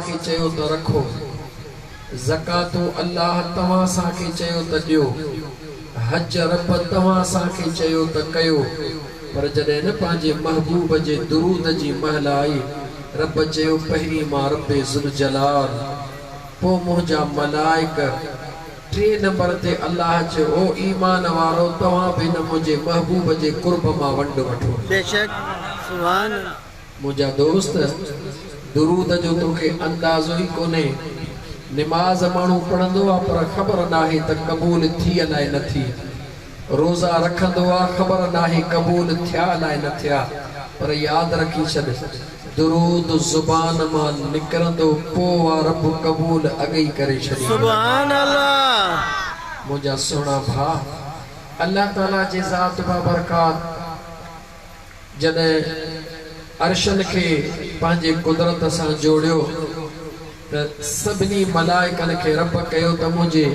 کي چيو ته رکو. زڪواتون الله توهان اسان کي چيو ته ڏيو. حج رب توهان اسان کي چيو ته ڪيو. پر جڏهن نه پنهنجي محبوب جي درود جي مهل آئي، رب چيو پهرين مان رب ذوالجلال، پوء منهنجا ملائڪ، ٽئين نمبر تي الله چيو او ايمان وارؤ توهان به هن منهنجي محبوب جي قرب مان ونڊ وٺو. بيشڪ سبحان الله. منهنجا دوست! درود جو توکي اندازو ئي ڪونهي. نماز ماڻهو پڙهندو آ پر خبر ناهي ته قبول ٿي الائي نه ٿي. روزا رکندو آ خبر ناهي قبول ٿيا الائي نه ٿيا. پر ياد رکي ڇڏ درود زبان مان نڪرندو پو آ رب قبول اڳ ئي ڪري ڇڏيندو. سبحان الله. منهنجا سهڻا ڀاء! الله تعالي جي ذات بابرڪات. جڏهن عرشن کي پنهنجي قدرت سان جوڙيو ته سڀني ملائڪن کي رب ڪيو ته منهنجي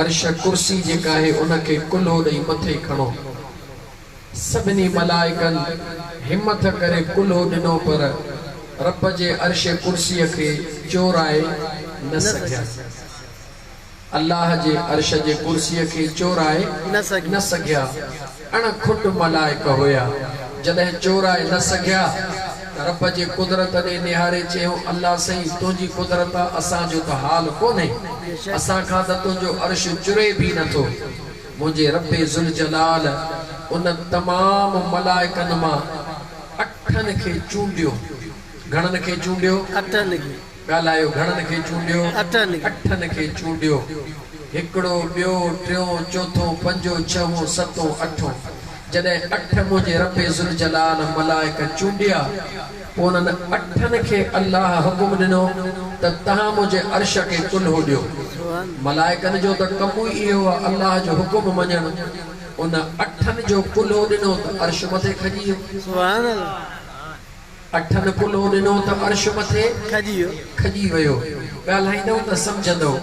عرش، ڪرسي، جيڪا آهي ان کي ڪلهو ڏئي مٿي کڻو. سڀني ملائڪن همٿ ڪري ڪلهو ڏنو پر رب جي عرش ڪرسيء کي چورائي نه سگهيا. الله جي عرش جي ڪرسيء کي چورائي نه سگهيا. اڻ کٽ ملائڪ هيا. جڏهن چورائي نه سگهيا ته رب جي قدرت ڏي نهاري چيائون، الله سائين تنهنجي قدرت آ اسان جو ته حال ڪونهي. اسان کان ته تنهنجو عرش چري به نه ٿو. منهنجي رب ذوالجلال ان تمام ملائڪن مان اٺن کي چونڊيو. گهڻن کي چونڊيو؟ اٺن کي. ڳالهايو گهڻن کي چونڊيو؟ اٺن کي چونڊيو. هڪڙو، ٻيو، ٽيون، چوٿون، پنجون، ڇهون، ستون، اٺون. جڏهن اٺ منهنجي رب ذوالجلال ملائڪ چونڊيا، پوء انهن اٺن کي الله حڪم ڏنو ته توهان منهنجي عرش کي ڪلهو ڏيو. ملائڪن جو ته ڪم ئي اهو آهي الله جو حڪم مڃڻ. ان اٺن جو ڪلهو ڏنو ته عرش مٿي کڄي ويو. اٺن ڪلهو ڏنو ته عرش مٿي کڄي ويو. ڳالهائيندؤ ته سمجهندؤ.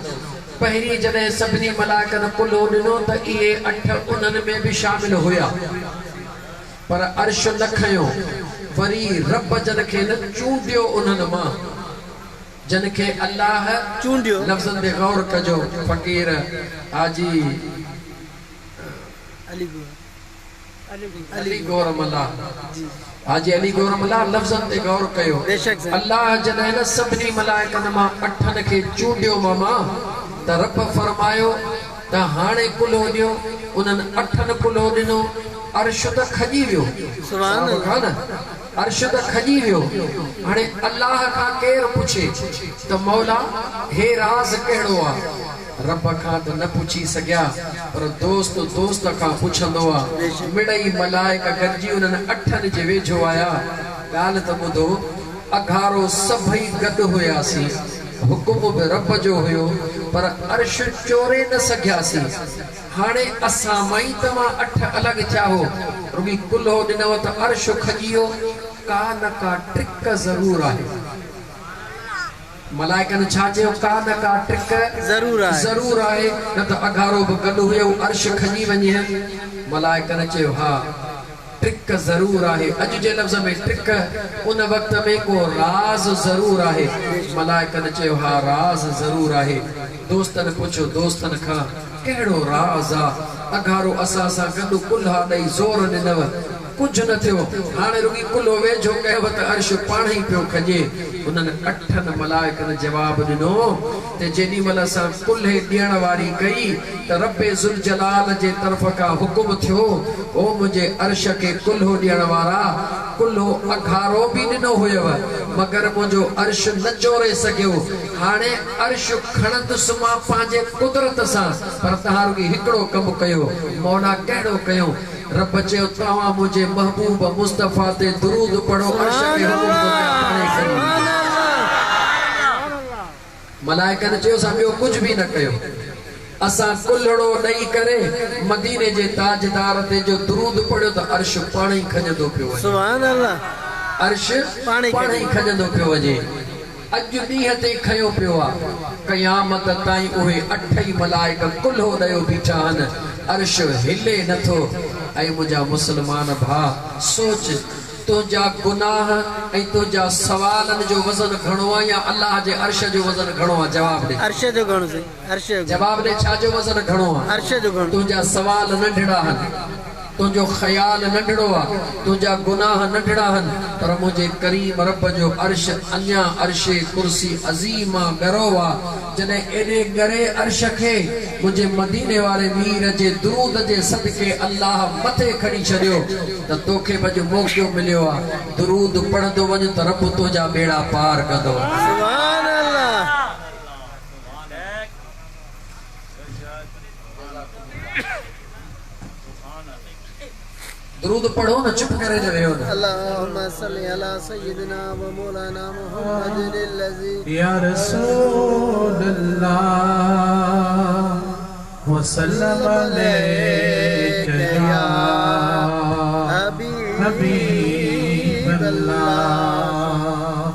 پهرين جڏهن سڀني ملائڪن ڪلهو ڏنو ته اهي اٺ انهن ۾ به شامل هيا. پر عرش نه کنيو. وري رب جن کي نه چونڊيو انهن مان جن کي الله چونڊيو. لفظن تي غور ڪجو فقير حاجي. علي گور ملاح حاجي علي گور ملاح لفظن تي غور ڪيو الله جڏهن نه سڀني ملائڪن مان اٺن کي چونڊيو ماما ته رب فرمايو ته هاڻي ڪلهو ڏيو انهن اٺن ڪلهو ڏنو عرش ته کڄي ويو صاحب کان نه عرش ته کڄي ويو هاڻي الله کان ڪير پڇي ته مولا هي راز ڪهڙو آ. رب کان ته نه پڇي سگهيا پر دوست دوست کان پڇندو آ. مڙئي ملائڪ گڏجي انهن اٺن جي ويجهو آيا. ڳالهه ته ٻڌو، اگهارو سڀئي گڏ هياسين، حڪم به رب جو هيو، پر عرش چوري نه سگهياسين. هاڻي اسان مان ئي توهان اٺ الڳ ٿيا هو، رڳي ڪلهو ڏنو ته عرش کڄي ويو، ڪا نه ڪا ٽرڪ ضرور آهي. ملائڪن ڇا چيو، ڪا نه ڪا ٽرڪ ضرور آهي، نه ته اگهارو به گڏ هيو، عرش کڄي وڃي هن. ملائڪن چيو، ها، ٽرڪ ضرور آهي. اڄ جي لفظ ۾ ٽرڪ، ان وقت ۾ ڪو راز ضرور آهي. ملائڪن چيو، ها، راز ضرور آهي. دوستن پڇيو، دوستن کان، ڪهڙو راز آ؟ اگهارو اسان سان گڏ ڪلها ڏئي زور ڏنو. ڪجهه نه ٿيو. هاڻي رڳي ڪلهو ويجهو ڪيو ته عرش پاڻهئي پيو کڄي. انهن اٺن ملائڪن جواب ڏنو ته جيڏي مهل اسان ڪلهي ڏيڻ واري ڪئي ته رب ذوالجلال جي طرف کان حڪم ٿيو، او منهنجي عرش کي ڪلهو ڏيڻ وارا! ڪلهو اگهارو به ڏنو هيو، مگر منهنجو عرش نه چوري سگهيو. هاڻي عرش کڻندس مان پنهنجي قدرت سان، پر توهان رڳي هڪڙو ڪم ڪيو. مولا ڪهڙو ڪيون؟ رب چيو، توهان منهنجي محبوب مصطفيٰ تي درود پڙهو، عرش کي حڪم ٿو ڪيان پاڻهي کڻي ويندو. ملائڪن چيو، اسان ٻيو ڪجهه به نه ڪيو، اسان ڪلهڙو ڏئي ڪري مديني جي تاجدار تي جو درود پڙهيو ته عرش پاڻهي کڄندو پيو وڃي. عرش پاڻهي کڄندو پيو وڃي. اڄ ڏينهن تي کنيو پيو آ. قيامت تائين اهي اٺئي ملائڪ ڪلهو ڏيو بيٺا آهن، عرش هلي نه ٿو. اي منهنجا مسلمان ڀاء! سوچ! تنهنجا گناهه ۽ تنهنجا سوالن جو وزن گهڻو آ يا الله جي عرش جو وزن گهڻو آ؟ جواب ڏي. عرش جو گهڻو سائين عرش جو گهڻو. جواب ڏي ڇا جو وزن گهڻو آ؟ عرش جو گهڻو. تنهنجا سوال ننڍڙا هن. تنهنجو خيال ننڍڙو آ، تنهنجا گناهه ننڍڙا هن، پر منهنجي ڪريم رب جو عرش اڃا عرش ڪرسي عظيم آ، ڳرو آ، جڏهن ايڏي ڳري عرش کي منهنجي مديني واري مير جي درود جي صدقي الله مٿي کڻي ڇڏيو ته توکي به اڄ موقعو مليو آ، درود پڙهندو وڃ ته رب تنهنجا ٻيڙا پار ڪندو. سبحان الله. درود پڙهو نه چپ ڪري نه ويهو نه. اللهم صل علي سيدنا ومولانا محمد الذي. يا رسول الله وسلم عليك يا حبيب الله.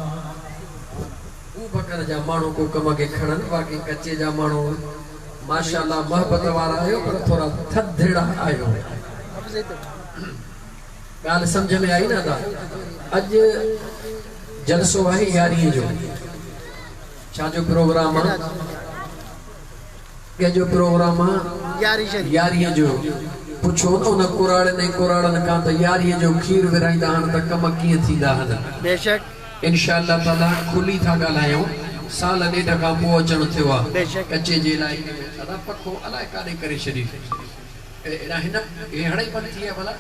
ابوبڪر جا ماڻهو ڪو ڪم کي کڻن باقي ڪچي جا ماڻهو. ماشاءالله محبت وارا آهيو پر ٿورا ٿڌڙا آهيو. ڳالهه سمجهه ۾ آئي نه ادا. اڄ جلسو آهي يارهين جو. ڇا جو پروگرام آ؟ ڪنهن جو پروگرام آ؟ يارهين جو. پڇو نه ان ڪراڙين ۽ ڪراڙن کان ته يارهين جو کير ورهائيندا هن ته ڪم ڪيئن ٿيندا هن. بيشڪ. انشاء الله تعالي کلي ٿا ڳالهايون سال ڏيڍ کان پوء اچڻ ٿيو آ ڪچي جي علائقي ۾ ادا پکو الائي ڪاڏي ڪري ڇڏي ايڏا هن هي هڙئي بند ٿي ويا ڀلا.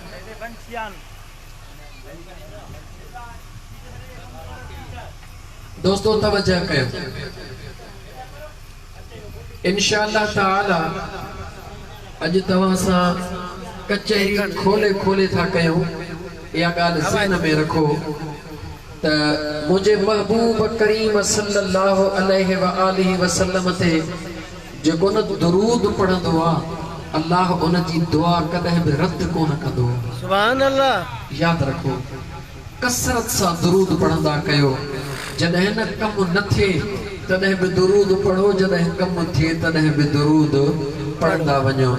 دوستو توجه ڪيو انشاء الله تعالي اڄ توهان سان ڪچهري کولي کولي ٿا ڪيون اها ڳالهه ذهن ۾ رکو ته منهنجي محبوب ڪريم صلّي اللّٰه عليه واٰله وسلّم تي جيڪو نه درود پڙهندو آ الله ان جي دعا ڪڏهن به رد ڪونه ڪندو آ. سبحان الله. ياد رکو ڪثرت سان درود پڙهندا ڪيو جڏهن نه ڪم نه ٿئي تڏهن به درود پڙهو جڏهن ڪم ٿئي تڏهن به درود پڙهندا وڃو.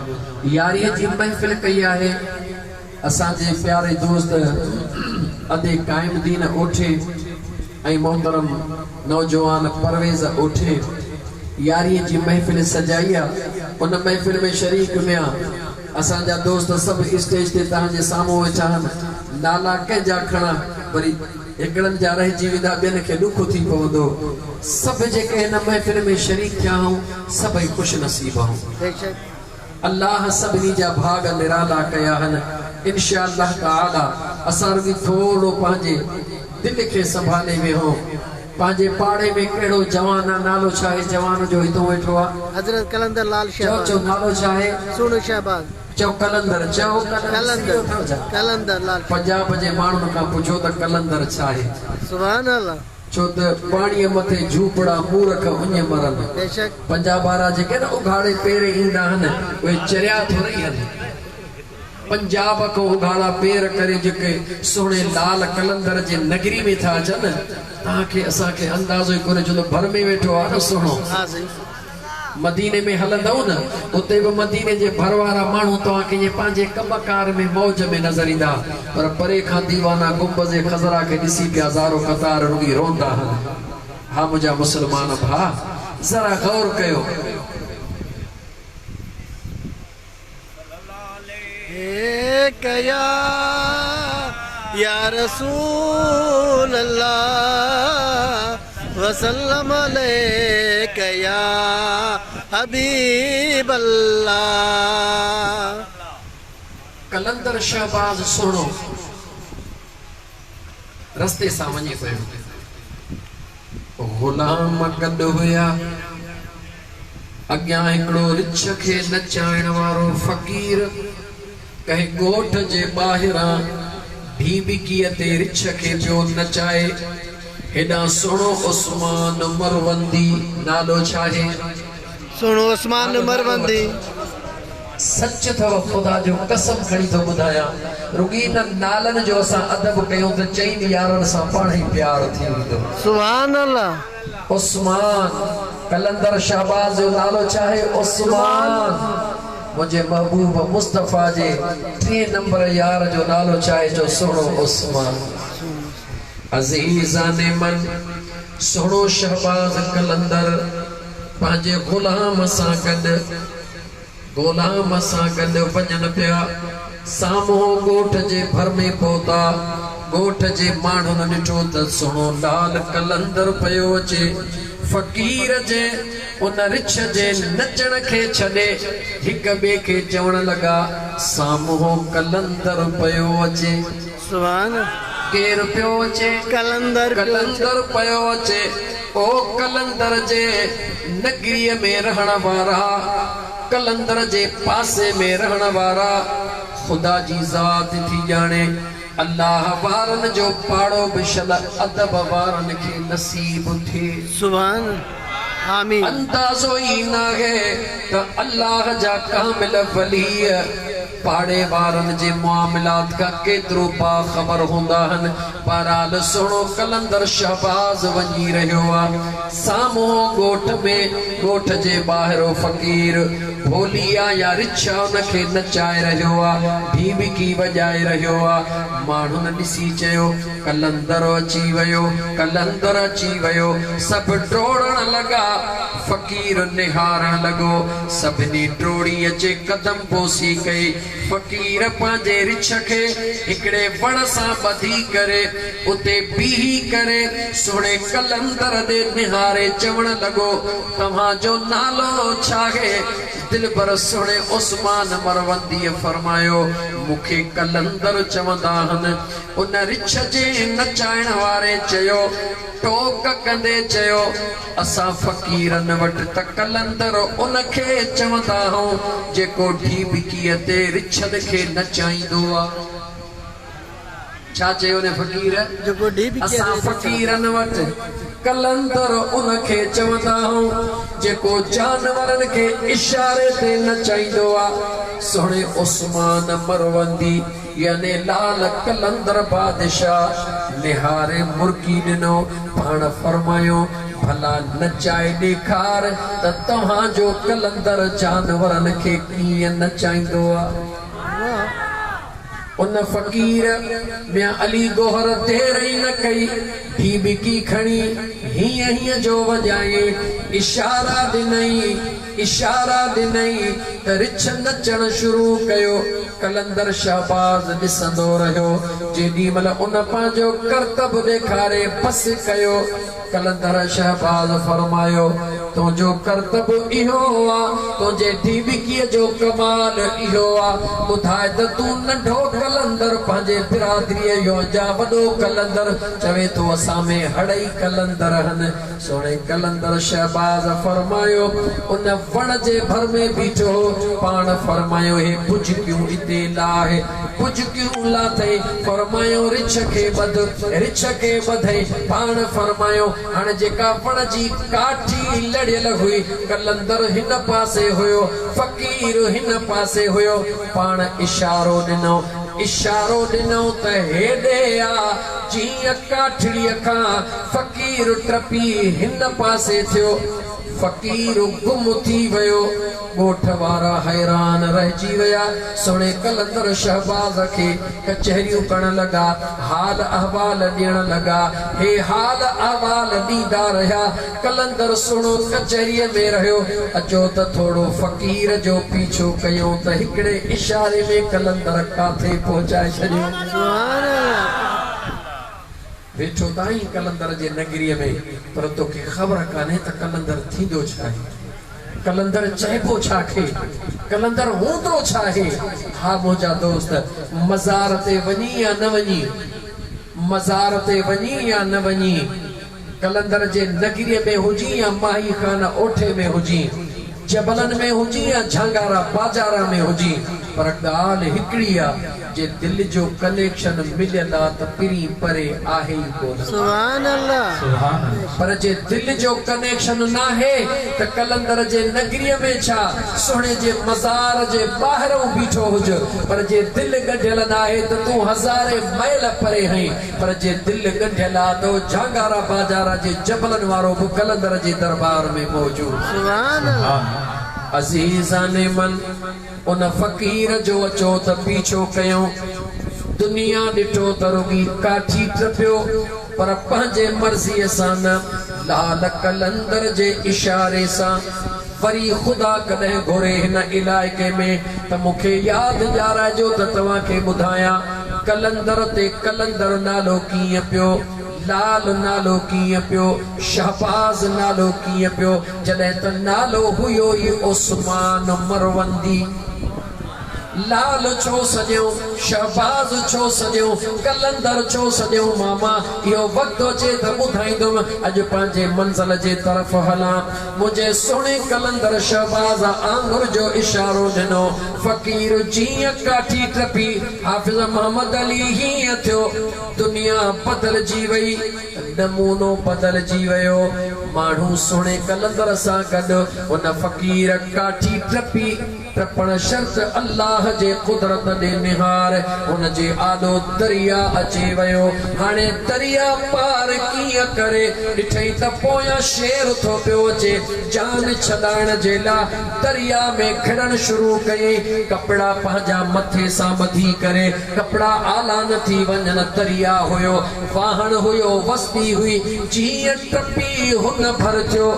ياريء جي محفل ڪئي آهي. اسان جي پياري دوست ادي قائم الدين اوٺي ۽ محترم نوجوان پرويز اوٺي ياريء جي محفل سجائي آ ان محفل ۾ شريڪ ميان اسان جا دوست سڀ اسٽيج تي توهان جي سامهون ويٺا آهن نالا ڪنهن جا کڻان وري هڪڙن جا رهجي ويندا ٻين کي ڏک ٿي پوندو سڀ جيڪي هن محفل ۾ شريڪ ٿيا آهون سڀئي خوش نصيب آهون. الله سڀني جا ڀاڳ نرالا ڪيا هن انشاء الله تعالي اسان رڳي ٿورڙو پنهنجي دل کي سنڀالي ويهون پنهنجي پاڙي ۾ ڪهڙو جوان آ نالو ڇا آهي جوان جو هتون ويٺو آ حضرت قلندر لال چئو شهباز. چئو نالو ڇا آهي سهڻو شهباز. چئو قلندر چئو قلندر سيو اٿو ڇا قلندر لال شهباز. پنجاب جي ماڻهن کان پڇو ته قلندر ڇا آهي. سبحان الله. ڇو ته پاڻيء مٿي جهوپڙا مورک اڃ مرن. بيشڪ. پنجاب وارا جيڪي نه اگهاڙي پير ايندا آهن اهي چريا ٿورئي آهن. پنجاب کان اگهاڙا پير ڪري جيڪي سهڻي لال قلندر جي نگري ۾ ٿا اچن تهان کي اسان کي اندازو ئي ڪونهي ڇو ته ڀر ۾ ويٺو آهي نه سهڻو. ها سائين. مديني ۾ هلندؤ نه اتي به مديني جي ڀر وارا ماڻهو توهان کي ائين پنهنجي ڪم ڪار ۾ موج ۾ نظر ايندا پر پري کان ديوانا گنبذ خضرا کي ڏسي پيا زارو قطار رڳي روندا هن. ها منهنجا مسلمان ڀاء ذرا غور ڪيو. عليک يا يا رسول الله وسلم عليک يا حبيب الله. قلندر شهباز سهڻو رستي سان وڃي پيو. غلام گڏ هيا. اڳيان هڪڙو رڇ کي نچائڻ وارو فقير ڪنهن ڳوٺ جي ٻاهران ڍيٻڪيء تي رڇ کي پيو نچائي. هيڏانهن سهڻو عثمان مروندي، نالو ڇاهي؟ سهڻو عثمان مروندي. سچ اٿو خدا جو قسم کڻي ٿو ٻڌايان رڳي انهن نالن جو اسان ادب ڪيون ته چئن يارن سان پاڻهي پيار ٿي ويندو. سبحان الله. عثمان قلندر شهباز جو نالو ڇا آهي؟ عثمان منهنجي محبوب مصطفيٰ جي ٽئين نمبر يار جو نالو ڇا آهي؟ چئو سهڻو عثمان. عزيزان من، سهڻو شهباز قلندر پنهنجي غلام سان گڏ غلام سان گڏ وڃن پيا. سامهون ڳوٺ جي ڀر ۾ پهتا. ڳوٺ جي ماڻهن ڏٺو ته سهڻو لال قلندر پيو اچي. فقير جي ان رڇ جي نچڻ کي ڇڏي هڪ ٻئي کي چوڻ لڳا، سامهون قلندر پيو اچي. سبحان. ڪير پيو اچي؟ قلندر پيو اچي. قلندر پيو اچي. او قلندر جي نگريء ۾ رهڻ وارا، قلندر جي پاسي ۾ رهڻ وارا، خدا جي ذات ٿي ڄاڻي، الله وارن جو پاڙو به شل ادب وارن کي نصيب ٿئي. سبحان. آمين. اندازو ئي ناهي ته الله جا ڪامل ولي پاڙي وارن جي معاملات کان ڪيترو باخبر هوندا هن. بهرحال سهڻو قلندر شهباز وڃي رهيو آ. سامهون ڳوٺ ۾ ڳوٺ جي ٻاهرو فقير ڀولي آ يا رڇ آ ان کي نچائي رهيو آ، ڍيٻڪي وڄائي رهيو آ. ماڻهن ڏسي چيو، قلندر اچي ويو، قلندر اچي ويو. سڀ ڊوڙڻ لڳا. فقير نهارڻ لڳو. سڀني ڊوڙي اچي قدم بوسي ڪئي. فقير پنهنجي رڇ کي هڪڙي وڻ سان ٻڌي ڪري اتي بيهي ڪري سهڻي قلندر ڏي نهاري چوڻ لڳو، توهان جو نالو ڇاهي؟ دلبر سهڻي عثمان مرونديء فرمايو، مون کي قلندر چوندا هن. ان رڇ جي نچائڻ واري چيو، ٽوڪ ڪندي چيو، اسان فقيرن وٽ ته قلندر ان کي چوندا آهون جيڪو ڍيٻڪيء تي رڇن کي نچائيندو آ. ڇا چيو ان فقير؟ اسان فقيرن وٽ قلندر ان کي چوندا آهون جيڪو جانورن کي اشاري تي نچائيندو آ. سهڻي عثمان مروندي يعني لال قلندر بادشاهه نهاري مرڪي ڏنو. پاڻ فرمايو، ڀلا نچائي ڏيکار ته توهان جو قلندر جانورن کي ڪيئن نچائيندو آ. ان فقير ميان علي گوهر دير ئي نه ڪئي، ڍيٻڪي کڻي هيئن هيئن جو وڄايائين، اشارا ڏنائين، اشارا ڏنائين ته رڇ نچڻ شروع ڪيو. قلندر شهباز ڏسندو رهيو. جيڏي مھل ان پنھنجو ڪرتب ڏيکاري بس ڪيو. قلندر شهباز فرمايو، تنھنجو ڪرتب اھو آ، تنھنجي ڍيٻڪيء جو ڪمال اھو آ، ٻڌاء ته تون ننڍو قلندر پنھنجي برادريء يو جا وڏو قلندر؟ چوي ٿو اسان ۾ ھڙئي قلندر ھن. سهڻي قلندر شهباز فرمايو، ان وڻ جي ڀر ۾ بيٺو هو، پاڻ فرمايو، هي بجڪيون اتي لاهه. بجڪيون لاٿئين، فرمايو، رڇ کي ٻڌ. رڇ کي ٻڌئين، پاڻ فرمايو، هاڻ جيڪا وڻ جي ڪاٺي لڙيل هئي، قلندر هن پاسي هيو، فقير هن پاسي هيو، پاڻ اشارو ڏنو، اشارو ڏنو ته هيڏي آ، جيئن ڪاٺڙيء کان فقير ٽپي هن پاسي ٿيو. فقير گم ٿي ويو. ڳوٺ وارا حيران رهجي ويا. سهڻي قلندر شهباز کي ڪچهريون ڪرڻ لڳا. حال احوال ڏيڻ لڳا. هي حال احوال ڏيندا رهيا. قلندر سهڻو ڪچهريء ۾ رهيو. اچو ته ٿورو فقير جو پيڇو ڪيون ته هڪڙي اشاري ۾ قلندر ڪاٿي پهچائي ڇڏيو. سبحان الله. ويٺو ته آهين قلندر جي نگريء ۾، پر توکي خبر ڪانهي ته قلندر ٿيندو ڇا آهي؟ قلندر چئبو ڇا کي؟ قلندر هوندو ڇا آهي؟ ها منهنجا دوست، مزار تي وڃين يا نه وڃين، مزار تي وڃين يا نه وڃين، قلندر جي نگريء ۾ هجين يا ماهي خان اوٺي ۾ هجين، جبلن ۾ هجين يا جهانگارا باجارا ۾ هجين، پر ڳالهه هڪڙي آ، جي دل جو ڪنيڪشن مليل آ ته پرين پري آهي ئي ڪونه. سبحان الله. سبحان الله. پر جي دل جو ڪنيڪشن ناهي ته قلندر جي نگريء ۾ ڇا سهڻي جي مزار جي ٻاهرئون بيٺو هج، پر جي دل ڳنڍيل ناهي ته تون هزارين ميل پري هئين، پر جي دل ڳنڍيل آ ته جهانگارا باجارا جي جبلن وارو به قلندر جي دربار ۾ موجود. سبحان الله. عزيزان من! ان فقير جو اچو ته پيڇو ڪيون. دنيا ڏٺو ته رڳي ڪاٺي ٽپيو. پر پنهنجي مرضيء سان نه، لال قلندر جي اشاري سان. وري خدا ڪڏهن گهري هن علائقي ۾ ته مون کي ياد ڏيارائجو ته توهان کي ٻڌايان قلندر تي قلندر نالو ڪيئن پيو، لال نالو ڪيئن پيو، شهباز نالو ڪيئن پيو، جڏهن ته نالو هيو ئي عثمان مروندي. لال ڇو سڏيئون، شهباز ڇو سڏيئون، قلندر ڇو سڏيئون ماما اهو وقت اچي ته ٻڌائيندم، اڄ پنهنجي منزل جي طرف هلان. منهنجي سهڻي قلندر شهباز آڱر جو اشارو ڏنو، فقير جيئن ڪاٺي ٽپي، حافظ محمد علي هيئن ٿيو، دنيا بدلجي وئي، نمونو بدلجي ويو، ماڻهو سهڻي قلندر سان گڏ هن فقير ڪاٺي ٽپي، ٽپڻ شرط الله جي قدرت ڏي نهار، هن جي آڏو درياء اچي ويو. هاڻي درياء پار ڪيئن ڪري؟ ڏٺئي ته پويان شير ٿو پيو اچي. جان ڇڏائڻ جي لاء درياء ۾ گهڙڻ شروع ڪيائين. ڪپڙا پنهنجا مٿي سان ٻڌي ڪري، ڪپڙا آلا نه ٿي وڃن. درياء هيو، واهڻ هيو، وستي هئي. جيئن ٽپي هن ڀر ٿيو.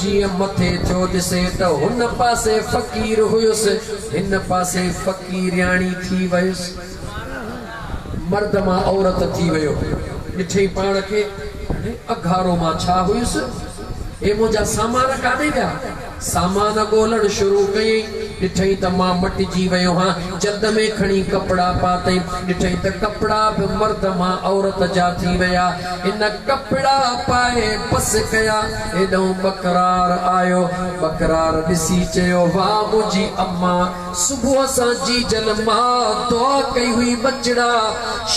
جيئن مٿي ٿيو ڏسي ته هن پاسي فقير هيس، هن پاسي فقيرياڻي ٿي ويس. مرد مان عورت ٿي ويو. ڏٺئي پاڻ کي، اڙي اگهارو مان ڇا هيس؟ هي منهنجا سامان ڪاڏي ويا؟ سامان ڳولڻ شروع ڪيائين. ڏٺئي ته مان مٽجي ويو هان. جلد ۾ کڻي ڪپڙا پاتئين. ڏٺئي ته ڪپڙا به مرد مان عورت جا ٿي ويا. هن ڪپڙا پائي بس ڪيا. هيڏئون ٻڪرار آيو. ٻڪرار ڏسي چيو، واهه منهنجي اما! صبح سان جيجل ماء دعا ڪئي هئي ٻچڙا!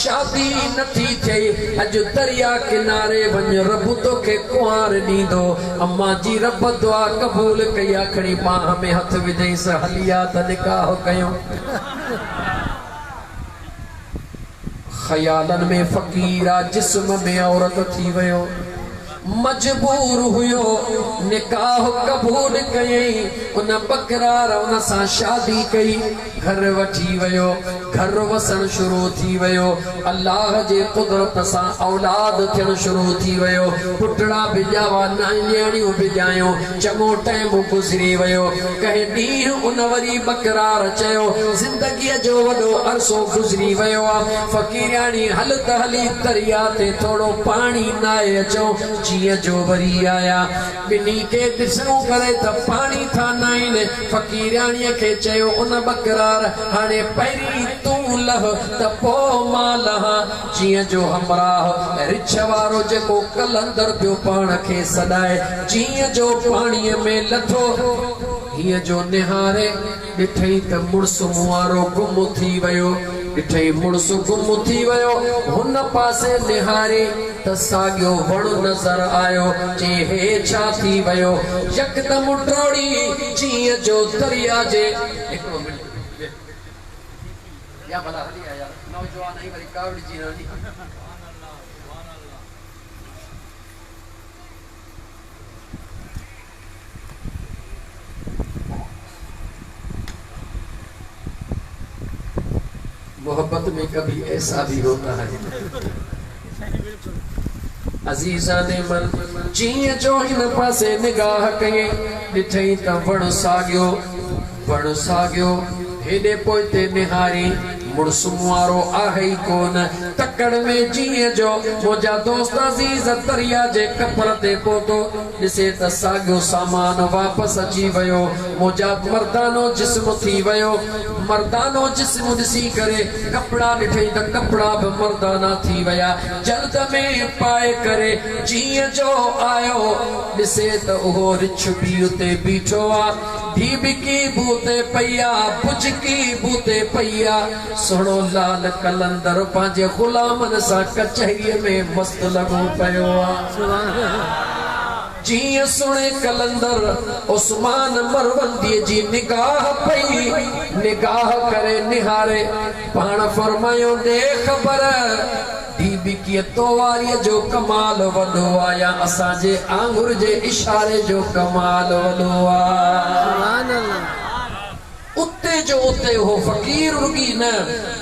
شادي نه ٿي ٿئي، اڄ دريا ڪناري وڃ رب توکي ڪنوار ڏيندو. اما جي رب دعا قبول ڪئي آ کڻي ٻانهن ۾ هٿ وجهيس هلي آ ته نڪاح ڪيون. خيالن ۾ فقير آ جسم ۾ عورت ٿي ويو. مجبور هيو، نڪاح قبول ڪيائين، ان ٻڪرار ان سان شادي ڪئي، گهر وٺي ويو، گهر وسڻ شروع ٿي ويو، الله جي قدرت سان اولاد ٿيڻ شروع ٿي ويو، پٽڙا به ڄاوا نياڻيون به ڄايون، چڱو ٽئم گذري ويو، ڪنهن ڏينهن ان وري ٻڪرار چيو، زندگيء جو وڏو عرصو گذري ويو آ، فقيرياڻي هل ته هلي درياء تي ٿورو پاڻي نائي اچون، جيئن جو وري آيا. ٻنهي کي ڏسڻو ڪري ته پاڻي ٿا نائين. فقيرياڻيء کي چيو ان ٻڪرار، هاڻي پهرين تون لهه ته پوء مان لهان. جيئن جو همراهه رڇ وارو جيڪو قلندر پيو پاڻ کي سڏائي، جيئن جو پاڻيء ۾ لٿو، هيئن جو نهاري. ڏٺئي ته مڙس مون وارو گم ٿي ويو. ڏٺئي مڙس گم ٿي ويو. هن پاسي نهاري ته ساڳيو وڻ نظر آيو. چي هي ڇا ٿي ويو؟ يڪدم ڊوڙي جيئن جو دريا جي. هڪڙو منٽ ويهه يا ڀلا هلي آ يار نوجوان آهين وري ڪاوڙجي نه وڃين. محبت ۾ ڪڀي ايسا ڀي هوتا هي. عزيزان من! جيئن جو هن پاسي نگاهه ڪيائين، ڏٺئين ته وڻ ساڳيو، وڻ ساڳيو، هيڏي پوئتي نهاري، مڙس مون وارو آهي ئي ڪو نه. تڪڙ ۾ جيئن جو منهنجا دوست عزيز دريا جي ڪپر تي پهتو، ڏسي ته ساڳيو سامان واپس اچي ويو. منهنجا مردانو جسم ٿي ويو. مردانو جسم ڏسي ڪري ڪپڙا ڏٺئي ته ڪپڙا به مردانا ٿي ويا. جلد ۾ پائي ڪري جيئن جو آيو، ڏسي ته اهو رڇ به اتي بيٺو آ. ڍيٻڪي به اتي پئي آ، بجڪي به اتي پئي آ. سهڻو لال قلندر پنهنجي غلامن سان ڪچهريء ۾ مست لڳو پيو آ. جيئن سهڻي قلندر عثمان مرونديء جي نگاهه پئي، نگاهه ڪري نهاري، پاڻ فرمايو، ڏي خبر، ڍيٻڪيء تو واريء جو ڪمال وڏو آ يا اسان جي آڱر جي اشاري جو ڪمال وڏو آ؟ سبحان الله. اتي. اتي جو اتي اهو فقير رڳي نه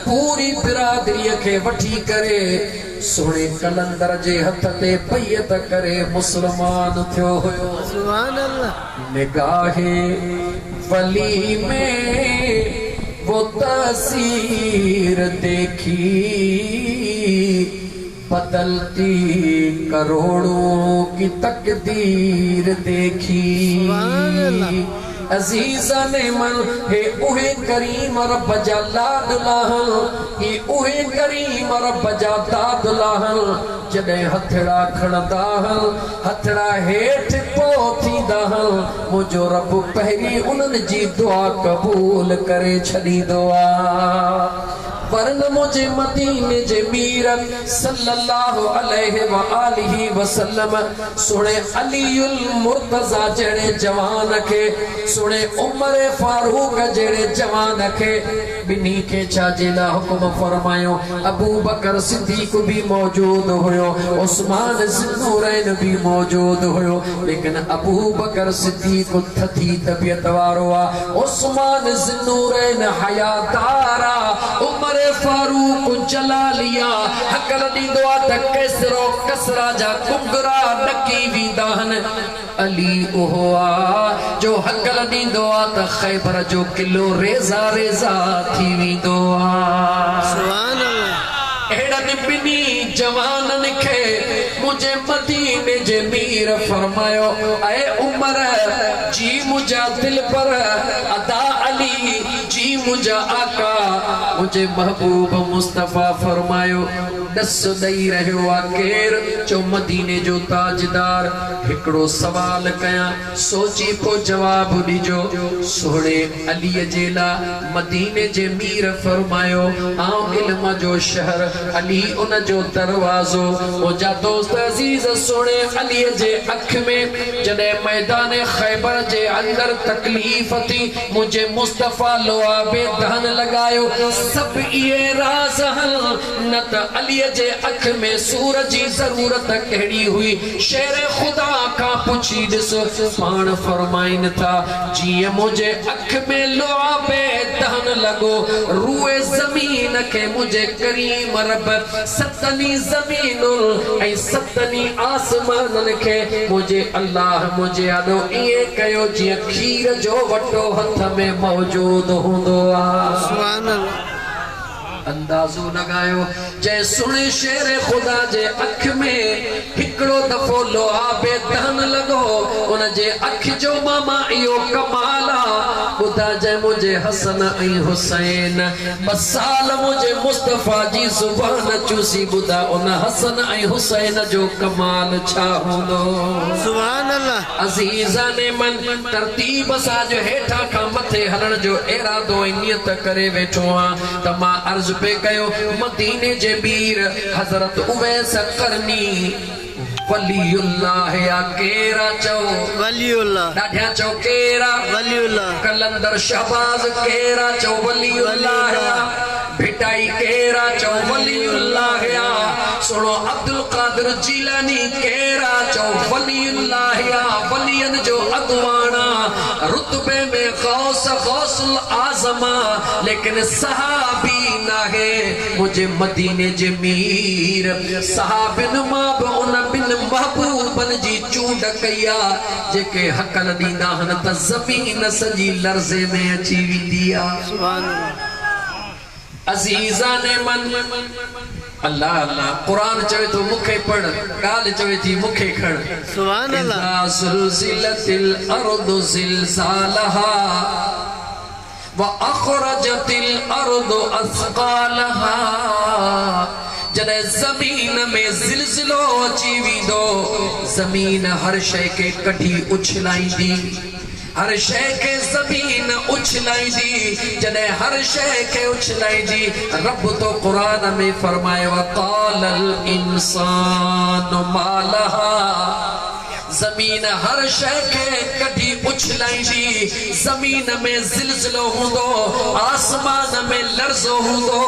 پوري برادريء کي وٺي ڪري سهڻي قلندر جي هٿ تي بيعت ڪري مسلمان ٿيو هيو. سبحان الله. نگاهه ولي ۾ وو تاثير ديکي بدلتي ڪروڙون ڪي تقدير ديکي. سبحان الله. عزيزان من هي اهي ڪريم رب جا لاڏلا هن هي اهي ڪريم رب جا دادلا هن جڏهن هٿڙا کڻندا هن هٿڙا هيٺ پوء ٿيندا هن منهنجو رب پهرين انهن جي دعا قبول ڪري ڇڏيندو آ. ورنه منهنجي مديني جي مير صلّي اللّٰه عليه واٰله وسلّم سهڻي علي المرتضيٰ جهڙي جوان کي، سهڻي عمر فاروق جهڙي جوان کي، ٻنهي کي ڇا جي لاء حڪم فرمايو؟ ابوبڪر صديق به موجود هيو، عثمان ذوالنورين به موجود هيو، ليڪن ابوبڪر صديق ٿڌي طبيعت وارو آ، عثمان ذوالنورين حيادار آ، عمر فاروق جلالي آ، هڪل ڏيندو آ ته قيصر و ڪسريٰ جا ڪنگرا ڏڪي ويندا هن، علي اهو آ جو هڪل ڏيندو آ ته خيبر جو قلعو ريزا ريزا ٿي ويندو آ. سبحان الله. اهڙن ٻنهي جوانن کي منهنجي مديني جي مير فرمايو، اي عمر! جي منهنجا دلبر، ادا علي! جي منهنجا آقا! منهنجي محبوب مصطفيٰ فرمايو، ڏس ڏئي رهيو آ ڪير؟ چئو مديني جو تاجدار! هڪڙو سوال ڪيان، سوچي پو جواب ڏجو. سهڻي عليء جي لا مديني جي مير فرمايو، آئون علم جو شهر، علي ان جو دروازو. منهنجا دوست عزيز سهڻي عليء جي اک ۾ جڏهن ميدان خيبر جي اندر تڪليف ٿي، منهنجي مصطفيٰ لعاب دهن لڳايو، سڀ اهي راز هن، نه ته عليء جي اک ۾ سور جي ضرورت ڪهڙي هئي؟ شير خدا کان پڇي ڏس، پاڻ فرمائن ٿا، جيئن منهنجي اک ۾ لعاب دهن لڳو، روء زمين کي منهنجي ڪريم رب ستن ئي زمينن ۽ ستن ئي آسمانن کي منهنجي الله منهنجي آڏو ائين ڪيو جيئن کير جو وٽو هٿ ۾ موجود هوندو آ. سبحان الله. اندازو لڳايو جنهن سهڻي شير خدا جي اک ۾ هڪڙو دفعو لعاب دهن لڳو ان جي اک جو ماما اهو ڪمال آ ٻڌا جنهن منهنجي حسن ۽ حسين ٻه سال منهنجي مصطفيٰ جي زبان چوسي ٻڌا ان حسن ۽ حسين جو ڪمال ڇا هوندو. سبحان الله. عزيزان من! ترتيب سان اڄ هيٺان کان مٿي هلڻ جو ارادو ۽ نيت ڪري ويٺو آن ته مان عرض پئي ڪيو مديني جي مير حضرت اويس قرني ولي الله آ ڪير آ چئو ولي الله ڏاڍيان چئو ڪير آ ولي الله قلندر شهباز ڪير آ چئو ولي الله آ ڀٽائي ڪير آ چئو ولي الله آ سهڻو عبدالقادر جيلاني ڪير آ چئو ولي الله آ ولين جو اڳواڻ آ رتبي ۾ غوث غوث الاعظم آ ليڪن صحابي ناهي منهنجي مديني جي مير صحابين مان به ان ٻن محبوبن جي چونڊ ڪئي آ جيڪي هڪل ڏيندا هن ته زمين سڄي لرزي ۾ اچي ويندي آ. سبحان الله. عزيزان من! الله الله قرآن چوي ٿو مون کي پڙھ ڳالھ چوي ٿي مون کي کڻ. سبحان الله. اذا زلزلت الارض زلزالها واخرجت الارض اثقالها جڏهن زمين ۾ زلزلو اچي ويندو زمين هر شيء کي ڪڍي اڇلائيندي. هر شيء کي زمين اڇلائيندي، جڏهن هر شيء کي اڇلائيندي، رب ٿو قرآن ۾ فرمائي وقال الانسان ما لها زمين هر شيء کي ڪڍي اڇلائيندي، زمين ۾ زلزلو هوندو، آسمان ۾ لرزو هوندو،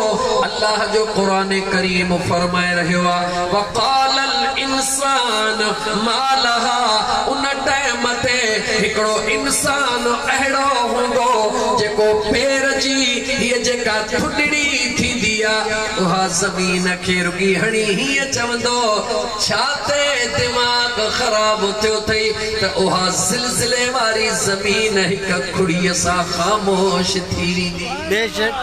الله جو قرآن ڪريم فرمائي رهيو آهي وقال الانسان ما لها ان ٽائيم تي هڪڙو انسان اهڙو هوندو جيڪو پير اها زمين کي رڳي هڻي هيئن چوندو، ڇا تي دماغ خراب ٿيو ٿئي ته اها زلزلي واري زمين هڪ کڙيء سان خاموش ٿي ويندي. بيشڪ.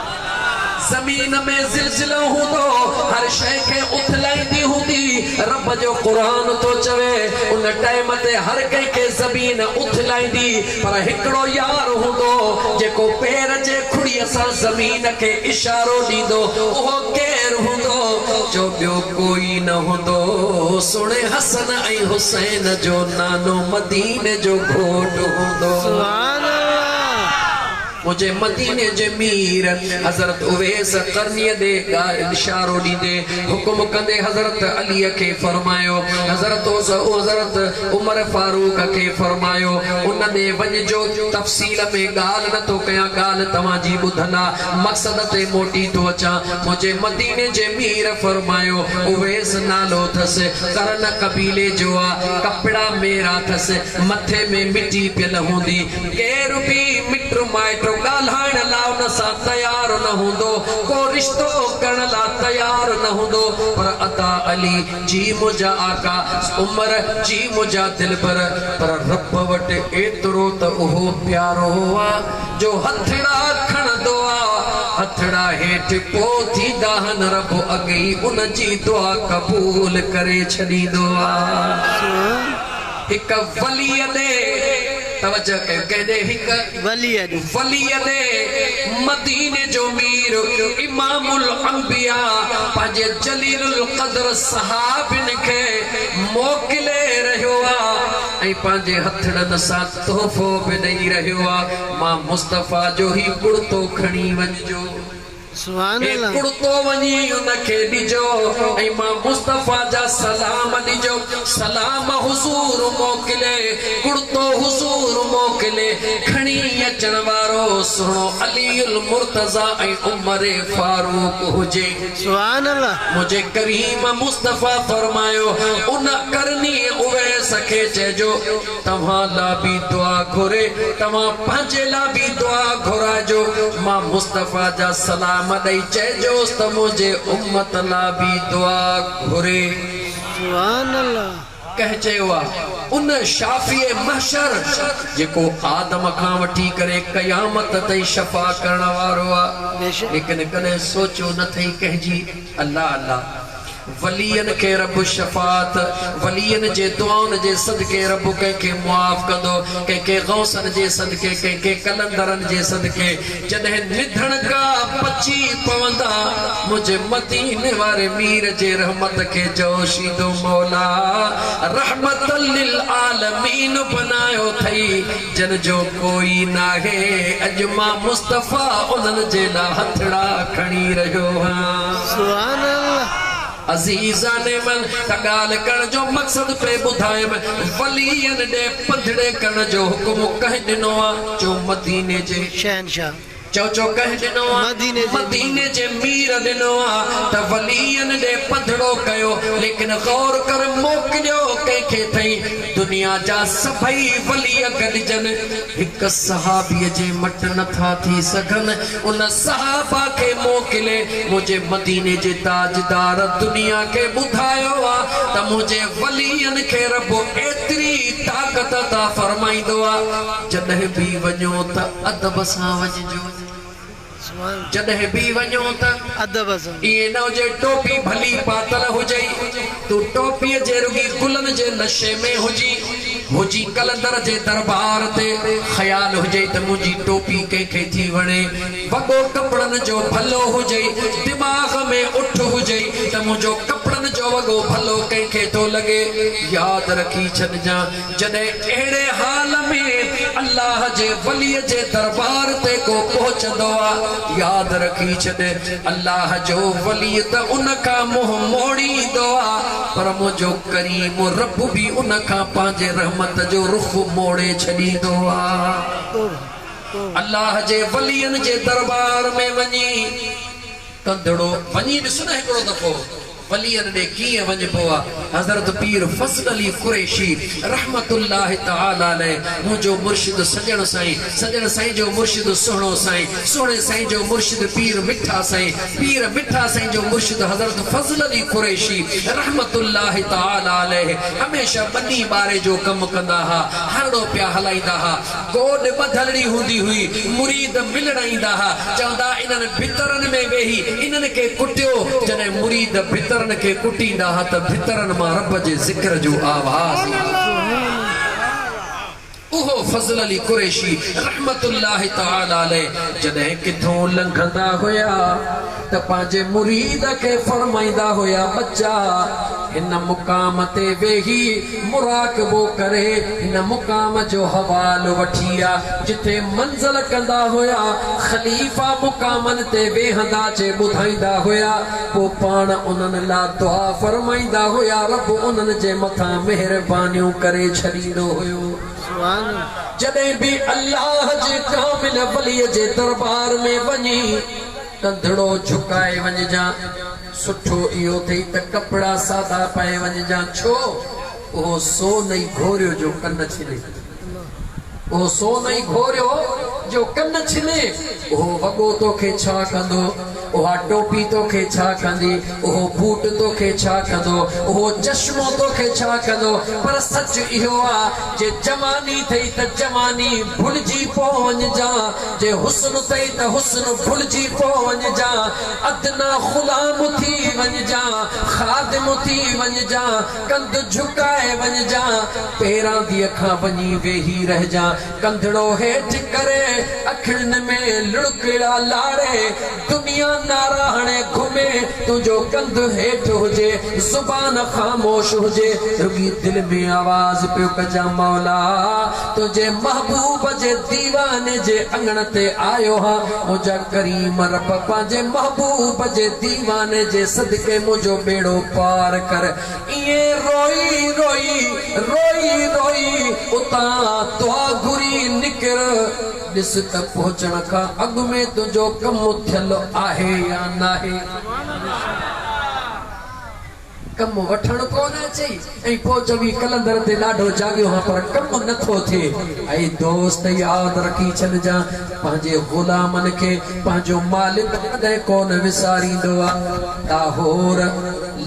زمين ۾ زلزلو هوندو، هر شيء کي اٿلائيندي هوندي، رب جو قرآن ٿو چوي، ان ٽائيم تي هر ڪنهن کي زمين اٿلائيندي، پر هڪڙو يار هوندو، جيڪو پير جي کڙيء سان زمين کي اشارو ڏيندو، اهو ڪير هوندو؟ جو ٻيو ڪوئي نه هوندو، سهڻي حسن ۽ حسين جو نانو مديني جو گهوٽ هوندو. سبحان الله. منهنجي مديني جي مير حضرت اويس قرنيء ڏي اشارو ڏيندي حڪم ڪندي حضرت عليء کي فرمايو، حضرت حضرت عمر فاروق کي فرمايو، ان ڏي وڃجو، تفصيل ۾ ڳالهه نه ٿو ڪيان، ڳالهه توهان جي ٻڌل آ، مقصد تي موٽي ٿو اچان، منهنجي مديني جي مير فرمايو، اويس نالو ٿس، قرن قبيلي جو آ، ڪپڙا ميرا ٿس، مٿي ۾ مٽي پيل هوندي، ڪير به مٽ مائٽ ڳالهائڻ لا ان سان تيار نه هوندو، ڪو رشتو ڪرڻ لا تيار نه هوندو، پر ادا علي، جي منهنجا آقا، عمر، جي منهنجا دلبر، پر رب وٽ ايترو ته اهو پيارو آ، جو هٿڙا کڻندو آ، هٿڙا هيٺ پو ٿيندا هن، رب اڳ ئي ان جي دعا قبول ڪري ڇڏيندو آ. هڪ وليء ڏي توجه ڪيو ڪنهن ڏي هڪ وليء ڏي. وليء ڏي مديني جو مير امام الانبياء پنهنجي جليل القدر صحابين کي موڪلي رهيو آ ۽ پنهنجي هٿڙن سان تحفو به ڏئي رهيو آ مان مصطفيٰ جو هي ڪڙتو کڻي وڃجو. سبحان هي الله. ڪڙتو وڃي ان کي ڏجو ۽ مان مصطفيٰ جا سلام ڏجو. سلام حضور موڪلي، ڪڙتو حضور موڪلي، کڻي اچڻ وارو سهڻو علي المرتضيٰ ۽ عمر فاروق هجي. سبحان الله. منهنجي ڪريم مصطفيٰ فرمايو، ان قرني اويس کي چئجو. توهان لا به دعا گهري، توهان پنهنجي لا به دعا گهرائجو، مان مصطفيٰ جا سلام ڏئي چئجوس ته منهنجي امت لا به دعا گهري. سبحان الله. ڪنهن چيو آ، ان شافع محشر جيڪو آدم کان وٺي ڪري قيامت تائين شفا ڪرڻ وارو آ، ليڪن ڪڏهن سوچيو نه ٿئي ڪنهن جي الله الله. ولين کي رب شفاعت، ولين جي دعائن جي صدقي رب ڪنهن کي معاف ڪندو، ڪنهن کي غوثن جي صدقي، ڪنهن کي قلندرن جي صدقي، جڏهن نڌڻڪا پچي پوندا، منهنجي مديني واري مير جي رحمت کي جوش ايندو، مولا رحمت للعالمين بنايو ٿئي، جن جو ڪوئي ناهي، اڄ مان مصطفيٰ انهن جي لا هٿڙا کڻي رهيو هان. سبحان الله. عزيزان من ته ڳالهه ڪرڻ جو مقصد پئي ٻڌايم، ولين ڏي پنڌڙي ڪرڻ جو حڪم ڪنهن ڏنو آ؟ چئو مديني جي. شهنشاهه. چئو چئو ڪنهن ڏنو آ؟ مديني جي. مديني جي مير ڏنو آ ته ولين ڏي پنڌڙو ڪيو، ليڪن غور ڪر موڪليو ڪنهن کي ٿئي؟ دنيا جا سڀئي ولي گڏجن هڪ صحابي جي مٽ نه ٿا ٿي سگهن، ان صحابه کي موڪلي منهنجي مديني جي تاجدار دنيا کي ٻڌايو آ ته منهنجي ولين کي رب ايتري طاقت عطا فرمائيندو آ جڏهن به وڃو ته ادب سان وڃجو. جڏهن به وڃو ته ادب سان. ائين نه هجي ٽوپي ڀلي پاتل هجئي، تون ٽوپيء جي رڳي گلن جي نشي ۾ هجين، هجين قلندر جي دربار تي، خيال هجئي ته منهنجي ٽوپي ڪنهن کي ٿي وڻي، وڳو ڪپڙن جو ڀلو هجئي، دماغ ۾ اٺ هجئي ته منهنجو ڪپڙن جو وڳو ڀلو ڪنهن کي ٿو لڳي، ياد رکي ڇڏجان. جڏهن اهڙي حال ۾ الله جي وليء جي دربار تي ڪو پهچندو آ، ياد رکي ڇڏ، الله جو ولي ته ان کان منهن موڙيندو آ، پر منهنجو ڪريم رب به ان کان پنهنجي رحمت جو رخ موڙي ڇڏيندو آ. الله جي ولين جي دربار ۾ وڃي ڪنڌڙو وڃي ڏس نه هڪڙو دفعو. ولين ڏي ڪيئن وڃبو آ. حضرت پير فضل علي قريشي رحمة الله تعالٰي عليه منهنجو مرشد سڄڻ سائين، سڄڻ سائين جو مرشد سهڻو سائين، سهڻي سائين جو مرشد پير مٺا سائين، پير مٺا سائين جو مرشد حضرت فضل علي قريشي رحمة الله تعالٰي عليه هميشه ٻني ٻاري جو ڪم ڪندا ها، هرڙو پيا هلائيندا ها. گوڏ ٻڌلڙي هوندي هئي، مريد ملڻ ايندا ها، چوندا انهن ڀترن ۾ ويهي انهن کي ڪٽيو، جڏهن مريد ڀترن کي ڪٽيندا ها ته ڀترن مان رب جي ذڪر جو آواز ايندو هو. اهو فضل علي قريشي رحمة الله تعالٰي عليه جڏهن ڪٿون لنگهندا هيا ته پنهنجي مريد کي فرمائيندا هيا، ٻچا! هن مقام تي ويهي مراقبو ڪري هن مقام جو حوال وٺي آ، جتي منزل ڪندا هيا، خليفا مقامن تي ويهندا اچي ٻڌائيندا هيا، پوء پاڻ انهن لا دعا فرمائيندا هيا، رب انهن جي مٿان مهربانيون ڪري ڇڏيندو هيو. جڏهن به الله جي ڪامل ولي جي دربار ۾ وڃي ڪنڌڙو جهڪائي وڃجان. سٺو اهو ٿئي ته ڪپڙا سادا پائي وڃجان. ڇو؟ اهو سون ئي گهوريو جو ڪن ڇني. اهو سون ئي گهوريو جو ڪن ڇني. اهو وڳو توکي ڇا ڪندو؟ اها ٽوپي توکي ڇا ڪندي؟ اهو بوٽ توکي ڇا ڪندو؟ اهو چشمو توکي ڇا ڪندو؟ پر سچ اهو آ، جي جواني ٿئي ته جواني ڀلجي پو وڃجان، جي حسن ٿئي ته حسن ڀلجي پو وڃجان، ادنيٰ غلام ٿي وڃجان، خادم ٿي وڃجان، ڪنڌ جهڪائي وڃجان، پيرانديء کان وڃي ويهي رهجان، ڪنڌڙو هيٺ ڪري، اکڙين ۾ لڙڪڙا لاڙي، دنيا نعرا هڻي گهمي، تنهنجو ڪنڌ هيٺ هجي، زبان خاموش هجي، رڳي دل ۾ آواز پيو ڪجان مولا! تنهنجي محبوب جي ديواني جي اڱڻ تي آيو هان، منهنجا ڪريم رب پنهنجي محبوب جي ديواني جي صدقي منهنجو ٻيڙو پار ڪر. ائين روئي روئي، روئي روئي اتان دعا گهري نڪر، ڏس ته پهچڻ کان اڳ ۾ تنهنجو ڪم ٿيل آهي يا ناهي. ڪم وٺڻ ڪونه اچئي ۽ پوء چوين قلندر تي ڏاڍو جاڳيو هان پر ڪم نه ٿو ٿئي. اي دوست ياد رکي ڇڏجان پنهنجي غلامن کي پنهنجو مالڪ ڪڏهن ڪونه وساريندو آ. لاهور،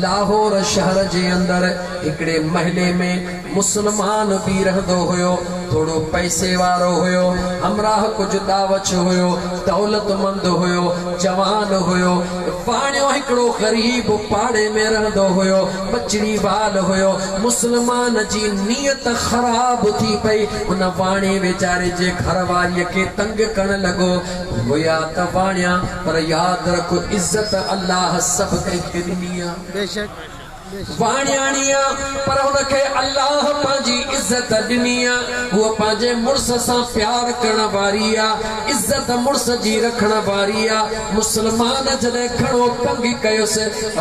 لاهور شهر جي اندر هڪڙي محلي ۾ مسلمان به رهندو هيو. ٿورو پئسي وارو هيو. همراهه ڪجهه ڏاوڇ هيو. دولتمند هيو. جوان هيو. واڻيو هڪڙو غريب پاڙي ۾ رهندو هيو. ٻچڙي وال هيو. مسلمان جي نيت خراب ٿي پئي. ان واڻيي ويچاري جي گهر واريء کي تنگ ڪرڻ لڳو. هيا ته واڻيا پر ياد رک عزت الله سڀ ڪنهن کي ڏني آ. بيشڪ. واڻياڻي آ، پر هن کي الله پنهنجي عزت ڏني آ. هوء پنهنجي مڙس سان پيار ڪرڻ واري آ، عزت مڙس جي رکڻ واري آ. مسلمان جڏهن گهڻو تنگ ڪيس،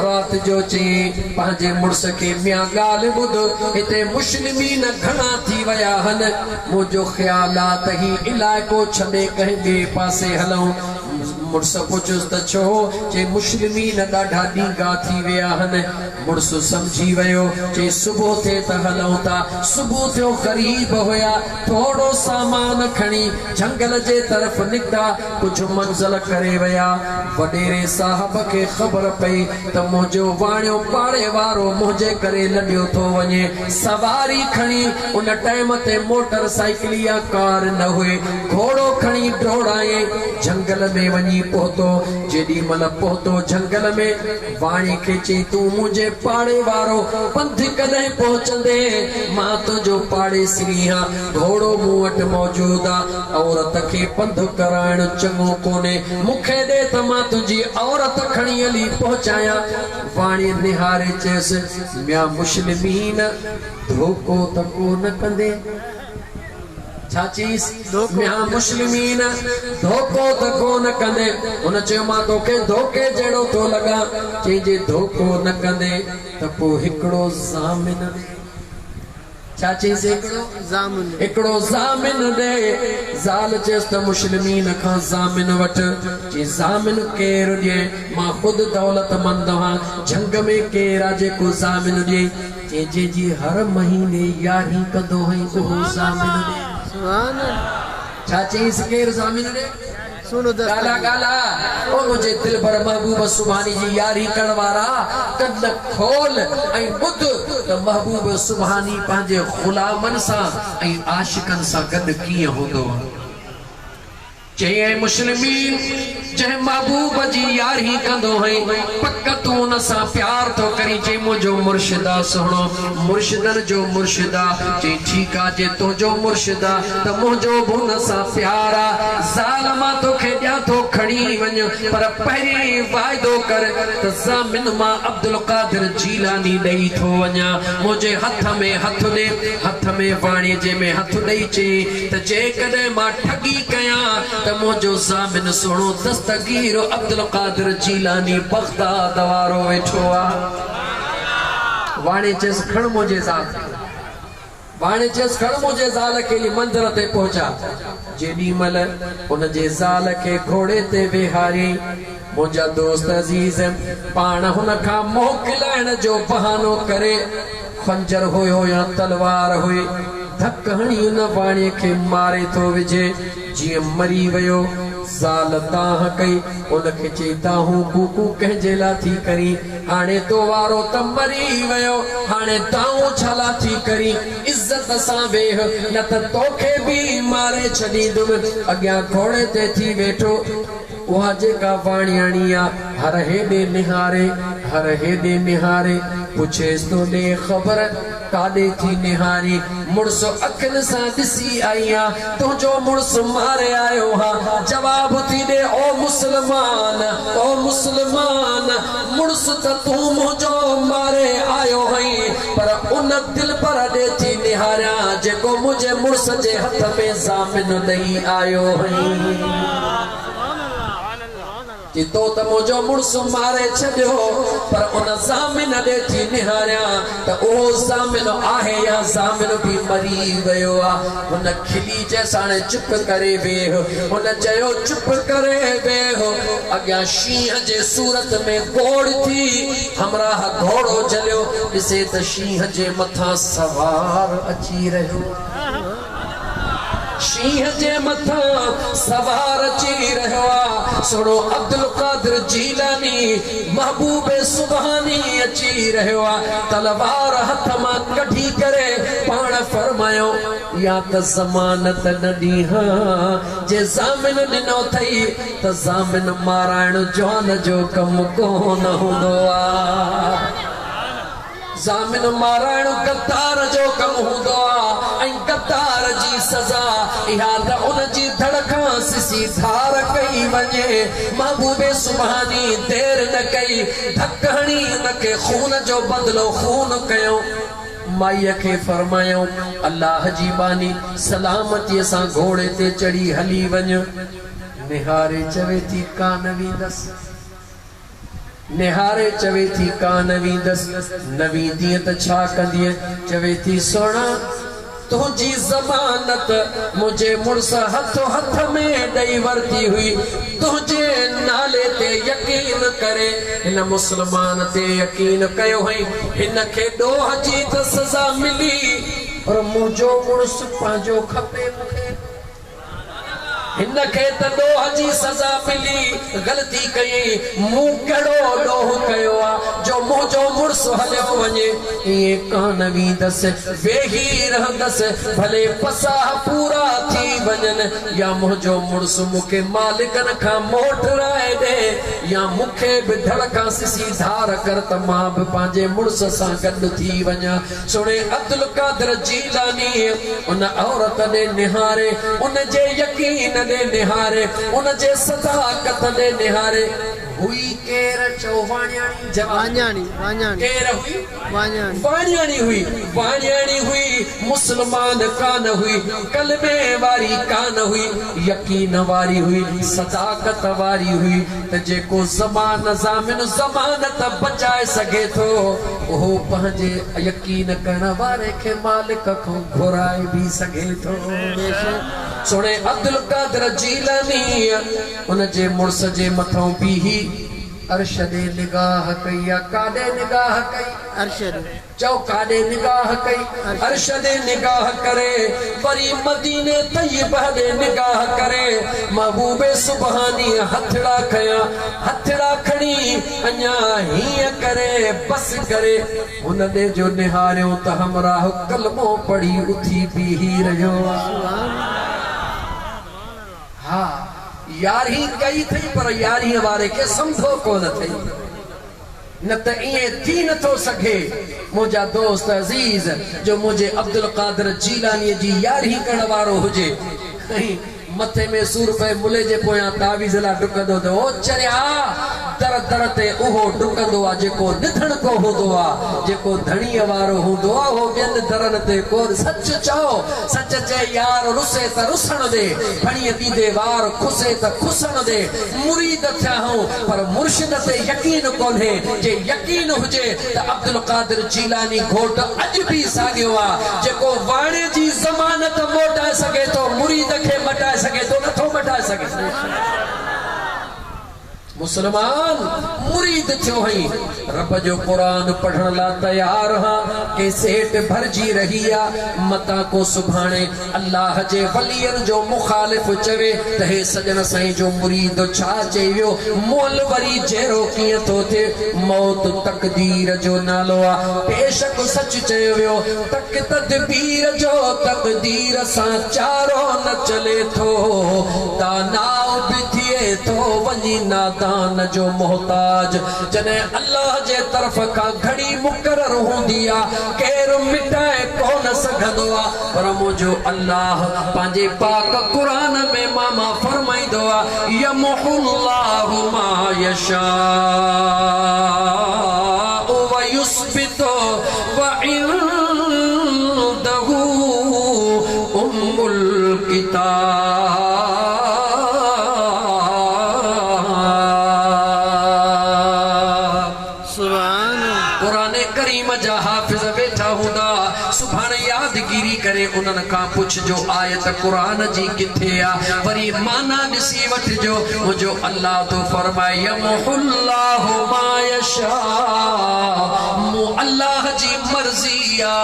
رات جو چيائين پنهنجي مڙس کي، ميان ڳالهه ٻڌ، هتي مشلمين گهڻا ٿي ويا هن، منهنجو خيال آ ته هي علائقو ڇڏي ڪنهن ٻئي پاسي هلون. مڙس پڇيس ته ڇو؟ چي مشلمين ڏاڍا ڏينگا ٿي ويا هن. مڙس سمجهي ويو. چي صبح ٿئي ته هلون ٿا. صبح ٿيو غريب هيا. ٿورو سامان کڻي جهنگل جي طرف نڪتا. ڪجهه منزل ڪري ويا. وڏيري صاحب کي خبر پئي ته منهنجو واڻيو پاڙي وارو منهنجي ڪري لڏيو ٿو وڃي. سواري کڻي ان ٽائيم تي موٽر سائيڪل يا ڪار نه هئي. گهوڙو کڻي ڊوڙائين جهنگل ۾ وڃي پهتو. جيڏي مهل پهتو جهنگل ۾ واڻي کي چئي تون منهنجي پاڙي وارو پنڌ ڪڏهن پهچندين؟ مان تنهنجو پاڙيسري هان. گهوڙو مون وٽ موجود آ. عورت کي پنڌ ڪرائڻ چڱو ڪونهي. مون کي ڏي ته مان تنهنجي عورت کڻي هلي پهچايان. واڻي نهاري چيس، ميان مشلمين! ڌوڪو ته ڪو نه ڪندين؟ ڇا چيس؟ ميان مشلمين! ڌوڪو ته ڪو نه ڪندين؟ هن چيو، مان توکي ڌوڪي جهڙو ٿو لڳان؟ چيائين، جي ڌوڪو نه ڪندين ته پوء هڪڙو ضامن ڏي. ڇا چيس هڪڙو ضامن. هڪڙو ضامن ڏي. زال چيس ته مسلمين کان ضامن وٺ. چي ضامن ڪير ڏئي؟ مان خود دولتمند آهيان. جهنگ ۾ ڪير آ جيڪو ضامن ڏئي؟ چي جنهن جي هر مهيني يارهين ڪندو هئين اهو ضامن ڏي. سبحان الله. ڇا چيس ڪير ضامن ڏي؟ سونو ڳالها دستگير. ڳالها او منهنجي دلبر محبوب سبحاني جي ياري ڪرڻ وارا ڪن کول ۽ ٻڌ ته محبوب سبحاني پنهنجي غلامن سان ۽ عاشقن سان گڏ ڪيئن هوندو آهي. چيائين اي مسلمين! جنهن محبوب جي ياري ڪندو هئين پڪ تون ان سان پيار ٿو ڪرين. چيائين منهنجو مرشد آ سهڻو مرشدن جو مرشد آ. چيائين ٺيڪ آ جي تنهنجو مرشد آ ته منهنجو به ان سان پيار آ. زال مان توکي ڏيان ٿو کڻي وڃ پر پهرين واعدو ڪر ته ضامن مان عبدالقادر جيلاني ڏئي ٿو وڃان. منهنجي هٿ ۾ هٿ ڏي. هٿ ۾ واڻيي جي ۾ هٿ ڏئي چيائين ته جيڪڏهن مان ٺڳي ڪيان ته منهنجو ضامن سهڻو دستگير عبدالقادر جيلاني بغداد وارو ويٺو آ. واڻيي چيس کڻ منهنجي زال کي. واڻي چيس، کڻ منهنجي زال کي هلي منزل تي پهچاء. جيڏي مهل هن جي زال کي گهوڙي تي ويهاريائين، منهنجا دوست عزيز پاڻ هن کان منهن کلائڻ جو بهانو ڪري، خنجر هيو يا تلوار هئي، ڌڪ هڻي ان واڻي کي ماري ٿو وجهي. جيئن مري ويو. زال دانهن ڪئي. ان کي چئي، دانهون ڪوڪون ڪنهن جي لا ٿي ڪرين؟ هاڻي تو وارو ته مري ويو، هاڻي دانهون ڇا لا ٿي ڪرين؟ عزت سان ويهه، نه ته توکي به ماري ڇڏيندم. اڳيان گهوڙي تي ٿي ويٺو. اها جيڪا واڻياڻي آ، هر هيڏي نهاري، هر هيڏي نهاري. پڇيس ٿو ڏي خبر، ڪاڏي ٿي نهارين؟ مڙس اکين سان ڏسي آئي آن، تنهنجو مڙس ماري آيو هان. جواب ٿي ڏي، او مسلمان، او مسلمان! مڙس ته تون منهنجو ماري آيو هئين، پر ان دلبر ڏي ٿي نهاريان، جيڪو منهنجي مڙس جي هٿ ۾ ضامن ڏئي آيو هئين. چي تو ته منهنجو مڙس ماري ڇڏيو، پر ان ضامن ڏي ٿي نهاريان ته اهو ضامن آهي يا ضامن به مري ويو آ. هن کلي چيس هاڻي چپ ڪري ويهه. هن چيو چپ ڪري ويهه. اڳيان شينهن جي صورت ۾ گوڙ ٿي. همراهه گهوڙو جهليو، ڏسي ته شينهن جي مٿان سوار اچي رهيو آ. شينهن جي مٿان سوار اچي رهيو آ، سهڻو عبدالقادر جيلاني محبوب سبحاني اچي رهيو آ، تلوار هٿ مان ڪڍي ڪري پاڻ فرمايو، يا ته ضمانت نه ڏين ها، جي ضامن ڏنو اٿئي ته ضامن مارائڻ جوان جو ڪم ڪونه هوندو آ. ضامن مارائڻ غدار جو ڪم هوندو آ ۽ غدار جي سزا اها ته ان جي ڌڙ کان سسي ڌار ڪئي وڃي. محبوب سبحاني دير نه ڪئي، ڌڪ هڻي ان کي خون جو بدلو خون ڪيو. مائيء کي فرمايائون، الله جي ٻانهي سلامتيء سان گهوڙي تي چڙهي هلي وڃ. نهاري چوي ٿي، ڪانه ويندس. نهاري چوي ٿي ڪا نه ويندس. نه ويندينء ته ڇا ڪندينء؟ چوي ٿي سهڻا! تنهنجي ضمانت منهنجي مڙس هٿ هٿ ۾ ڏئي ورتي هئي. تنهنجي نالي تي يقين ڪري هن مسلمان تي يقين ڪيو هئين. هن کي ڏوهه جي ته سزا ملي پر منهنجو مڙس پنهنجو کپي مون کي. هن کي ته ڏوهه جي سزا ملي، غلطي ڪيائين، مون ڪهڙو ڏوهه ڪيو آ جو منهنجو مڙس هليو وڃي، ائين ڪانه ويندس، ويهي رهندس، ڀلي پساهه پورا ٿي وڃن يا منهنجو مڙس مون کي مالڪن کان موٽرائي ڏي يا مون کي به ڌڙ کان سسي ڌار ڪر ته مان به پنهنجي مڙس سان گڏ ٿي وڃان. سهڻي عبدالقادر جيلانيء ان عورت ڏي نهاري، ان جي يقين ڏي نهاري، ان جي صداقت ڏي نهاري، هئي ڪير؟ چئو واڻياڻي. جواب. واڃاڻي، واڃاڻي. ڪير هئي؟ واڃاڻي. واڻياڻي هئي، واڻياڻي هئي، مسلمان ڪانه هئي، ڪلمي واري ڪانه هئي، يقين واري هئي، صداقت واري هئي ته جيڪو زمان ضامن ضمانت بچائي سگهي ٿو، اهو پنهنجي يقين ڪرڻ واري کي مالڪ کان گهرائي به سگهي ٿو. سهڻي عبدالقادر جيلانيء ان جي مڙس جي مٿئون بيهي عرش ڏي نگاهه ڪئي يا ڪاڏي نگاهه ڪئي؟ عرش ڏي. چئو ڪاڏي نگاهه ڪئي؟ عرش ڏي نگاهه ڪري، وري مديني طيبه ڏي نگاهه ڪري، محبوب سبحانيء هٿڙا کنيا، هٿڙا کڻي اڃا هيئن ڪري بس ڪري، هن ڏي جو نهاريو ته همراهه ڪلمو پڙهي اٿي بيهي رهيو. ها يارهين ڪئي اٿئي پر يارهين واري کي سمجهو ڪونه اٿئي. نه ته ائين ٿي نه ٿو سگهي منهنجا دوست عزيز جو منهنجي عبدالقادر جيلانيء جي يارهين ڪرڻ وارو هجي ۽ مٿي ۾ سور پئي ملي جي پويان تعويذ لا ڊڪندو ته او چريا! در در تي اهو ڊڪندو آ جيڪو نڌڻڪو هوندو آ، جيڪو ڌڻيء وارو هوندو آ اهو ٻين درن تي ڪونه. سچ چئو، سچ چئي يار رسي ته رسڻ ڏي، ڦڻيء ڏيندي وار کسي ته کسڻ ڏي. مريد ٿيا آهون پر مرشد تي يقين ڪونهي، جي يقين هجي ته عبدالقادر جيلاني گهوٽ اڄ به ساڳيو آ، جيڪو واڻي جي ضمانت موٽائي سگهي ٿو، مريد کي مٽائي سگهي ٿو، نٿو مٽائي سگهي. مسلمان مريد ٿيو هئين، رب جو قرآن پڙهڻ لا تيار هان، ڪيسيٽ ڀرجي رهي آ، متان ڪو سڀاڻي الله جي ولين جو مخالف چوي ته هي سڄڻ سائين جو مريد ڇا چئي ويو، مئل وري جيئرو ڪيئن ٿو ٿئي؟ موت تقدير جو نالو آ، بيشڪ سچ چيو ويو، تڪ تدبير جو تقدير سان چارو نه چلي ٿو، داناء به ٿئي ٿو وڃي نادان جو محتاج، جڏهن الله جي طرف کان گهڙي مقرر هوندي آ، ڪير مٽائي ڪونه سگهندو آ. پر منهنجو الله پنهنجي پاڪ قرآن ۾ ماما فرمائيندو آ، يمحو الله ما يشاء ويثبت وعنده ام الڪتاب. سبحان. قرآن ڪريم جا حافظ ويٺا هوندا. سڀاڻي يادگيري ڪري انهن کان پڇجو آيت قرآن جي ڪٿي آ وري معنيٰ ڏسي وٺجو منهنجو الله ٿو فرمائي يمحو الله ما يشاء مون الله جي مرضي آ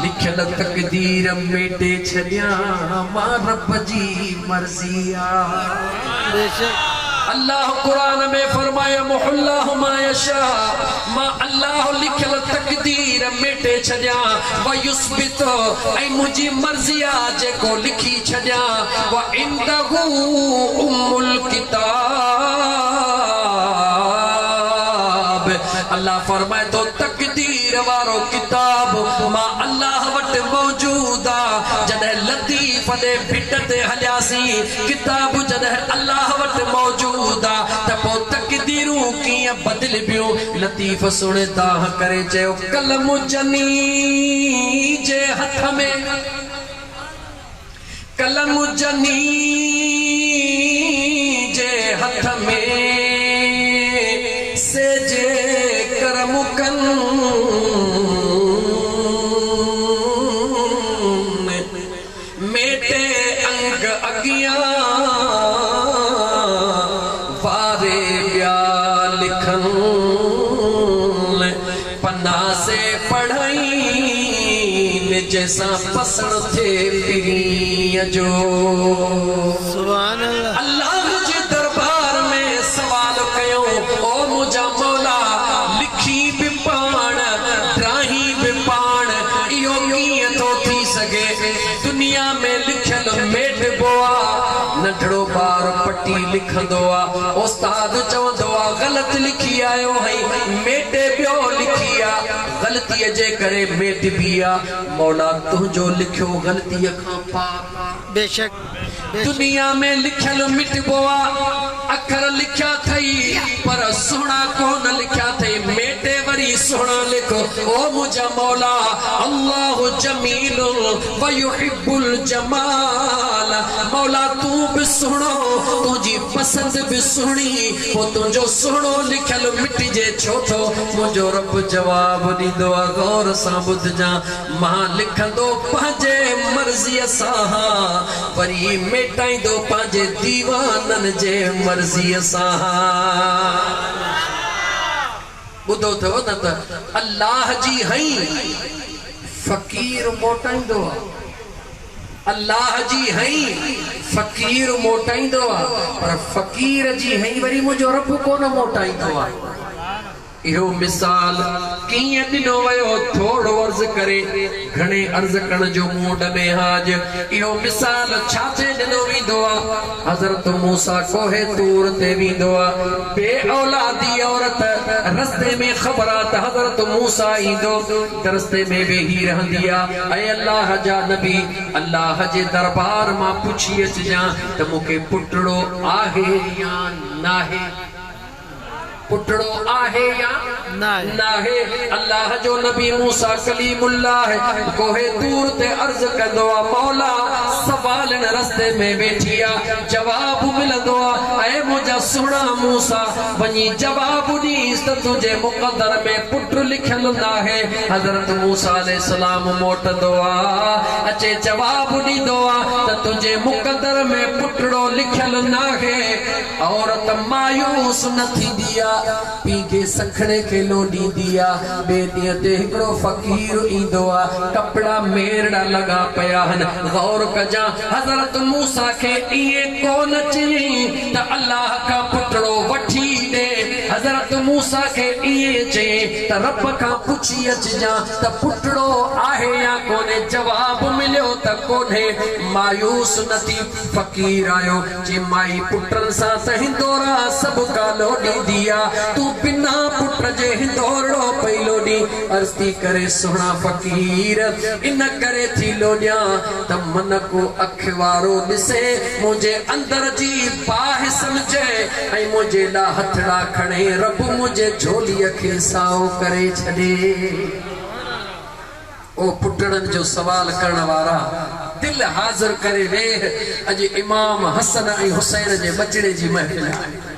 لکيل تقدير ميٽي ڇڏيان مان رب جي مرضي آ. بيشڪ. الله قرآن ۾ فرمايو يمحو الله ما يشاء مان الله لکيل تقدير ميٽي ڇڏيان ويثبت ۽ منهنجي مرضي آ جيڪو لکي ڇڏيان وعنده ام الڪتاب الله فرمائي ٿو تقدير وارو ڪتاب مان الله وٽ موجود آ جڏهن لطيف ڏي ڀٽ تي هلياسين ڪتاب جڏهن الله وٽ موجود آ ته پوء تقديرون ڪيئن بدلبيون؟ لطيف سهڻي دانهن ڪري چيو، قلم جني جي هٿ ۾، قلم جني جي هٿ ۾، سي جي ڪرم ڪن. ميٽي انگ اڳيان واري ٻيا لکن، پنا سي پڙهائين جنهن سان پسڻ ٿئي پرينء جو. سبحان الله. الله جي دربار ۾ سوال ڪيو، او منهنجا مولا! لکين به پاڻ، ڊاهين به پاڻ، اهو ڪيئن ٿو ٿي سگهي؟ دنيا ۾ لکيل ميٽبو آ، ننڍڙو ٻار پٽي لکندو آ، استاد چوندو آ غلط لکي آيو آهين، ميٽي ٻيو لکي آ، غلطيء جي ڪري ميٽبي آ، مولا تنهنجو لکيو غلطيء کان پاڪ آ. بيشڪ. दुनिया में लिखियल मिटबो आहे, अखर लिखिया अथई पर सुहिणा कोन लिखिया अथई, मेटे वरी सुहिणा लिख। ओ मुंहिंजा मौला, अल्लाह जमील व युहिब्बुल जमाल। मौला तूं बि सुहिणो, तुंहिंजी पसंदि बि सुहिणी, पोइ तुंहिंजो सुहिणो लिखियल मिटिजे छो थो? मुंहिंजो रब जवाबु ॾींदो आहे, गौर सां ॿुधजां, मां लिखंदो पंहिंजे मर्ज़ीअ सां, वरी मेटाईंदो पंहिंजे दीवाननि जे मर्ज़ीअ सां। ॿुधो अथव न त अल्लाह जी हई फ़क़ीर मोटाईंदो आहे, अल्लाह जी हई फ़क़ीर मोटाईंदो आहे, पर फ़क़ीर जी हई वरी मुंहिंजो रब कोन मोटाईंदो आहे। इहो मिसाल कीअं ॾिनो वियो? थोरो अर्ज़ करे, घणे अर्ज़ करण जो मूड में हाज। इहो मिसाल छा ते ॾिनो वेंदो आहे? हज़रत मूसा कोहे तूर ते वेंदो आहे, बे औलादी औरत रस्ते में ख़बर आहे त हज़रत मूसा ईंदो, रस्ते में वेही रहंदी आहे। ऐं अल्लाह जा नबी, अल्लाह जे दरबार मां पुछी अचिजां त मूंखे पुटड़ो आहे या नाहे, पुटड़ो आहे या नाहे। अल्लाह जो नबी मूसा कलीमुल्लाह कोहे तूर ते अर्ज़ कंदो आहे, मौला सवाल रस्ते में वेठी आहे, जवाबु मिलंदो आहे, ऐं मुंहिंजा सुहिणा मूसा वञी जवाबु ॾीस त तुंहिंजे मुक़दर में पुट लिखियल नाहे। हज़रत मूसा अलैहिस्सलाम मोटंदो आहे, अचे जवाबु ॾींदो आहे त तुंहिंजे मुक़दर में पुटड़ो लिखियल नाहे। औरत मायूस न थींदी आहे, पीउ सखणे खे लोॾींदी आहे। ॿिए ॾींहं ते हिकिड़ो फ़क़ीर ईंदो आहे, कपिड़ा मेरड़ा लॻा पिया आहिनि। गौर कजां, हज़रत मूसा खे ईअं कोन चयईं त अल्लाह खां पुटड़ो वठी ॾे। हज़रत मूसा खे ईअं चयईं त रब खां पुछी अचिजां त पुटड़ो आहे या कोन्हे। जवाबु मिलियो त कोन्हे। मायूस न थी, फ़क़ीर आयो, चई माई पुटनि सां त हिंदोरा सभु का लोॾींदी आहे, तूं बिना पुट जे हिंदोरड़ो पई लोॾी। अर्ज़ थी करे, सुहिणा फ़क़ीर, इन करे थी लोॾियां त मन को अख वारो ॾिसे, मुंहिंजे अंदर जी बाहि सम्झे ऐं मुंहिंजे लाइ हथड़ा खणे रब मुंहिंजे झोलीअ खे साओ करे छॾे। ओ पुटड़नि जो सवाल करण वारा, दिलि हाज़िर करे वेह, अॼु इमाम हसन ऐं हुसैन जे बचड़े जी महफ़िल आहे।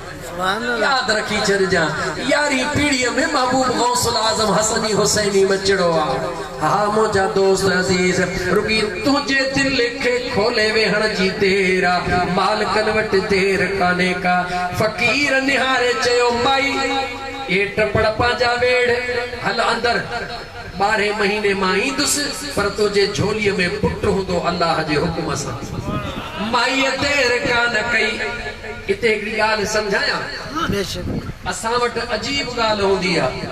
यादि रखी छॾिजां, 11वीं पीढ़ीअ में महबूब गौसुल आज़म हसनी हुसैनी बचड़ो आहे। हा मुंहिंजा दोस्त अज़ीज़, रुगी तुंहिंजे दिलि खे खोले वेहण जी देरि आहे, मालिकनि वटि देरि कान्हे का। फ़क़ीर निहारे चयो, माई इहे टपड़ पंहिंजा वेड़, हल अंदरि, 12 महीने मां ईंदुसि, पर तुंहिंजे झोलीअ में पुट हूंदो अल्लाह जे हुकुम सां। माईअ देरि कान कई। हिते हिकिड़ी ॻाल्हि सम्झायां, असां वटि अजीब ॻाल्हि हूंदी आहे,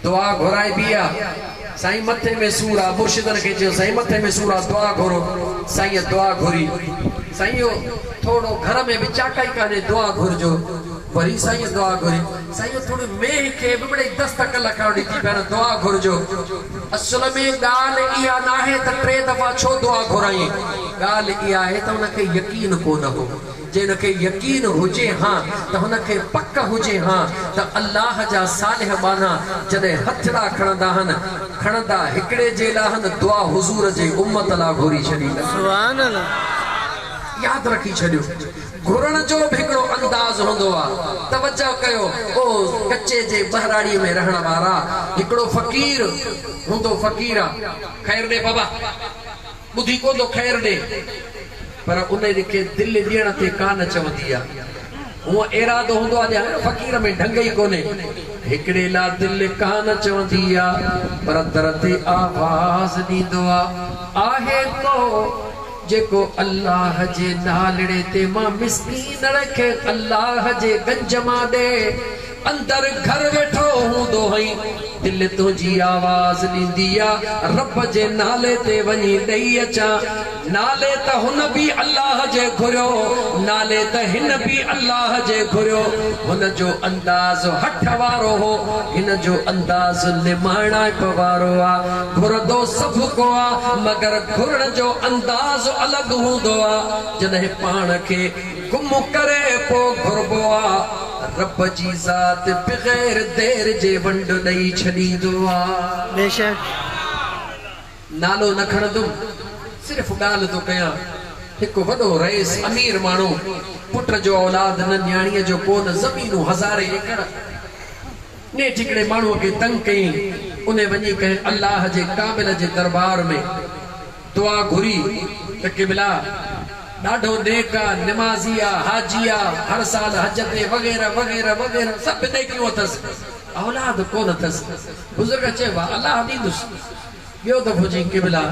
दुआ घुराइबी आहे, साईं मथे में सूर आहे, मुर्शिदनि खे चयो साईं मथे में सूर आहे, दुआ घुरो। साईं दुआ घुरी, साईं इहो थोरो घर में बि चाकाई कान्हे, दुआ घुरिजो। वरी साईं दुआ घुरी, साईं थोरो मेह खे बि बड़े दस्तक लखाइण थी पिया, दुआ घुरिजो। असल में ॻाल्हि इहा नाहे त 3 दफ़ा छो दुआ घुराई, ॻाल्हि इहा आहे त हुनखे यकीन कोन हो। जंहिंखे यकीन हुजे हा त हुनखे पक हुजे हा त अल्लाह जा सालिह बाना जॾहिं हथड़ा खणंदा आहिनि, खणंदा हिकिड़े जे लाइ आहिनि, दुआ हुज़ूर जे उम्मत लाइ घुरी छॾींदा। सुभान अल्लाह। यादि रखी छॾियो, घुरण जो बि हिकिड़ो अंदाज़ हूंदो आहे। तवजो कयो, ओ कच्चे जे बहराड़ीअ में रहण वारा, हिकिड़ो फ़क़ीर हूंदो, फ़क़ीर आहे, ख़ैर ॾे बाबा, ॿुधी कोन थो ख़ैर ॾे, पर उन खे दिलि ॾियण ते कान चवंदी आहे। हूअं इरादो हूंदो आहे फ़क़ीर में ढंग ई कोन्हे, हिकिड़े लाइ दिलि कान चवंदी आहे, पर दर ते आवाज़ ॾींदो आहे, आहे को जेको अल्लाह जे नालड़े ते मां मिसकीन खे अल्लाह जे गंज मां ॾे। اندر گهر ويٺو هوندو هئين، دل تنهنجي آواز ڏيندي آ، رب جي نالي تي وڃي ڏئي اچان. نالي ته هن به الله جي گهريو، نالي ته هن به الله جي گهريو. هن جو انداز هٺ وارو هو، هن جو انداز نماڻائپ وارو آ. گهرندو سڀ ڪو آ، مگر گهرڻ جو انداز الڳ هوندو آ. جڏهن پاڻ کي گم ڪري پو گهربو آ، رب جي ذات بغير دير جي ونڊ ڏئي ڇڏيندو آ. بيشڪ. نالو نه کڻندم، صرف ڳالهه ٿو ڪيان. هڪ وڏو رئيس امير ماڻهو، پٽ جو اولاد نه نياڻيء جو ڪو نه، زمينون هزارين ايڪڙ. نيٺ هڪڙي ماڻهوء کي تنگ ڪيائين، انهي وڃي ڪنهن الله جي ڪامل جي دربار ۾ دعا گهري ته قبلا! ڏاڍو نيڪ آ، نمازي آ، حاجي آ، هر سال حج تي وغيره وغيره وغيره سڀ نيڪيون اٿس، اولاد ڪونه اٿس. بزرگ چيو، الله ڏيندس. ٻيو دفعو چيائين، قبلا!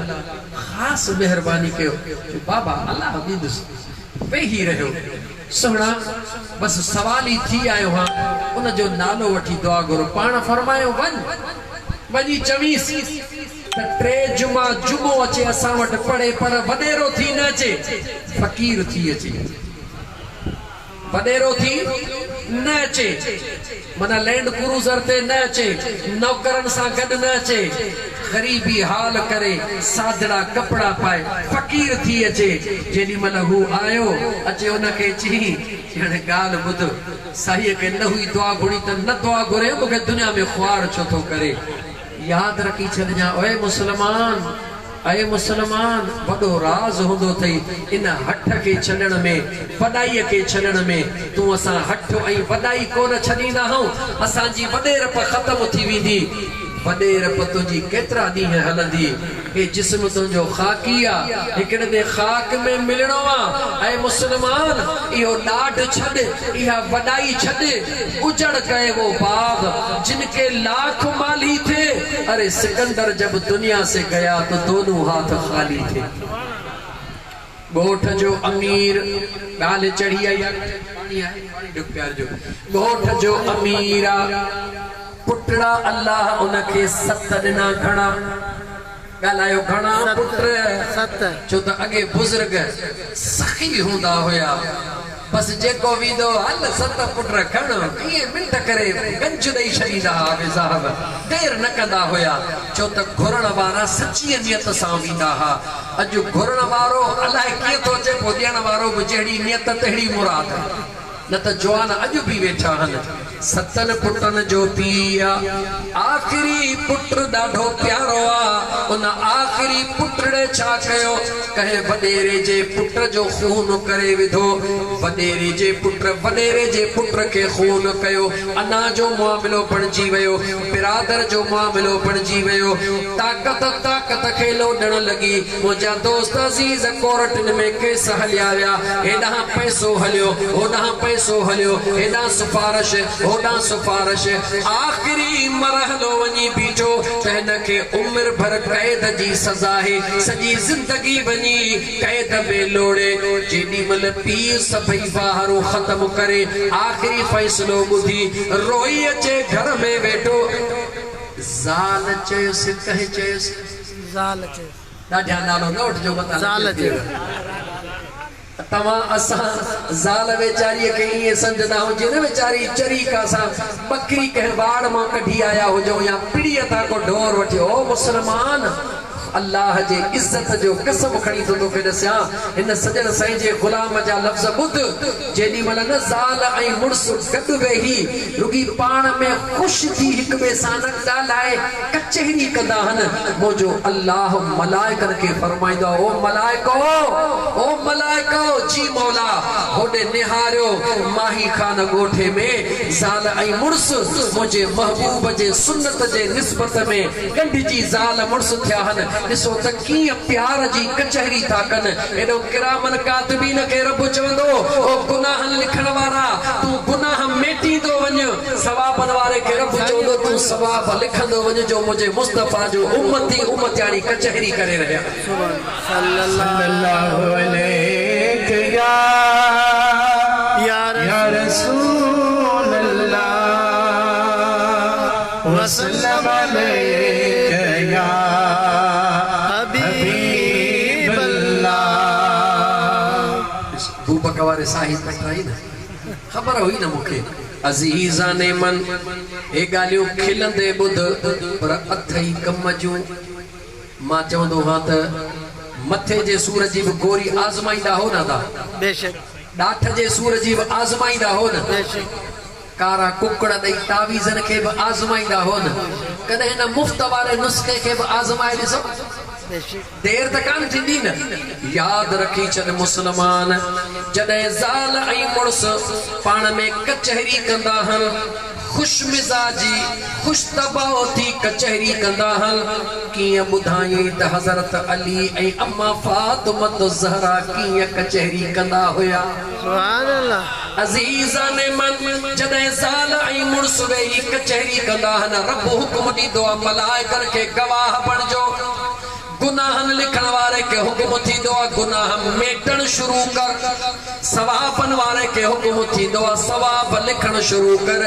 خاص مهرباني ڪيو. چيو، بابا الله ڏيندس. ويهي رهيو. سهڻا! بس سوال ئي ٿي آيو هان، ان جو نالو وٺي دعا گهر. پاڻ فرمايو، وڃ، وڃي چوينس ته ٽي جمعا جمعو اچي اسان وٽ پڙهي پر وڏيرو ٿي نه اچي، فقير ٿي اچي. وڏيرو ٿي نه اچي، معنيٰ لينڊ ڪروزر تي نه اچي، نوڪرن سان گڏ نه اچي، غريبي حال ڪري، سادڙا ڪپڙا پائي، فقير ٿي اچي. جيڏي مهل هو آيو، اچي ان کي چيائين، هاڻي ڳالهه ٻڌ، سائينء کي نه هئي دعا گهرڻي ته نه دعا گهري، مون کي دنيا ۾ خوار ڇو ٿو ڪري؟ ياد رکي ڇڏجان اي مسلمان! اي مسلمان! وڏو راز هوندو اٿئي ان هٺ کي ڇڏڻ ۾، وڏائيء کي ڇڏڻ ۾. تون اسان هٺ ۽ وڏائي ڪونه ڇڏيندا هون، اسان جي وڏيرپ ختم ٿي ويندي. وڏيرپ تنهنجي ڪيترا ڏينهن هلندي؟ هي جسم تنهنجو خاڪي آ، هڪڙي ڏينهن خاڪ ۾ ملڻو آ. اي مسلمان! اهو ڏاڍ ڇڏ، اها وڏائي ڇڏ. اجڙ گئي وو باغ، جن ڪي لاک مالهي ٿي. اري سڪندر جب دنيا سي گيا تو دونون هاٿ خالي ٿي. ڳوٺ جو امير، ڳالهه چڙهي آئي آ، پاڻي آهي، پاڻي ڍڪ پيارجو. ڳوٺ جو امير آ. پٽڙا الله ان کي ست ڏنا گهڻا ڳالهايو گهڻا پٽ ڇو ته اڳي بزرگ سخي هوندا هيا بس جيڪو ويندو هل ست پٽ کڻ ائين منٽ ڪري گنج ڏئي ڇڏيندا ها اهي صاحب دير نه ڪندا هيا ڇو ته گهرڻ وارا سچيء نيت سان ويندا ها اڄ گهرڻ وارو الائي ڪيئن ٿو اچي پوء ڏيڻ وارو به جهڙي نيت تهڙي مراد. نه ته جوان اڄ به ويٺا هن. ستن پٽن جو پيء آ. آخري پٽ ڏاڍو پيارو آ. ان آخري پٽڙي ڇا ڪيو؟ ڪنهن وڏيري جي پٽ جو خون ڪري وڌو. وڏيري جي پٽ وڏيري جي پٽ کي خون ڪيو. انا جو معاملو بڻجي ويو. برادر جو معاملو بڻجي ويو. طاقت طاقت کي لوڏڻ لڳي. منهنجا دوست عزيز ڪورٽن ۾ ڪيس هليا ويا، هيڏانهن پئسو هليو، هوڏانهن پئسو هليو، هيڏانهن سفارش، هوڏانهن سفارش، آخري مرحلو وڃي بيٺو ته هن کي عمر ڀر قيد جي سزا آهي، سڄي زندگي وڃي قيد ۾ لوڙي، جيڏي مهل پيء سڀئي واهرون ختم ڪري آخري فيصلو ٻڌي روئي اچي گهر ۾ ويٺو. زال چيس، ڪنهن چيس؟ زال چيس. ڏاڍيان نالو نه وٺجو متان زال لچي ٿئي. چيس. توهان اسان زال ويچاريء کي ائين سمجهندا آهيون جيئن نه ويچاري چري ڪا اسان ٻڪري ڪنهن واڙ مان ڪڍي آيا هجون يا پڙيء تان ڪو ڍور وٺي او مسلمان! الله جي عزت جو قسم کڻي ٿو توکي ڏسيان هن سڄڻ سائين جي غلام جا لفظ ٻڌ جيڏي مهل نه زال ۽ مڙس گڏ ويهي رڳي پاڻ ۾ خوش ٿي هڪ ٻئي سان نه ڳالهائي ڪچهري ڪندا هن، منهنجو الله ملائڪن کي فرمائيندو آهي، او ملائڪو! او ملائڪو! جي مولا! هوڏي نهاريو، ماهي خان ڳوٺي ۾ زال ۽ مڙس منهنجي محبوب جي سنت جي نسبت ۾ ڳنڍجي زال مڙس ٿيا هن، ڏسو ته ڪيئن پيار جي ڪچهري ٿا ڪن. ايڏو ڪرامن ڪاتبين کي رب چوندو، او گناهن لکڻ وارا! تون گناهه ميٽيندو وڃ. ثوابن واري کي رب چوندو، تون ثواب لکندو وڃ جو منهنجي مصطفيٰ جو امتي امتياڻي ڪچهري ڪري رهيا آهن. صلّي اللّٰه عليڪ يا رسول اللّٰه. وسلم عليڪ يا حبيب الله. بوبڪ واري ساهي پٽرائي نه خبر هئي نه مون کي. عزيزان من هي ڳالهيون کلندي ٻڌ پر اٿئي ڪم جون. مان چوندو هان ته مٿي جي سور جي به گوري آزمائيندا هو نه ادا. بيشڪ. ڏاٺ جي سور جي به آزمائيندا هو نه. بيشڪ. ڪارا ڪڪڙ ڏئي تعويذن کي به آزمائيندا هو نه. ڪڏهن هن مفت واري نسخي کي به آزمائي ڏسو. بيشڪ. دير ته ڪانه ٿيندي نه. ياد رکي ڇڏ مسلمان جڏهن زال ۽ مڙس پاڻ ۾ ڪچهري ڪندا هن. خوش مزاجي، خوش طبع ٿي ڪچهري ڪندا هن. ڪيئن ٻڌايئين ته حضرت علي ۽ اما فاطمة الزهرا ڪيئن ڪچهري ڪندا هيا. سبحان الله. عزيزان من! جڏهن زال ۽ مڙس ويهي ڪچهري ڪندا هن، رب حڪم ڏيندو آ ملائڪن کي گواهه بڻجو. گناهن لکڻ واري کي حڪم ٿيندو آ گناهه ميٽڻ شروع ڪر، ثوابن واري کي حڪم ٿيندو آ ثواب لکڻ شروع ڪر،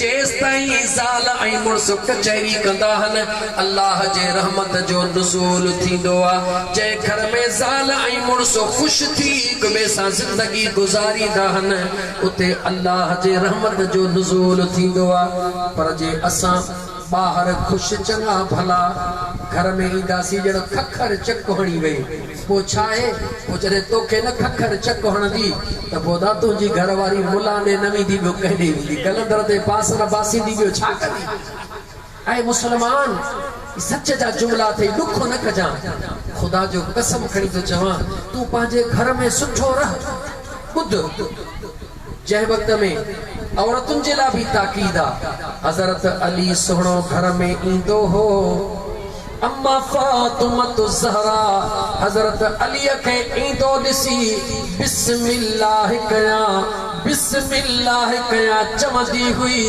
جيستائين زال ۽ مڙس ڪچهري ڪندا هن الله جي رحمت جو نزول ٿيندو آ، جنهن گهر ۾ زال ۽ مڙس خوش ٿي هڪ ٻئي سان زندگي گذاريندا هن اتي الله جي رحمت جو نزول ٿيندو آ، پر جي اسان. ٻاهر خوش چڱا ڀلا گهر ۾ اينداسين ڄڻ ککر چڪ هڻي وئي. پوء ڇا آهي؟ پوء جڏهن توکي نه ککر چڪ هڻندي ته پوء ادا تنهنجي گهر واري ملان ڏي نه ويندي ٻيو ڪنهن ڏي ويندي؟ قلندر تي باس نه باسيندي ٻيو ڇا ڪندي؟ اي مسلمان! سچ جا جملا اٿئي ڏک نه ڪجان. خدا جو قسم کڻي ٿو چوان تون پنهنجي گهر ۾ سٺو رهه. ٻڌ! جنهن وقت ۾ عورتن جي لاء به تاڪيد آ. حضرت علي سهڻو گهر ۾ ايندو هو. اما فاطمة الزهرا حضرت علي کي ايندو ڏسي بسم الله ڪيان، بسم الله ڪيان چوندي هئي.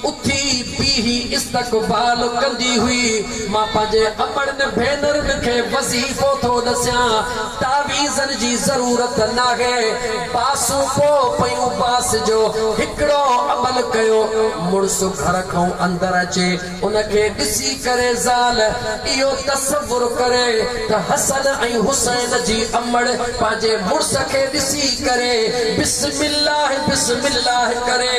اٿي بيهي استقبال ڪندي هئي. مان پنهنجي امڙن ڀينرن کي وظيفو ٿو ڏسيان، تعويذن جي ضرورت ناهي. باسون پو پيون باس جو هڪڙو عمل ڪيو. مڙس گهر کان اندر اچي ان کي ڏسي ڪري زال اهو تصور ڪري ته حسن ۽ حسين جي امڙ پنهنجي مڙس کي ڏسي ڪري بسم الله بسم الله ڪري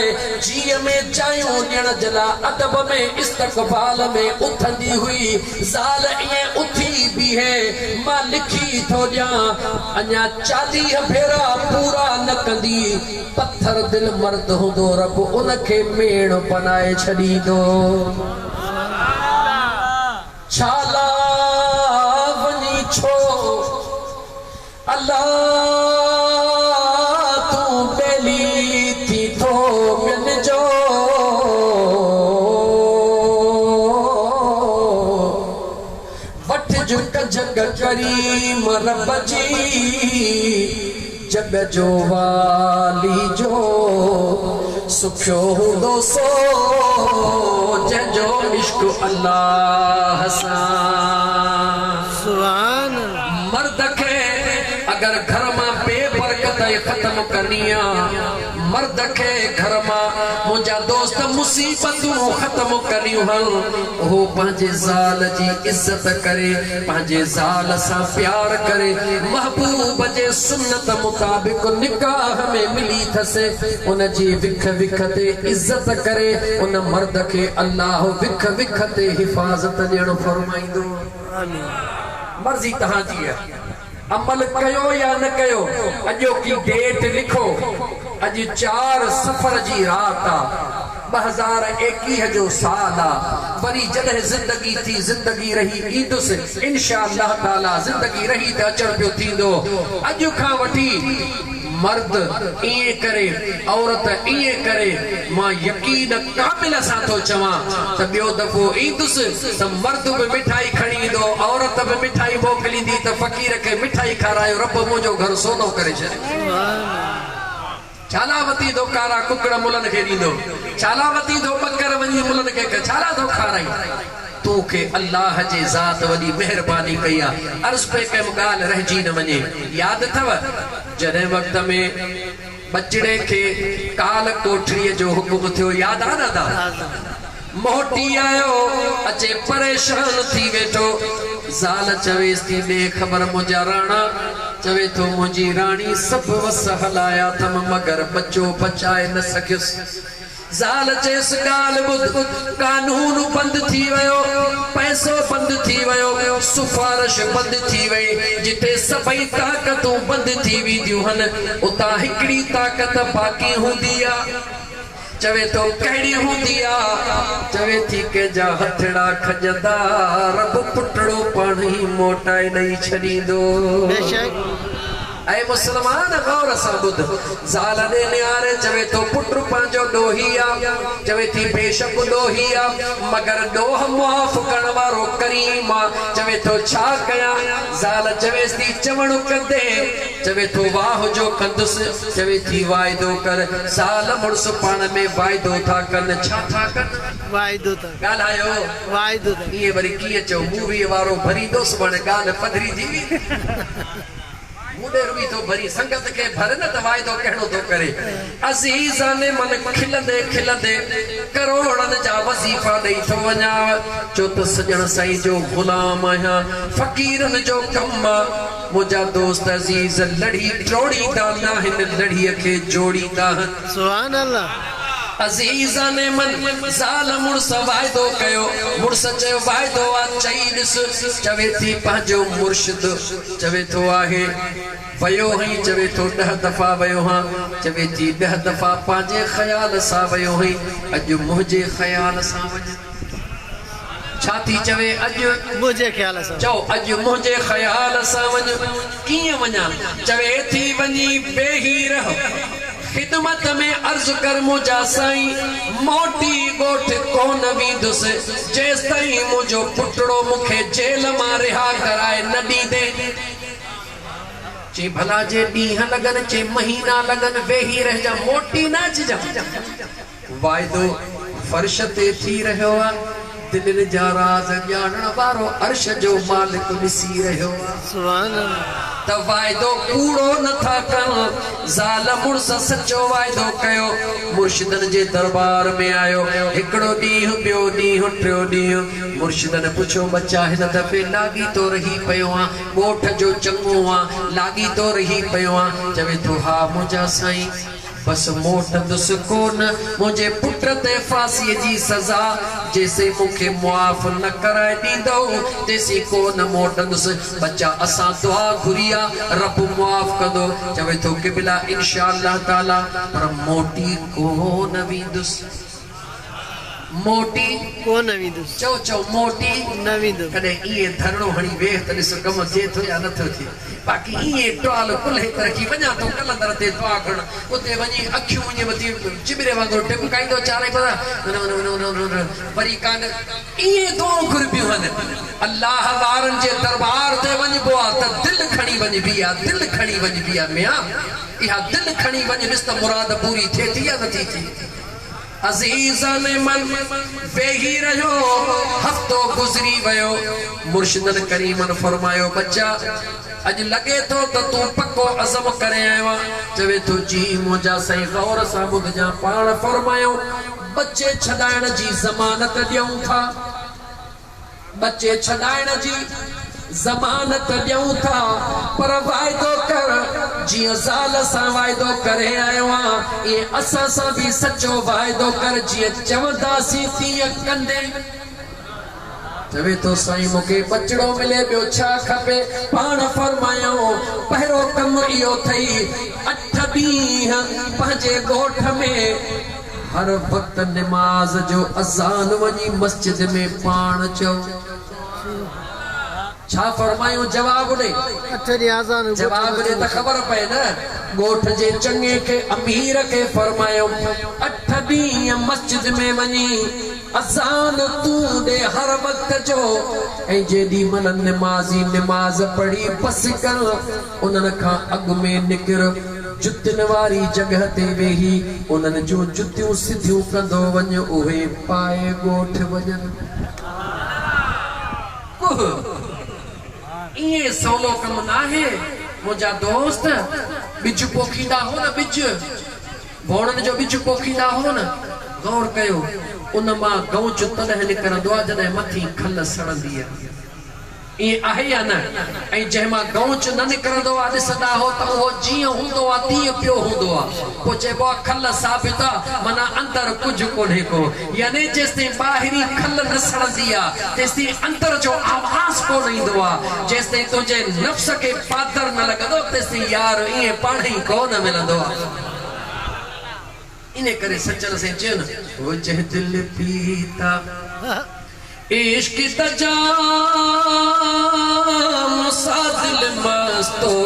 جيء ۾ جايون ڏيڻ جي لاء ادب ۾ استقبال ۾ اٿندي هئي. زال ائين اٿي بيهي، مان لکي ٿو ڏيان، اڃا 40 ڀيرا پورا نه ڪندي، پٿر دل مرد هوندو، رب ان کي ميڻ بنائي ڇڏيندو. ڇا لاء وڃين ڇو؟ الله تون ٻيلي ٿي ٿو ٻين جو. وٺج ڪجهه ڪريم رب جي، جڳ جو والي جو سکيو هوندو سو، جنهن جو عشق الله سان. سبحان الله. مرد کي اگر گهر مان بي برڪت ۽ ختم ڪرڻي آ، مرد کي گهر مان منهنجا دوست مصيبتون ختم ڪرڻيون هن، اهو پنهنجي زال جي عزت ڪري، پنهنجي زال سان پيار ڪري، محبوب جي سنت مطابق نڪاح ۾ ملي ٿس، ان جي وک وک تي عزت ڪري، ان مرد کي الله وک وک تي حفاظت ڏيڻ فرمائيندو. مرضي توهان جي آهي عمل ڪيو يا نه ڪيو اڄوڪي ڊيٽ لکو اڄ 4 صفر جي رات آ 2021 جو سال آ وري جڏهن زندگي ٿي زندگي رهي ايندس انشاء الله تعالي زندگي رهي ته اچڻ پيو ٿيندو اڄ کان وٺي مرد ائين ڪري عورت ائين ڪري مان يقين ڪامل سان ٿو چوان ته ٻيو دفعو ايندس ته مرد به مٺائي کڻي ايندو عورت به مٺائي موڪليندي ته فقير کي مٺائي کارايو رب منهنجو گهر سونو ڪري ڇڏيو. ڇالا وتين ٿو ڪارا ڪڪڙ ملن کي ڏيندو ڇالا وتين ٿو ٻڪر وڃي ملن کي ڇالا ٿو کارائين. تو کي الله جي ذات وڏي مهرباني ڪئي آ. عرض پئي ڪيم ڳالهه رهجي نه وڃي. ياد اٿئو جڏهن وقت ۾ ٻچڙي کي ڪال ڪوٺڙيء جو حڪم ٿيو ياد آ نه ادا؟ موٽي آيو، اچي پريشان ٿي ويٺو. زال چويس ٿي، ڏي خبر منهنجا راڻا. چوي ٿو، منهنجي راڻي سڀ وس هلايا اٿم، مگر ٻچو بچائي نه سگهيس. زال چيس، ڳالهه ٻڌ، قانون بند ٿي ويو، پئسو بند ٿي ويو، سفارش بند ٿي وئي، جتي سڀئي طاقتون بند ٿي وينديون هن، اتان هڪڙي طاقت باقي هوندي آ. چوي ٿو، ڪهڙي هوندي آ؟ چوي ٿي، ڪنهن جا هٿڙا کڄندا، رب پٽڙو پاڻهي موٽائي ڏئي ڇڏيندو. بيشڪ. اي مسلمان غور سان ٻڌ. زال ڏي نهاري چوي ٿو، پٽ پنهنجو ڏوهي آ. چوي ٿي، بيشڪ ڏوهي آ، مگر ڏوهه معاف ڪرڻ وارو ڪريم آ. چوي ٿو، ڇا ڪيان؟ زال چويس ٿي، چوڻ ڪندين؟ چوي ٿو، واهه جو ڪندس. چوي ٿي، واعدو ڪر. زال مڙس پاڻ ۾ واعدو ٿا ڪن. ڇا ٿا ڪن؟ واعدو ٿا. ڳالهايو. واعدو ٿا. ائين وري ڪيئن چئو، موويء وارو ڀريندو سڀاڻي ڳالهه پڌري ٿي ويندي. مون ڏي روئي ٿو ڀرين، سنگت کي ڀر نه ته واعدو ڪهڙو ٿو ڪري. عزيزان من کلندي کلندي ڪروڙن جا وظيفا ڏئي ٿو وڃانء. چو ته سڄڻ سائين جو غلام آهيان، فقيرن جو ڪم آ. منهنجا دوست عزيز لڙهي ٽوڙيندا ناهن، لڙهيء کي جوڙيندا هن. سبحان الله. عزيزان من، زال مڙس واعدو ڪيو، مڙس چيو واعدو آ چئي ڏس، چوي ٿي پنهنجو مرشد چوي ٿو آهي، ويو هئين چوي ٿو ڏهه دفعا ويو هان، چوي ٿي ڏهه دفعا پنهنجي خيال سان ويو هئين، اڄ منهنجي خيال سان وڃ. ڇا ٿي چوي اڄ؟ منهنجي خيال سان. چئو اڄ منهنجي خيال سان وڃ. ڪيئن وڃان؟ چوي ٿي وڃي ويهي رهه خدمت ۾ عرض ڪر منهنجا سائين موٽي ڳوٺ ڪونه ويندس جيستائين منهنجو پٽڙو مون کي جيل مان رها ڪرائي نه ڏيندين. چي ڀلا جي ڏينهن لڳن چي مهينا لڳن ويهي رهجان موٽي نه اچجان. واعدو فرش تي ٿي رهيو آ، دلين جا راز ڄاڻڻ وارو عرش جو مالڪ ڏسي رهيو آ. سبحان الله. ته واعدو ڪوڙو نه ٿا ڪن، زال مڙس سچو واعدو ڪيو، مرشدن جي دربار ۾ آيو، هڪڙو ڏينهن، ٻيو ڏينهن، ٽيو ڏينهن، مرشدن پڇيو ٻچا هن دفعي لاڳيتو رهي پيو آن، ڳوٺ جو چڱو آن، لاڳيتو رهي پيو آن، چوي ٿو ها منهنجا سائين. بس موٽندس ڪونه، منهنجي پٽ تي ڦاسيء جي سزا جيسين مون کي معاف نه ڪرائي ڏيندؤ، تيسين ڪونه موٽندس. ٻچا اسان دعا گهري آ، رب معاف ڪندو. چوي ٿو قبلا انشاء الله تعاليٰ، پر موٽي ڪونه ويندس. موٽي. ڪونه ويندس. چئو چئو موٽي. نه ويندس. ڪڏهن ائين ڌرڻو هڻي ويهه ته ڏس ڪم ٿئي ٿو يا نٿو ٿئي. باقي ائين ٽوال ڪلهي تي رکي وڃان ٿو قلندر تي دعا گهرڻ. اتي وڃي اکيون ائين وتي چٻري وانگر ٽمڪائيندو چارئي پاسا وري ڪانه ائين دعائون گهربيون هن. الله وارن جي دربار تي وڃبو آ ته دل کڻي وڃبي آ دل کڻي وڃبي آ ميان اها دل کڻي وڃ ڏس ته مراد پوري ٿئي ٿي يا نٿي ٿئي. عزيزان من ويهي رهيو، هفتو گذري ويو، مرشدن ڪريمن فرمايو، ٻچا! اڄ لڳي ٿو ته تون پڪو عزم ڪري آيو آن. چوي ٿو، جي منهنجا سائين غور سان ٻڌجان، پاڻ فرمايائون، ٻچي ڇڏائڻ جي ضمانت ڏيون ٿا. ٻچي ڇڏائڻ جي ضمانت ڏيون ٿا پر واعدو ڪر جيئن زال سان واعدو ڪري آيو آن ائين اسان سان به سچو واعدو ڪر جيئن چونداسين تيئن ڪندين. چوي ٿو سائين مون کي ٻچڙو ملي ٻيو ڇا کپي پاڻ فرمايائون پهريون ڪم اهو ٿئي اٺ ڏينهن پنهنجي ڳوٺ ۾ هر وقت نماز جو اذان وڃي مسجد ۾ پاڻ چئو. ڇا فرمايون جواب ڏي. جواب ڏي ته خبر پئي نه. ڳوٺ جي چڱي کي امير کي فرمايو اٺ ڏينهن مسجد ۾ وڃي اذان تون ڏي هر وقت جو ۽ جيڏي مهل نمازي نماز پڙهي بس ڪر انهن کان اڳ ۾ نڪر. جتين واري جڳهه تي ويهي انهن جون جتيون سڌيون ڪندو وڃ، اهي پائي ڳوٺ وڃن. ڪوهه ائين سولو ڪم ناهي منهنجا دوست. ٻج پوکيندا هو نه ٻج، ڀوڻن جو ٻج پوکيندا هو نه، غور ڪيو. ان مان گئونچ تڏهن نڪرندو آهي جڏهن مٿين کل سڙندي آهي. ائين آهي يا نه؟ ۽ جنهن مان گئونچ نه نڪرندو آ، ڏسندا آهو ته اهو جيئن هوندو آ تيئن پيو هوندو آ. پوء چئبو آ کل ثابت آ، معنيٰ اندر ڪجهه ڪونهي ڪو. يعني جيستائين ٻاهرين کل نه سڙندي آ، تيستائين اندر جو آواز ڪونه ايندو آ. جيستائين تنهنجي نفس کي پادر نه لڳندو، تيستائين يار ائين پاڻهئي ڪونه ملندو آ. انهيء ڪري سچل سائين چيو نه، وجهه دل پيتا عشق ته جام سا دل مستو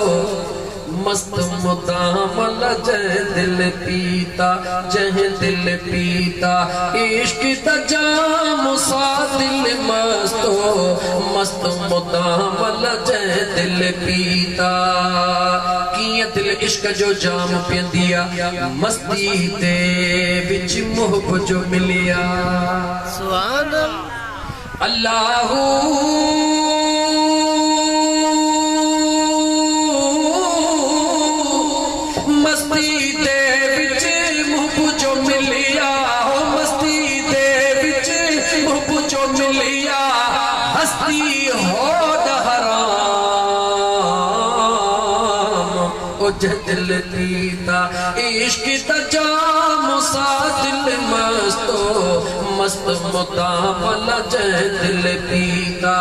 مست مدام جنهن دل پيتا جنهن دل پيتا عشق ته جام سا دل مستو مست مدام جنهن دل پيتا ڪيئن دل عشق جو جام پيئندي آ مستي تي وچ محب جو مليا. سبحان الله. مستي تي وچ محب جو مليا مستي تي وچ محب جو مليا هستي هوڏ حرام. او جنهن دل پيتا عشق ته جام سا دل مستو مست مدام جنهن دل پيتا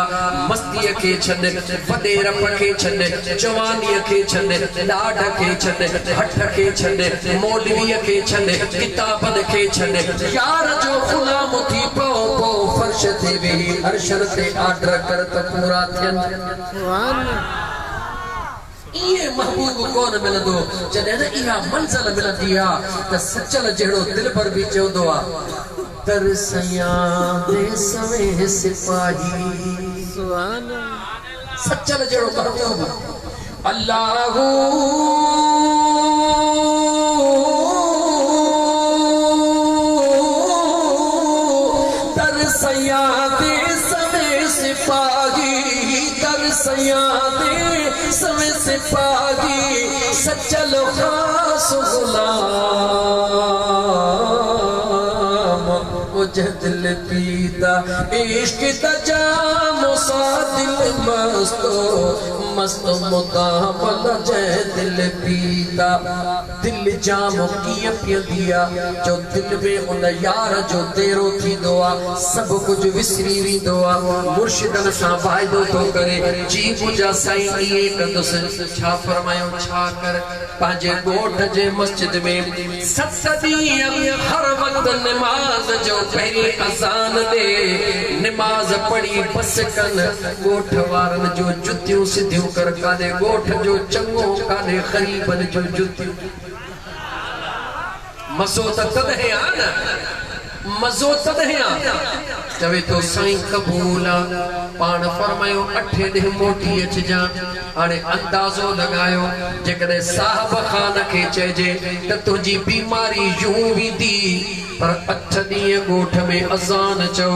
مستيء کي ڇڏ وڏيرپ کي ڇڏ جوانيء کي ڇڏ ڏاڍ کي ڇڏ هٺ کي ڇڏ مولويء کي ڇڏ ڪتابن کي ڇڏ يار جو غلام ٿي پئو پوء فرش تي ويهي عرشن تي آرڊر ڪر ته پورا ٿين. سبحان. ائين محبوب ڪونه ملندو. جڏهن نه اها منزل ملندي آ ته سچل جهڙو دلبر به چوندو آ. ترسيان the سوين سپاهي. سبحان. سچل جهڙو محبوب الله هو. ترسيان the سوين سپاهي. ترسيان the سوين سپاهي سچل خاص غلام او جنهن دل پيتا عشق ته جام سا دل مستو مست مدام جنهن دل پيتا. دل جام ڪيئن پيئندي آ جو دل ۾ ان يار جو ديرو ٿيندو آ سڀ ڪجهه وسري ويندو آ مرشدن سان واعدو ٿو ڪري جي منهنجا سائين ائين ڪندس ڇا فرمايو ڇا ڪر پنهنجي ڳوٺ جي مسجد ۾ ست ڏينهن هر وقت نماز جو پهرين اذان ڏي نماز پڙهي بس ڪن ڳوٺ وارن جو جتيون سڌيون ڪر ڪاڏي ڳوٺ جو چڱو ڪاڏي غريبن جون جتيون. مزو ته تڏهن آ نه مزو تڏهن آ. چوي ٿو سائين قبول آ. پاڻ فرمايو اٺين ڏينهن موٽي اچجان. هاڻي اندازو لڳايو جيڪڏهن صاحب خان کي چئجي ته تنهنجي بيماري يون ويندي. پر اٺ ڏينهن ڳوٺ ۾ اذان چئو،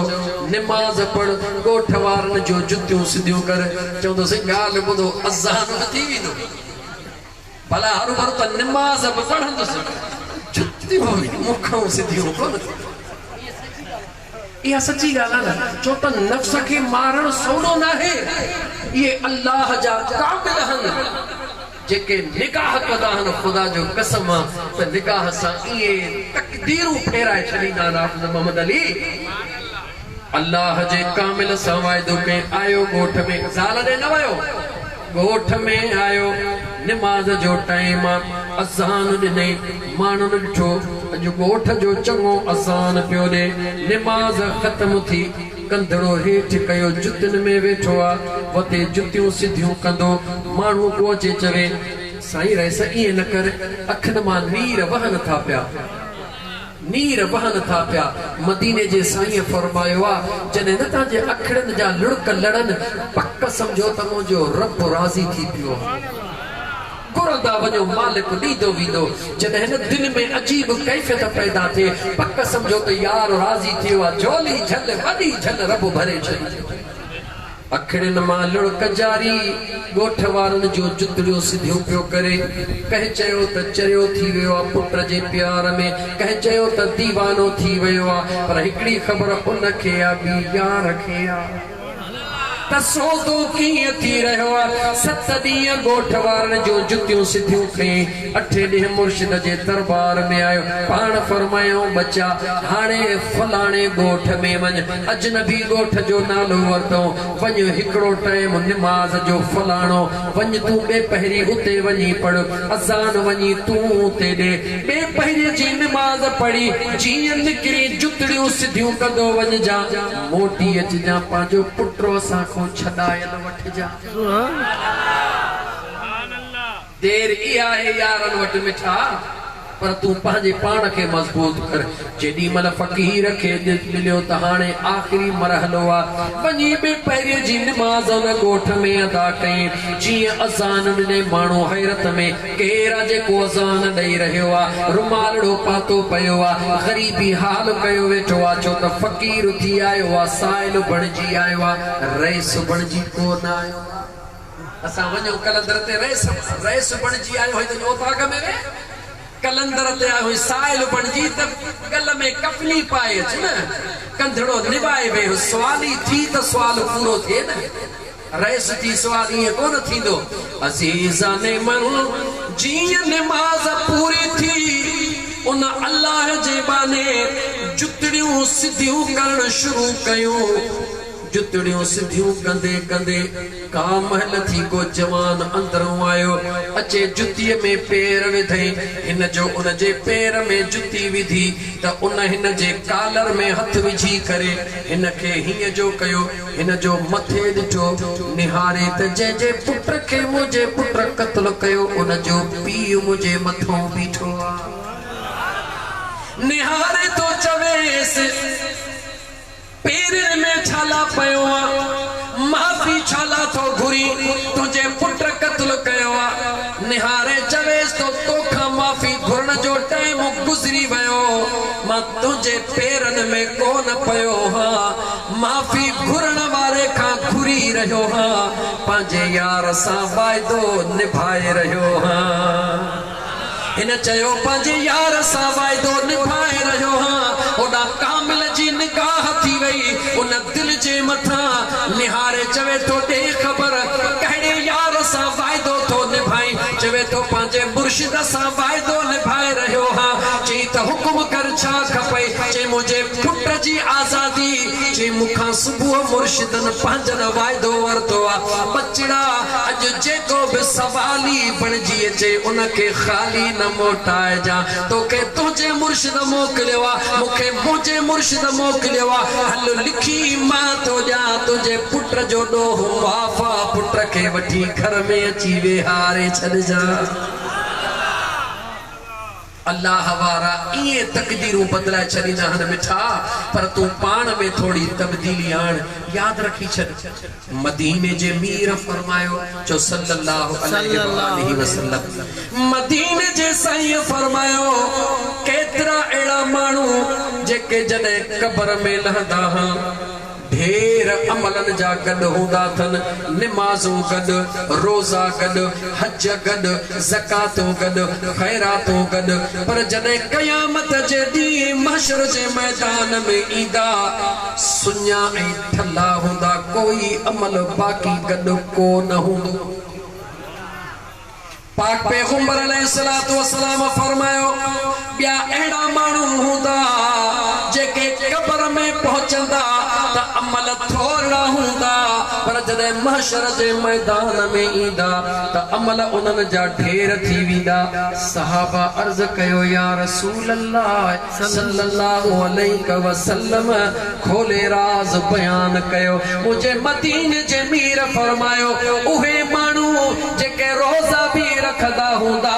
نماز پڙهه، ڳوٺ وارن جون جتيون سڌيون ڪر. چوندو سائين ڳالهه ٻڌو اذان به ٿي ويندو. ڀلا هروڀرو ته نماز به پڙهندس، جتيون به مون کان سڌيون ڪونه ٿينديون. اها سچي ڳالهه آهي نه، ڇو ته نفس کي مارڻ سولو ناهي. اهي الله جا قابل آهن. جيڪي نگاهه ڪندا آهن خدا جو قسم آ ته نگاهه سان ائين تقديرون ڦيرائي ڇڏيندا آهن حافظ محمد علي الله جي ڪامل سان واعدو ڪئين آيو ڳوٺ ۾ زال ڏي نه ويو ڳوٺ ۾ آيو نماز جو ٽائيم آ اذان ڏنئين ماڻهن ڏٺو اڄ ڳوٺ جو چڱو اذان پيو ڏي نماز ختم ٿي ڪنڌڙو هيٺ ڪيو جتين ۾ ويٺو آ، وتي جتيون سڌيون ڪندو، ماڻهو ڪو اچي چوي، سائين رئيس ائين نه ڪر، اکين مان نير وهن ٿا پيا، نير وهن ٿا پيا، مديني جي سائينء فرمايو آ، جڏهن نه توهان جي اکڙين جا لڙڪ لڙن، پڪ سمجهو ته منهنجو رب راضي ٿي پيو آ. گهرندا وڃو مالڪ ڏيندو ويندو. جڏهن نه دل ۾ عجيب ڪيفيت پيدا ٿئي، پڪ سمجهو ته يار راضي ٿيو آ، جهولي جهل وڏي جهل رب ڀري ڇڏيندو. اکڙين مان لڙڪ جاري، ڳوٺ وارن جون جتڙيون سڌيون پيو ڪري. ڪنهن چيو ته چريو ٿي ويو آ پٽ جي پيار ۾، ڪنهن چيو ته ديوانو ٿي ويو آ، پر هڪڙي خبر ان کي آ ٻي يار کي آ. ته سودو ڪيئن ٿي رهيو آ. ست ڏينهن ڳوٺ وارن جون جتيون سڌيون ڪيائين. اٺين ڏينهن مرشد جي درٻار ۾ آيو. پاڻ فرمايائون، ٻچا! هاڻي فلاڻي ڳوٺ ۾ وڃ. اجنبي ڳوٺ جو نالو ورتئون. وڃ هڪڙو ٽائيم نماز جو فلاڻو. وڃ تون ٻئي پهري اتي وڃي پڙهه. اذان وڃي تون اتي ڏي. ٻئي پهري جي نماز پڙهي، جيئن نڪرين جتڙيون سڌيون ڪندو وڃجان. موٽي اچجان پنهنجو پٽ اسان کان ڇڏايل وٺجان. دير اها آهي يارن وٽ مٺا، پر تون پنهنجي پاڻ کي مضبوط ڪر. جيڏي مهل فقير کي مليو ته هاڻي آخري مرحلو آ. وڃي ٻئي پهريء جي نماز ان ڳوٺ ۾ ادا ڪئين. جيئن اذان ڏني ماڻهو حيرت ۾، ڪير آ جيڪو اذان ڏئي رهيو آ. رومالڙو پاتو پيو آ. غريبي حال ڪيو ويٺو آ. ڇو ته فقير ٿي آيو آ، سائل بڻجي آيو آ، رئيس بڻجي ڪو نه آيو آ. اسان وڃون قلندر تي رئيس رئيس بڻجي آيو هئين ته اوطاق ۾ ويهه قلندر تي آيو هئين سائل بڻجي ته ڳل ۾ ڪفني پائي اچ نه ڪنڌڙو نوائي ويهه سوالي ٿي ته سوال پورو ٿئي نه رئيس ٿي سوال ائين ڪونه ٿيندو عزيزان من جيئن نماز پوري ٿي ان الله جي ٻانهي جتڙيون سڌيون ڪرڻ شروع ڪيون. جتڙيون سڌيون ڪندي ڪندي ڪا مهل ٿي ڪو جوان اندرئون آيو، اچي جتيء ۾ پير وڌئين. هن جو ان جي پير ۾ جتي وڌي ته ان هن جي ڪالر ۾ هٿ وجهي ڪري هن کي هيئن جو ڪيو. هن جو مٿي ڏٺو، نهاري ته جنهن جي پٽ کي منهنجي پٽ قتل ڪيو ان جو پيء منهنجي مٿئون بيٺو آ. نهاري ٿو چويس. پيرن ۾ ڇالا پيو آ، معافي ڇالا ٿو گهرين، تنهنجي پٽ قتل ڪيو آ. نهاري چويس ٿو توکان معافي گهرڻ جو ٽائيم گذري ويو، مان تنهنجي پيرن ۾ ڪو نه پيو هان، معافي گهرڻ واري کان گهري رهيو هان، پنهنجي يار سان واعدو نڀائي رهيو هان. هن چيو، پنهنجي يار سان واعدو نڀائي رهيو هان. هوڏانهن ڪامل جي نگاهه ٿي وئي ان دل جي مٿان. نهاري چوي ٿو، ڏي خبر، ڪهڙي يار سان واعدو ٿو نڀائين؟ چوي ٿو، پنهنجي مرشد سان واعدو نڀائي رهيو هان. چئي ته حڪم ڪر ڇا کپئي؟ چئي، منهنجي پٽ جي آزادي. چئي، مون کان صبح مرشدن پنهنجن واعدو ورتو آ. ٻچڙا! اڄ جيڪو به سوالي بڻجي اچي ان کي خالي نه موٽائجان. توکي تنهنجي مرشد موڪليو آ، مون کي منهنجي مرشد موڪليو آ. هل لکي مان ٿو ڏيان، تنهنجي پٽ جو ڏوهه معاف آ، پٽ کي وٺي گهر ۾ اچي ويهاري ڇڏجان. الله وارا ائين تقديرون بدلائي ڇڏيندا آهن مٺا پر تون پاڻ ۾ ٿوري تبديلي آڻ ياد رکي ڇڏ مديني جي مير فرمايو چو صلي الله عليه واٰله وسلم مديني جي سائين فرمايو ڪيترا اهڙا ماڻهو جيڪي جڏهن قبر ۾ لهندا هان ڍير عملن جا گڏ هوندا اٿن، نمازون گڏ، روزا گڏ، حج گڏ، زڪواتون گڏ، خيراتون گڏ، پر جڏهن قيامت جي ڏينهن محشر جي ميدان ۾ ايندا، سڃا ۽ ٺلها هوندا، ڪوئي عمل باقي گڏ ڪو نه هوندو. پاڪ پيغمبر عليه الصلوة والسلام فرمايو، ٻيا اهڙا ماڻهو هوندا جيڪي قبر ۾ پهچندا ته عمل ٿورڙا هوندا پر جڏهن محشر جي ميدان ۾ ايندا ته عمل انهن جا ڍير ٿي ويندا. صحابه عرض ڪيو، يا رسول الله صلي الله عليه وسلم کولي راز بيان ڪيو. منهنجي مديني جي مير فرمايو، اهي ماڻهو جيڪي روزا به رکندا هوندا،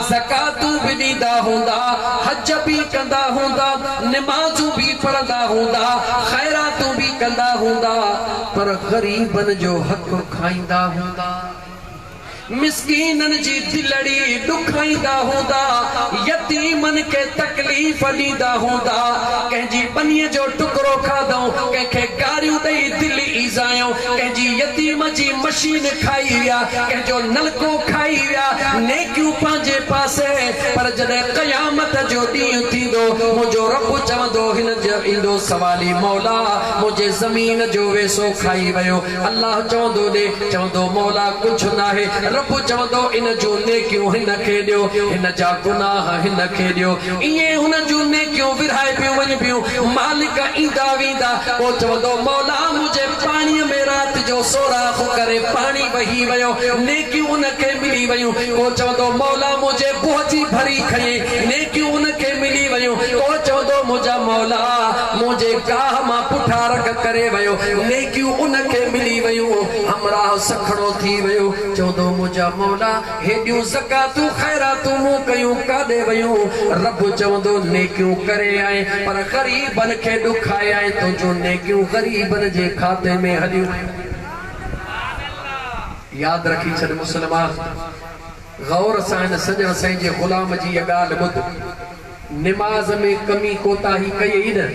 زڪواتون به ڏيندا هوندا، حج به ڪندا هوندا، نمازون به پڙهندا هوندا، خيراتون به ڪندا هوندا، پر غريبن جو حق کائيندا هوندا. مسڪينن جي دلڙي ڏکائيندا هوندا، يتيمن. يتيمن کي تڪليف ڏيندا هوندا، ڪنهن جي ٻنيء جو ٽڪرو کاڌئون، ڪنهن کي گاريون ڏئي دل ايذايائون، ڪنهن جي يتيم جي مشين کائي ويا، ڪنهن جو نلڪو کائي ويا، نيڪيون پنهنجي پاسي، پر جڏهن قيامت جو ڏينهن ٿيندو، منهنجو رب چوندو، هن جو ايندو سوالي مولا، منهنجي زمين جو ويسو کائي ويو. الله چوندو ڏي، چوندو مولا ڪجهه ناهي، رب چوندو ان جون نيڪيون هن کي ڏيو، هن جا گناهه هن کي ڏيو. ائين هن جون نيڪيون ورهائبيون وڃبيون، مالڪ ايندا ويندا، پوء چوندو مولا منهنجي پاڻيء ۾ رات جو سوراخ ڪري پاڻي وهي ويو، نيڪيون ان کي ملي ويون، ڪو چوندو مولا منهنجي بوهه جي ڀري کنئي، نيڪيون ان کي ملي ويون، ڪو چوندو منهنجا مولا منهنجي گاهه مان پٺا رک ڪري ويو، نيڪيون ان کي ملي ويون، همراهه سکڻو ٿي ويو، چوندو منهنجا مولا هيڏيون زڪواتون خيراتون مون ڪيون ڪاڏي ويون، رب چوندو نيڪيون ڪري آئين پر غريبن کي ڏکائي آئين، تنهنجون نيڪيون غريبن جي کاتي ۾ هليون ويون. ياد رکي ڇڏ مسلمان! غور سان هن سڄڻ سائين جي غلام جي اها ڳالهه ٻڌ. نماز ۾ ڪمي ڪوتاهي ڪيئي نه،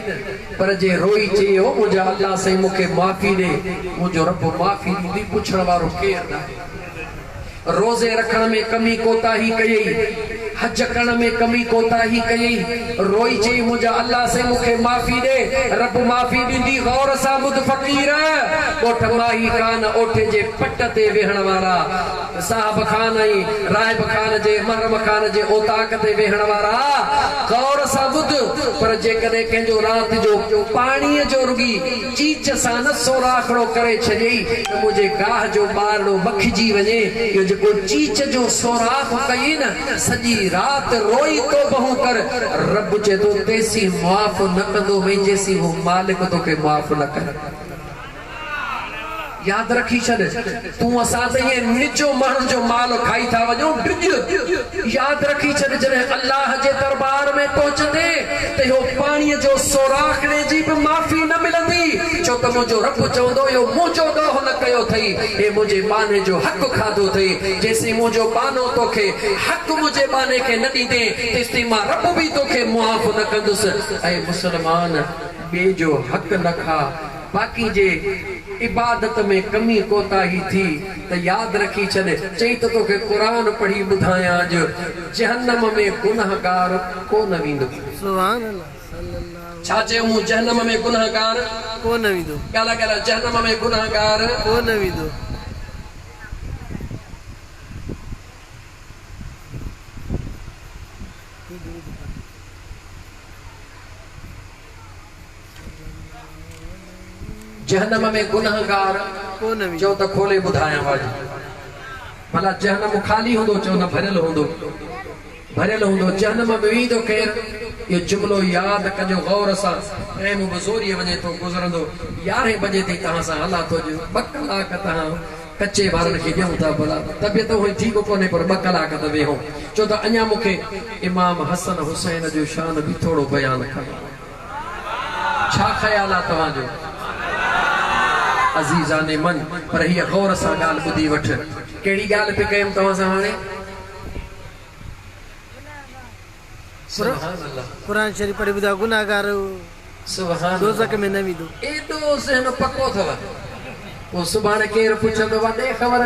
پر جي روئي چيئي او منهنجا الله سائين مون کي معافي ڏي، منهنجو رب معافي ڏيندي، پڇڻ وارو ڪير ناهي. روزي رکڻ ۾ ڪمي ڪوتاهي ڪيئي، حج ڪرڻ ۾ ڪمي ڪوتاهي ڪيئي، روئي چيئي منهنجا الله سائين مون کي معافي ڏي، رب معافي ڏيندي، غور سان ٻڌ فقير! ڳوٺ ماهي خان اوٺي جي پٽ تي ويهڻ وارا، صاحب خان ۽ راهب خان جي محرم خان جي اوطاق تي ويهڻ وارا غور سان ٻڌ، پر جيڪڏهن ڪنهن جو رات جو پاڻيء جو رڳي چيچ سان نه سوراخڙو ڪري ڇڏيئي ته منهنجي گاهه جو ٻارڙو مکجي وڃي، اهو جيڪو چيچ جو سوراخ ڪيئي نه، سڄي رات روئي توبهون ڪر، رب چئي ٿو تيسين معاف نه ڪندومئين جيسين هو مالڪ توکي معاف نه ڪري. ياد رکي ڇڏ، تون اسان ته ائين نجو ماڻهن جو مال کائي ٿا وڃون، ڊڄ! ياد رکي ڇڏ، جڏهن الله جي درٻار ۾ پهچندين ته اهو پاڻيء جو سوراخڙي جي به معافي نه ملندي، ڇو ته منهنجو رب چوندو، اهو منهنجو ڏوهه نه ڪيو اٿئي، هي منهنجي ٻانهي جو حق کاڌو اٿئي، جيسين منهنجو ٻانهو توکي حق منهنجي ٻانهي کي نه ڏيندين، تيستائين مان رب به توکي معاف نه ڪندس. اي مسلمان! ٻئي جو حق نه کاء. باقي جي عبادت ۾ ڪمي ڪوتاهي ٿي ته ياد رکي ڇڏ، چئي ته توکي قرآن پڙهي ٻڌايان اڄ جهنم ۾ گنهگار ڪو نه ويندو. سبحان الله صلي الله. ڇا چيو مون جهنم ۾ گنهگار ڪو نه ويندو. ڳالهاء ڳالهاء جهنم ۾ گنهگار ڪو نه ويندو. جهنم ۾ گنهگار چئو ته کولي ٻڌايان اڄ ڀلا جهنم خالي هوندو چئو نه ڀريل هوندو ڀريل هوندو جهنم ۾ ويندو ڪير اهو جملو ياد ڪجو غور سان ٽائيم به زوريء وڃي ٿو گذرندو يارهين بجي تائين توهان سان هلان ٿو اڄ ٻه ڪلاڪ توهان ڪچي وارن کي ڏيون ٿا ڀلا طبيعت هونئن ٺيڪ ڪونهي پر ٻه ڪلاڪ ته ويهون ڇو ته اڃا مون کي امام حسن حسين جو شان به ٿورو بيان ڪرڻو آهي. ڇا خيال آ توهان جو؟ عزيزان من پر هيء غور سان ڳالهه ٻڌي وٺ. ڪهڙي ڳالهه پئي ڪيم توهان سان هاڻي؟ سبحان الله. قرآن شريف پڙهي ٻڌايو گنهگار سبحان الله. دوزخ ۾ نه ويندو. ايڏو ذهن پڪو اٿو. پوء سڀاڻي ڪير پڇندو وا ڏي خبر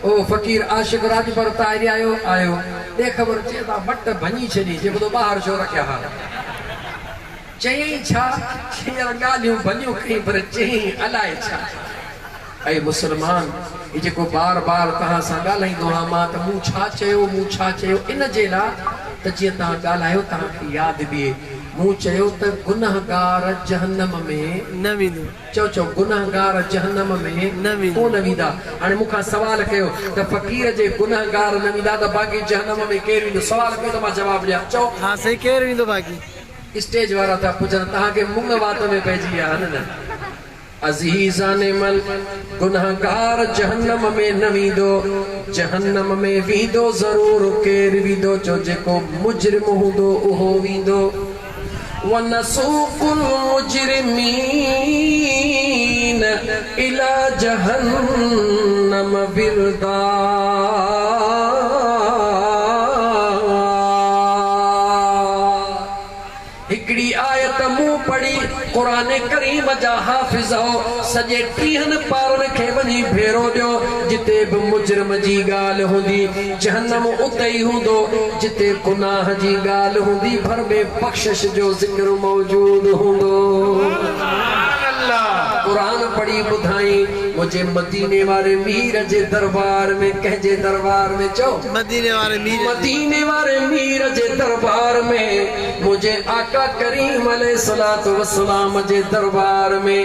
او فقير عاشق راڄپر تان آيو آيو ڏي خبر چي ادا وٽ ڀڃي ڇڏي چي ٻڌو ٻاهر ڇو رکيا ها. چيائين ڇا؟ چي يار ڳالهيون ڀليون ڪئين پر چيائين الائي ڇا. اي مسلمان! هي جيڪو بار بار توهان سان ڳالهائيندو آهيان مان ته مون ڇا چيو، مون ڇا چيو، ان جي لاء ته جيئن توهان ڳالهايو توهان کي ياد بيهي. مون چيو ته گنهگار جهنم ۾. نه ويندو. چئو چئو گنهگار جهنم ۾. نه ويندو. ڪونه ويندا. هاڻي مون کان سوال ڪيو ته فقير جي گنهگار نه ويندا ته باقي جهنم ۾ ڪير ويندو؟ سوال ڪيو ته مان جواب ڏيان. چئو. ها سائين ڪير ويندو باقي. اسٽيج وارا ٿا پڇن توهان کي مڱ وات ۾ پئجي ويا آهن نه. عزيزان من! گنهگار جهنم ۾ نه ويندو، جهنم ۾ ويندو ضرور ڪير ويندو جو جيڪو مجرم هوندو اهو ويندو. ونسوق المجرمين الي جهنم وردا. هڪڙي آيت مون پڙهي، قرآن ڪريم جا حافظؤ! سڄي ٽيهن پارن کي وڃي ڀيرو ڏيو، جتي به مجرم جي ڳالهه هوندي، جهنم اتي ئي هوندو، جتي گناهه جي ڳالهه هوندي، ڀر ۾ بخشش جو ذڪر موجود هوندو. قرآن پڙهي ٻڌائين، منهنجي مديني واري مير جي دربار ۾، ڪنهن جي دربار ۾ چئو؟ مديني واري مير جي. مديني واري مير جي دربار ۾، منهنجي آقا ڪريم عليه الصلوة والسلام جي دربار ۾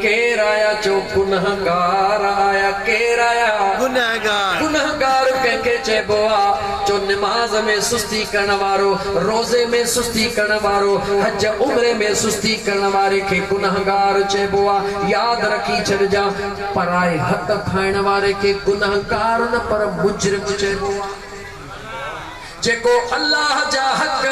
ڪير آيا چئو گنهگار آيا ڪير آيا گنهگار. گنهگار ڪنهن کي چئبو آ چئو نماز ۾ سستي ڪرڻ وارو روزي ۾ سستي ڪرڻ وارو حج عمري ۾ سستي ڪرڻ واري کي گنهگار چئبو آ ياد رکي ڇڏجان پرائي حق کائڻ واري کي گنهگار نه پر مجرم چئبو آ. جيڪو الله جا حق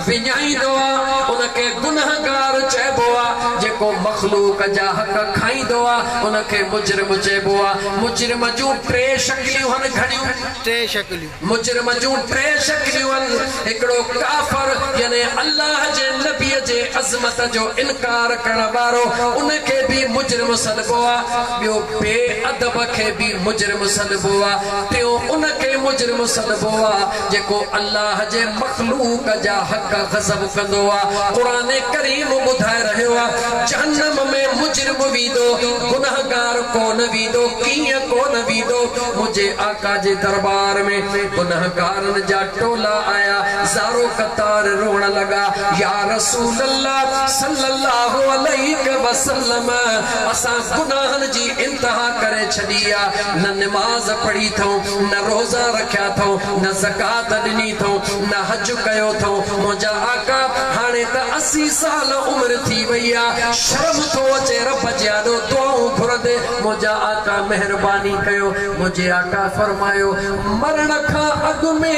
وڃائيندو آ، ان کي گنهگار چئبو آ، جيڪو مخلوق جا حق کائيندو آ، ان کي مجرم چئبو آ. مجرم جون ٽي شڪليون هن گهڻيون؟ ٽي شڪليون. مجرم جون ٽي شڪليون هن، هڪڙو ڪافر يعني الله جي نبيء جي عظمت جو انڪار ڪرڻ وارو، ان کي به مجرم سڏبو آ، ٻيو بي ادب کي به مجرم سڏبو آ، ٽيون ان کي مجرم سڏبو آ جيڪو الله جي مخلوق جا حق غضب ڪندو آ. قرآن ڪريم ٻڌائي رهيو آ جهنم ۾ مجرم ويندو گنهگار ڪونه ويندو ڪيئن ڪونه ويندو منهنجي آقا جي دربار ۾ گنهگارن جا ٽولا آيا زارو قطار روئڻ لڳا يا رسول الله صلي الله عليه وسلم اسان گناهن جي انتها ڪري ڇڏي آ، نه نماز پڙهي ٿئون، نه روزا رکيا ٿئون، نه زڪوات ڏني ٿئون، نه حج ڪيو ٿئون، منهنجا آقا هاڻي ته اسي سال عمر ٿي وئي آ، شرم ٿو اچي رب جي آڏو دعائون گهرندي، منهنجا آقا مهرباني ڪيو، منهنجي آقا فرمايو، مرڻ کان اڳ ۾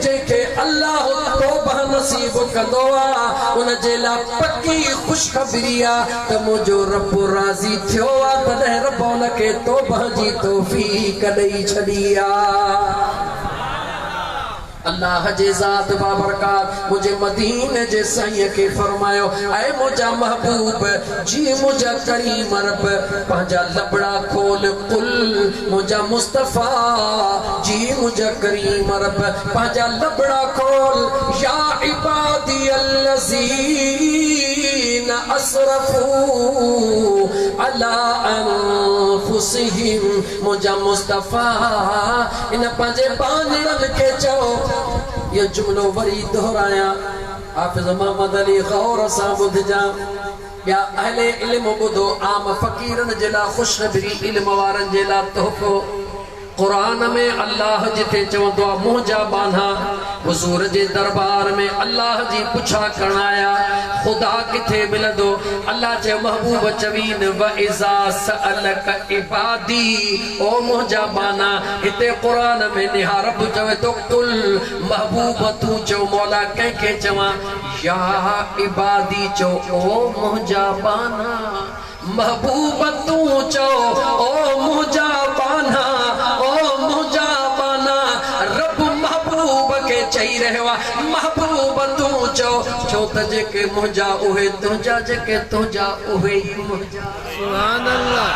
جنهن کي الله توبه نصيب ڪندو آ، ان جي لا پڪي خوشخبري آ ته منهنجو رب راضي ٿيو آ تڏهن رب ان کي توبه جي توفيق ڏئي ڇڏي آ. الله جي ذات بابرڪات منهنجي مديني جي سائينء کي فرمايو، اي منهنجا محبوب، جي منهنجا ڪريم رب، پنهنجا لبڙا کول، قل، منهنجا مصطفيٰ، جي منهنجا ڪريم رب، پنهنجا لبڙا کول، يا عبادي الذين اسرفوا علي انفسهم، منهنجا مصطفيٰ، ان پنهنجي ٻانهڙن کي چئو، اهو جملو وري دهرايان، حافظ محمد علي غور سان ٻڌجان، ٻيا اهل علم ٻڌو، عام فقيرن جي لاء خوشخبري، علم وارن جي لاء تحفو. قرآن ۾ الله جتي چوندو آ منهنجا ٻانها حضور جي دربار ۾ الله جي پڇا ڪرڻ آيا خدا ڪٿي ملندو الله چيو محبوب چوين واذا سألک عبادي او منهنجا ٻانها هتي قرآن ۾ نها رب چوي ٿو قل محبوب تون چئو مولا ڪنهن کي چوان يا عبادي چئو او منهنجا ٻانها محبوب تون چئو او منهنجا ٻانها او منهنجا ٻانها رب محبوب کي چئي رهيو آ محبوب تون چئو ڇو ته جيڪي منهنجا اهي تنهنجا جيڪي تنهنجا اهي ئي منهنجا. سبحان الله.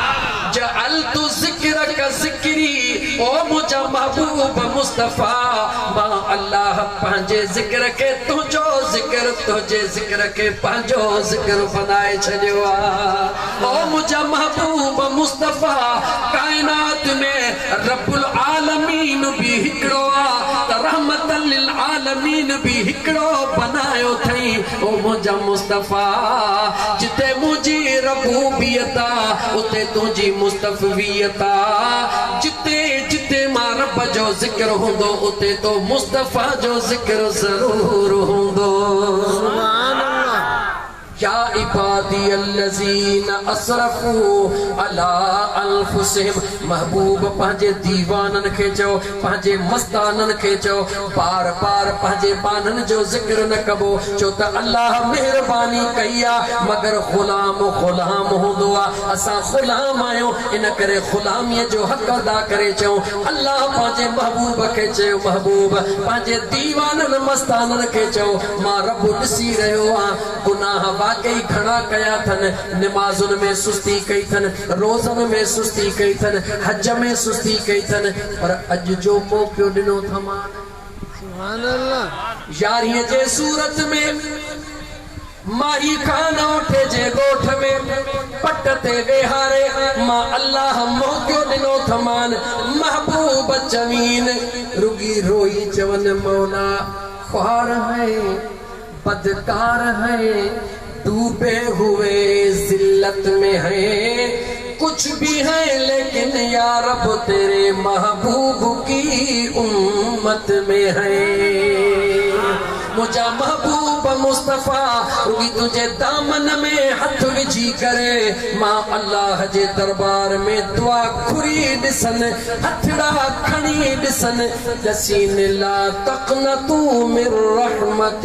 جعلت ذڪرک ذڪري او منهنجا محبوب مصطفيٰ مان الله پنهنجي ذڪر کي تنهنجو ذڪر تنهنجي ذڪر کي پنهنجو ذڪر بنائي ڇڏيو آ او منهنجا محبوب مصطفيٰ ڪائنات ۾ رب العالمين به هڪڙو آ ته رحمت للعالمين به هڪڙو بنايو ٿئي او منهنجا مصطفيٰ جتي منهنجي ربوبيت آ اتي تنهنجي مصطفويت آ جتي جتي مان رب جو ذڪر هوندو اتي تو مصطفيٰ جو ذڪر ضرور هوندو. سبحان الله. يا عبادي الذين اسرفوا علي انفسهم محبوب پنهنجي ديوانن کي چئو، پنهنجي مستانن کي چئو، بار بار پنهنجي ٻانهن جو ذڪر نه ڪبو، ڇو ته الله مهرباني ڪئي آ، مگر غلام غلام هوندو آ، اسان غلام آهيون، ان ڪري غلاميء جو حق ادا ڪري چئون. الله پنهنجي محبوب کي چيو، محبوب پنهنجي ديوانن مستانن کي چئو، مان رب ڏسي رهيو آهيان، گناهه واقعي گهڻا ڪيا اٿن، نمازن ۾ سستي ڪئي اٿن، روزن ۾ سستي ڪئي اٿن، حج ۾ سستي ڪئي اٿن، پر اڄ جو موقعو ڏنو اٿمان. سبحان الله. يارهين جي صورت ۾ ماهي خان اوٺي جي ڳوٺ ۾ پٽ تي ويهاري مان الله موقعو ڏنو اٿمان، محبوب چوين رڳي روئي چون مولا خوار هين بدڪار هين ڊوبي هوئي ذلت ۾ هين ڪجھ ڀي هين ليڪن يا رب تيري محبوب ڪي امت ۾ هين منهنجا محبوب مصطفيٰ رڳي تنهنجي دامن ۾ هٿ وجهي ڪري مان الله جي دربار ۾ دعا گهري ڏسن هٿڙا کڻي ڏسن ڏسين لا تقنطوا من رحمت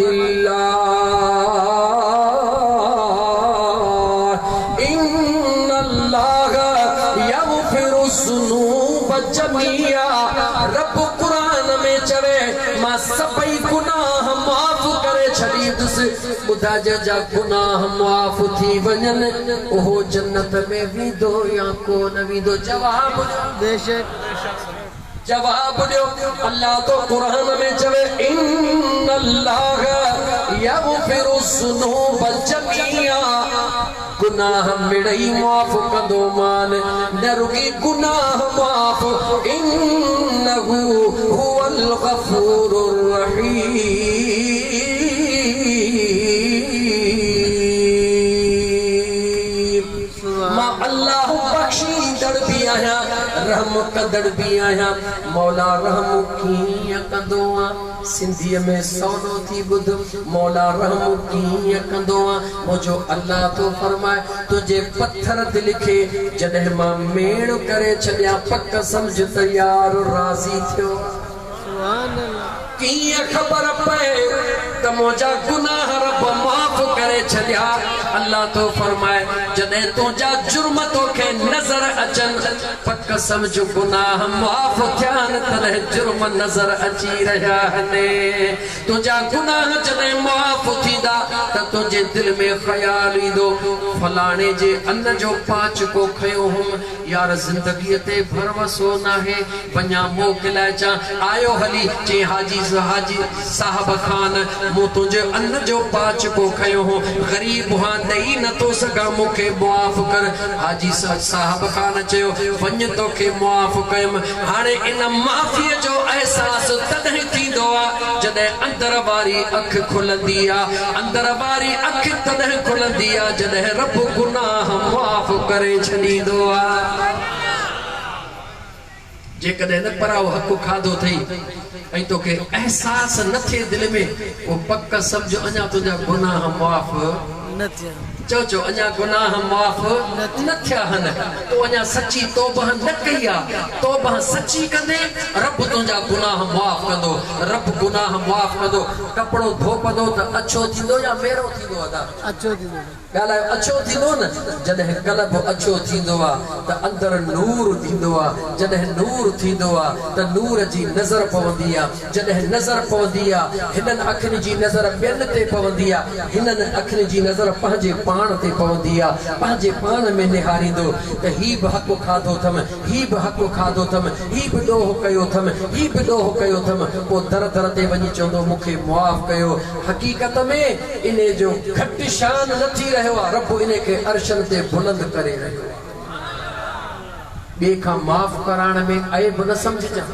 الله ان الله يغفر الذنوب جميعا رب قرآن ۾ چوي مان سڀئي گناهه معاف ڪري ڇڏيندس ٻڌاء جنهن جا گناهه معاف ٿي وڃن اهو جنت ۾ ويندو يا ڪونه ويندو جواب ڏيو. بيشڪ. جواب ڏيو، الله ٿو قرآن ۾ چوي، ان الله يغفر الذنوب جميعا گناهه مڙئي معاف ڪندو مان، نه رڳي گناهه معاف، انه هو الغفور الرحيم. مان الله بخشيندڙ به آهيان، رحم ڪندڙ به آهيان. مولا رحم ڪيئن ڪندو آ؟ سنڌيء ۾ سولو ٿي ٻڌ، مولا رحم ڪيئن ڪندو آ؟ منهنجو الله ٿو فرمائي، تنهنجي پٿر دل کي جڏهن مان ميڻ ڪري ڇڏيان، پڪ سمجهه ته يار راضي ٿيو آ. ڪيئن خبر پئي ته منهنجا گناهه رب معاف ڪري ڇڏيا؟ الله ٿو فرمائي، جڏهن تنهنجا جرم توکي نظر اچن، پڪ سمجهه گناهه معاف ٿيا آهن، تڏهن جرم نظر اچي رهيا آهن. تنهنجا گناهه جڏهن معاف ٿيندا ته تنهنجي دل ۾ خيال ايندو، فلاڻي جي ان جو پاچڪو کنيو هوم، يار زندگيء تي ڀروسو ناهي، وڃان موڪلائي اچان. آيو هلي، چيائين حاجي حاجي صاحب خان، مون تنهنجي ان جو پاچڪو کنيو هو، غريب هان ڏئي نه ٿو سگهان، مون کي معاف ڪر. حاجي صاحب خان چيو، وڃ توکي معاف ڪيم. هاڻي ان معافيء جو احساس تڏهن ٿيندو آ، جڏهن اندر واري اک کلندي آ. اندر واري اک تڏهن کلندي آ جڏهن رب گناهه معاف ڪري ڇڏيندو آ. جيڪڏهن نه پرائو حق کاڌو اٿئي ۽ توکي احساس نه ٿئي دل ۾ پوء پڪ سمجهه اڃا تنهنجا گناهه معاف نه ٿيا. چئو چئو اڃا گناهه معاف نه ٿيا هن. تو اڃا سچي توبه نه ڪئي آ. توبه سچي ڪندين رب تنهنجا گناهه معاف ڪندو. رب گناهه معاف ڪندو. ڪپڙو ڌوپندو ته اڇو ٿيندو يا ميرو ٿيندو ادا؟ اڇو ٿيندو. ڳالهايو اڇو ٿيندو نه؟ جڏهن قلب اڇو ٿيندو آ ته اندر نور ٿيندو آ، جڏهن نور ٿيندو آ ته نور جي نظر پوندي آ، جڏهن نظر پوندي آ هنن اکين جي نظر ٻين تي پوندي آ، هنن اکين جي نظر پنهنجي پاڻ تي پوندي آ، پنهنجي پاڻ ۾ نهاريندو ته هي به حق کاڌو ٿم، هي به حق کاڌو ٿم، هي به ڏوهه ڪيو ٿم، هي به ڏوهه ڪيو ٿم، پوء در در تي وڃي چوندو مون کي معاف ڪيو. حقيقت ۾ انهي جو گهٽ شان نه ٿي رهيو آ، رب انهي کي عرشن تي بلند ڪري رهيو آ. ٻئي کان معاف ڪرائڻ ۾ عيب نه سمجهجان.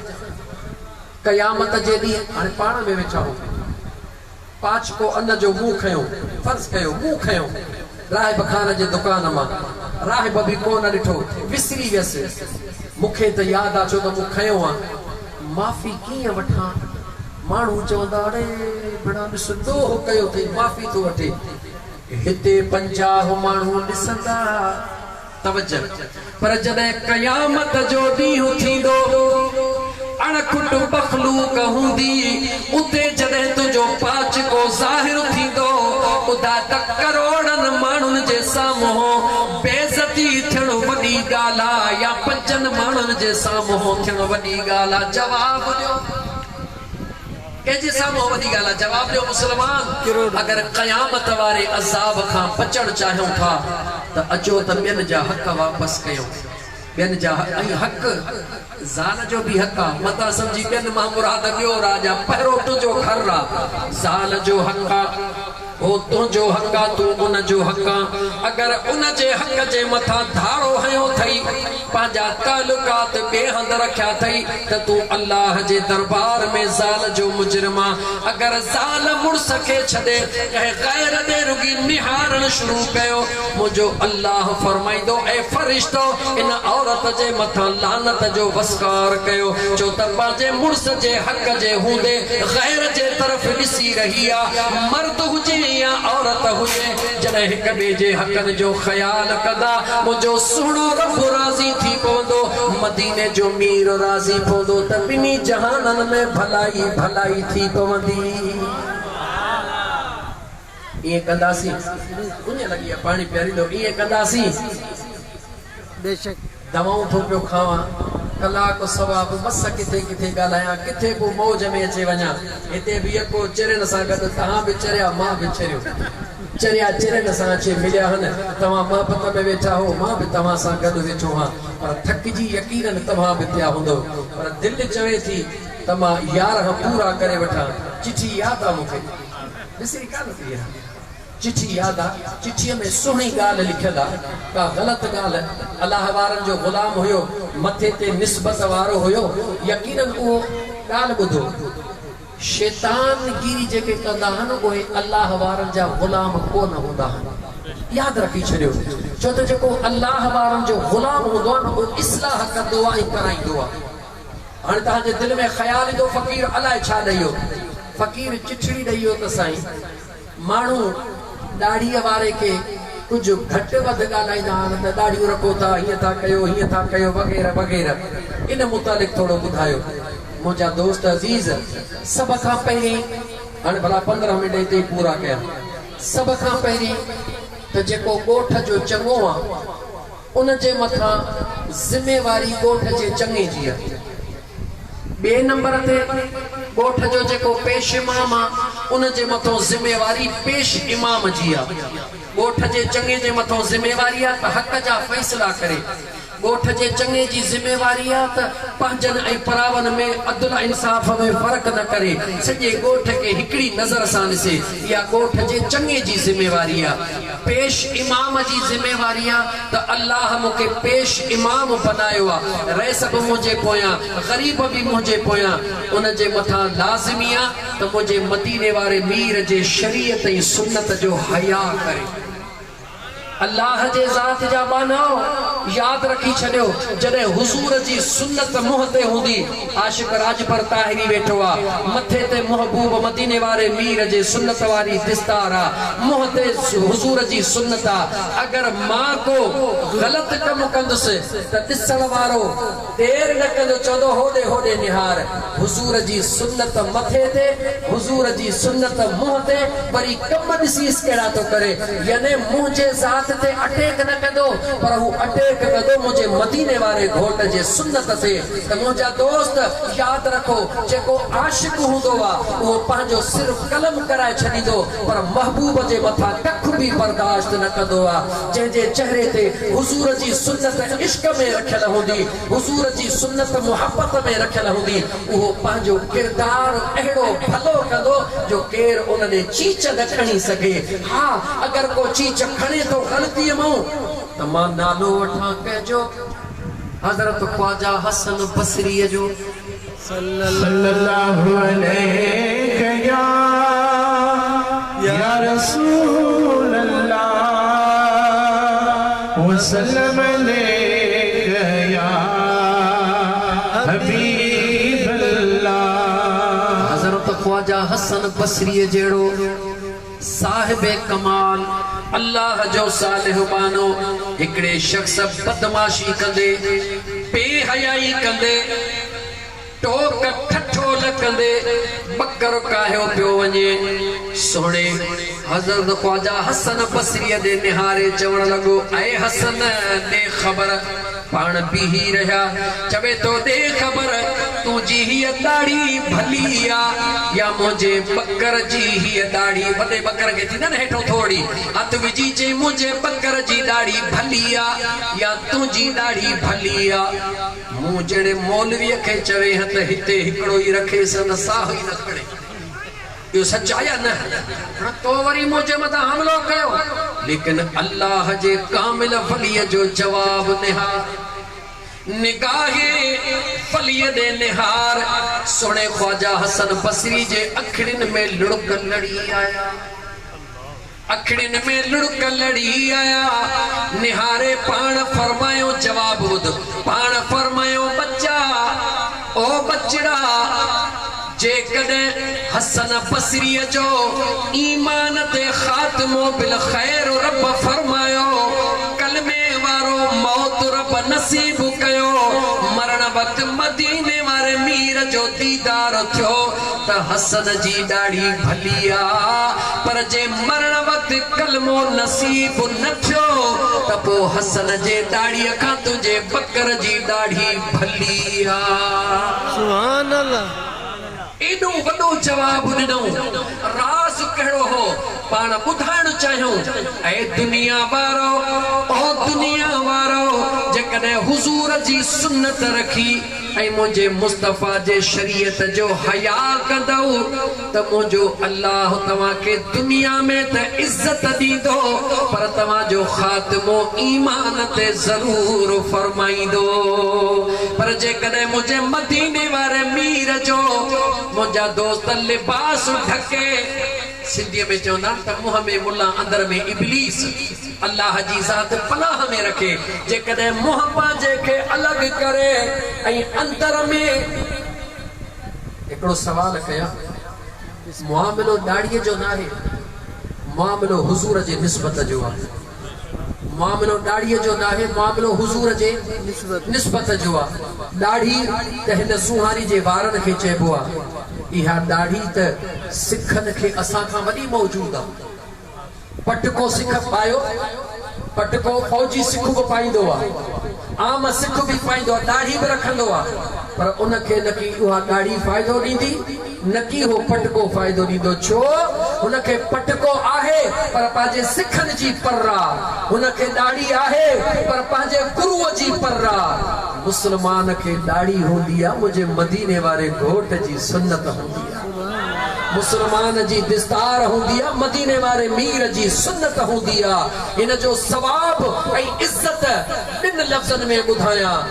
قيامت جي ڏينهن، هاڻي پاڻ ۾ ويٺا هون. پاچڪو ان جو مون کنيو، فرض ڪيو، مون کنيو، راهب خان جي دڪان مان. راهب به ڪو نه ڏٺو، وسري ويس. مون کي ته ياد آ ڇو ته مون کنيو آ. معافي ڪيئن وٺان؟ ماڻهو چوندا، اڙي ڀيڻا ڏس ڏوهه ڪيو اٿئي، معافي ٿو وٺي. هتي 50 ماڻهو ڏسندا. توجه، پر جڏهن قيامت جو ڏينهن ٿيندو، اڻ کٽ مخلوق هوندي، اتي جڏهن تنهنجو پاچڪو ظاهر ٿيندو، ادا ته ڪروڙن ماڻهن جي سامهون بيعزتي ٿيڻ وڏي ڳالهه آ يا پنجن ماڻهن جي سامهون ٿيڻ وڏي ڳالهه آ؟ جواب ڏيو. ڪنهن جي سامهون وڏي ڳالهه آ؟ جواب ڏيو مسلمان! اگر قيامت واري عذاب کان بچڻ چاهيون ٿا ته اچو ته ٻين جا حق واپس ڪيون. ٻين جا ۽ حق زال جو به حق آ، متان سمجهي ٻين مان مراد ٻيو راڄ آ، پهرو تنهنجو گهر آ، زال جو حق آ. هو تنهنجو حق آ، تون ان جو حق آن. اگر ان جي حق جي مٿان ڌاڙو هنيو ٿئي، پنهنجا تعلقات ٻئي هنڌ رکيا ٿئي ته تون الله جي دربار ۾ زال جو مجرم آن. اگر زال مڙس کي ڇڏي ڪنهن غير ڏي رڳي نهارڻ شروع ڪيو، منهنجو الله فرمائيندو، اي فرشتؤ! ان عورت جي مٿان لعنت جو وسڪار ڪيو، ڇو ته پنهنجي مڙس جي حق جي هوندي غير جي طرف ڏسي رهي آ. مرد هجي يا عورت هجي، جڏهن هڪ ٻئي جي حقن جو خيال ڪندا، منهنجو سهڻو رب راضي ٿي پوندو، مديني جو مير راضي پوندو ته ٻنهي جهانن ۾ ڀلائي ڀلائي ٿي پوندي. ائين ڪنداسين. اڃ لڳي آ پاڻي پياريندو. ائين ڪنداسين. بيشڪ. دوائون ٿو پيو کاوان. ڪلاڪ سوا به مس ڪٿي ڪٿي ڳالهايان، ڪٿي پو موج ۾ اچي وڃان. هتي به يڪو چرين سان گڏ توهان به چريا مان به چريو. چريا چرين سان اچي مليا هن. توهان محبت ۾ ويٺا هو، مان به توهان سان گڏ ويٺو هان. پر ٿڪجي يقينن توهان به پيا هوندؤ. پر دل چوي ٿي ته مان 11 پورا ڪري وٺان. چٺي ياد آ مون کي. وسري ڪانه ٿي اها چٺي ياد آ. چٺيء ۾ سهڻي ڳالهه لکيل آ، ڪا غلط ڳالهه. الله وارن جو غلام هيو، مٿي تي نسبت وارو هيو، يقينن اهو ڳالهه ٻڌو. شيطان گيري جيڪي ڪندا آهن، اهي الله وارن جا غلام ڪونه هوندا آهن. ياد رکي ڇڏيو، ڇو ته جيڪو الله وارن جو غلام هوندو آهي نه، اهو اصلاح ڪندو آهي ۽ ڪرائيندو آهي. هاڻي توهان جي دل ۾ خيال ايندو فقير الائي ڇا ڏئي ويو. فقير چٺڙي ڏئي ويو ته سائين ماڻهو ڏاڙهيء واري کي ڪجهه گهٽ وڌ ڳالهائيندا آهن ته ڏاڙهيون رکو ٿا، هيئن ٿا ڪيو، هيئن ٿا ڪيو وغيره وغيره. ان متعلق ٿورو ٻڌايو. منهنجا دوست عزيز سڀ کان پهرين هاڻي ڀلا 15 منٽ هتي ئي پورا ڪيان. سڀ کان پهرين ته جيڪو ڳوٺ جو چڱو آ. ان جي مٿان ذميواري ڳوٺ جي چڱي جي آ. ٻئي نمبر تي ڳوٺ جو جيڪو پيش امام آ، ان جي مٿون ذميواري پيش امام جي آ. ڳوٺ جي چڱي جي مٿون ذميواري آ ته حق جا فيصلا ڪري. ڳوٺ جي چڱي جي ذميواري آ ته پنهنجن ۽ پراون ۾ عدل انصاف ۾ فرق نه ڪري، سڄي ڳوٺ کي هڪڙي نظر سان ڏسي. اها ڳوٺ جي چڱي جي ذميواري آ. پيش امام جي ذميواري آ ته الله مون کي پيش امام بنايو آ، رئيس به منهنجي پويان، غريب به منهنجي پويان، ان جي مٿان لازمي آ ته منهنجي مديني واري مير جي شريعت ۽ سنت جو حياء ڪري. الله جي ذات جا ٻانهؤ! ياد رکي ڇڏيو، جڏهن حضور جي سنت منهن تي هوندي، عاشق راڄپر طاهري ويٺو آ، مٿي تي محبوب مديني واري مير جي سنت واري دستار آ، منهن تي حضور جي سنت آ، اگر مان ڪو غلط ڪم ڪندس ته ڏسڻ وارو دير نه ڪندو چوندو هوڏي هوڏي نهار، حضور جي سنت مٿي تي، حضور جي سنت منهن تي، وري ڪم ڏسيس ڪهڙا ٿو ڪري، يعني منهنجي ذات تي اٽيڪ نه ڪندو پر هو اٽيڪ ڪندو منهنجي مديني واري گهوٽ جي سنت تي ته منهنجا دوست ياد رکو جيڪو عاشق هوندو آ اهو پنهنجو سر قلم ڪرائي ڇڏيندو پر محبوب جي مٿان ڪک به برداشت نه ڪندو آ جنهن جي چهري تي حضور جي سنت عشق ۾ رکيل هوندي حضور جي سنت محبت ۾ رکيل هوندي اهو پنهنجو ڪردار اهڙو ڀلو ڪندو جو ڪير ان ڏي چيچ نه کڻي سگهي. ها اگر ڪو چيچ کڻي ٿو غلطيء مئون ته مان نالو وٺان ڪنهن جو؟ حضرت خواجه حسن بصريء جو. صلّي اللّٰه عليڪ يا يا رسول الله وسلّم عليڪ يا حبيب الله. حضرت خواجه حسن بصريء جهڙو. صاحب ڪمال، الله جو صالح ٻانهو، هڪڙي شخص بدمعاشي ڪندي، بي حيائي ڪندي، ٽوڪ ٺٺول ڪندي ٻڪر ڪاهيو پيو وڃي. سهڻي حضرت خواجه حسن بصريء ڏي نهاري چوڻ لڳو، اي حسن! ڏي خبر. پاڻ بيهي رهيا. چوي ٿو، ڏي خبر، تنهنجي هيء ڏاڙهي ڀلي آ يا منهنجي ٻڪر جي هيء ڏاڙهي؟ وڏي ٻڪر کي ٿيندي آ نه هيٺئون ٿورڙي هٿ وجهي چئي، منهنجي ٻڪر جي ڏاڙهي ڀلي آ يا تنهنجي ڏاڙهي ڀلي آ؟ مون جهڙي مولويء کي چوين ها ته هتي هڪڙو ئي رکيس نه ساهه ئي نه کڻي. اهو سچ آ يا نه؟ هاڻ تو وري منهنجي مٿان حملو ڪيو. ليڪن الله جي ڪامل وليء جو جواب نهار. نگاهي وليء ڏي نهار. سهڻي خواجه حسن بصري جي اکڙين ۾ لڙڪ لڙي آيا. اکڙين ۾ لڙڪ لڙي آيا. نهاري پاڻ فرمايو جواب ٻڌ. پاڻ فرمايو ٻچا! او ٻچڙا! جيڪڏهن حسن بصريء جو ايمان تي خاتمو بالخير رب فرمايو، ڪلمي وارو موت رب نصيب ڪيو، مرڻ وقت مديني واري مير جو ديدار ٿيو، ته حسن جي ڏاڙهي ڀلي آ، پر جي مرڻ وقت ڪلمو نصيب نه ٿيو ته پو حسن جي ڏاڙهيء کان تنهنجي ٻڪر جي ڏاڙهي ڀلي آ. سبحان الله. ايڏو وڏو جواب ڏنئون، راز ڪهڙو هو، پاڻ ٻڌائڻ چاهيون، اي دنيا وارؤ، او دنيا وارؤ، جيڪڏهن حضور جي سنت رکي، ۽ منهنجي مصطفيٰ جي شريعت جو حياء ڪندؤ ته منهنجو الله توهان کي دنيا ۾ ته عزت ڏيندو پر توهان جو خاتمو ايمان تي ضرور فرمائيندو پر جيڪڏهن منهنجي مديني واري مير جو منهنجا دوست لباس ڍڪي سنڌيء ۾ چوندا آهن ته منهن ۾ ملان اندر ۾ ابليس. الله جي ذات پناهه ۾ رکي، جيڪڏهن منهن پنهنجي کي الڳ ڪري ۽ اندر ۾. هڪڙو سوال ڪيان، معاملو ڏاڙهيء جو ناهي، معاملو حضور جي نسبت جو آهي. معاملو ڏاڙهيء جو ناهي، معاملو حضور جي نسبت جو آهي. ڏاڙهي ته هن سونهاري جي وارن کي چئبو آهي. اها ڏاڙهي ته سکن کي اسان کان وڏي موجود آهي. پٽڪو سک پايو، پٽڪو فوجي سک به پائيندو آ، عام سک به پائيندو آ، ڏاڙهي به رکندو آ، پر ان کي نڪي اها ڏاڙهي فائدو ڏيندي، نڪي اهو پٽڪو فائدو ڏيندو، ڇو؟ هن کي پٽڪو آهي پر پنهنجي سکن جي پر آ، هن کي ڏاڙهي آهي پر پنهنجي گروء جي پر آ. مسلمان کي ڏاڙهي هوندي آ، منهنجي مديني واري گهوٽ جي سنت هوندي آ. مسلمان جي دستار هوندي آ، مديني واري مير جي سنت هوندي آ، ان جو ثواب ۽ عزت ٻن لفظن ۾ ٻڌايان،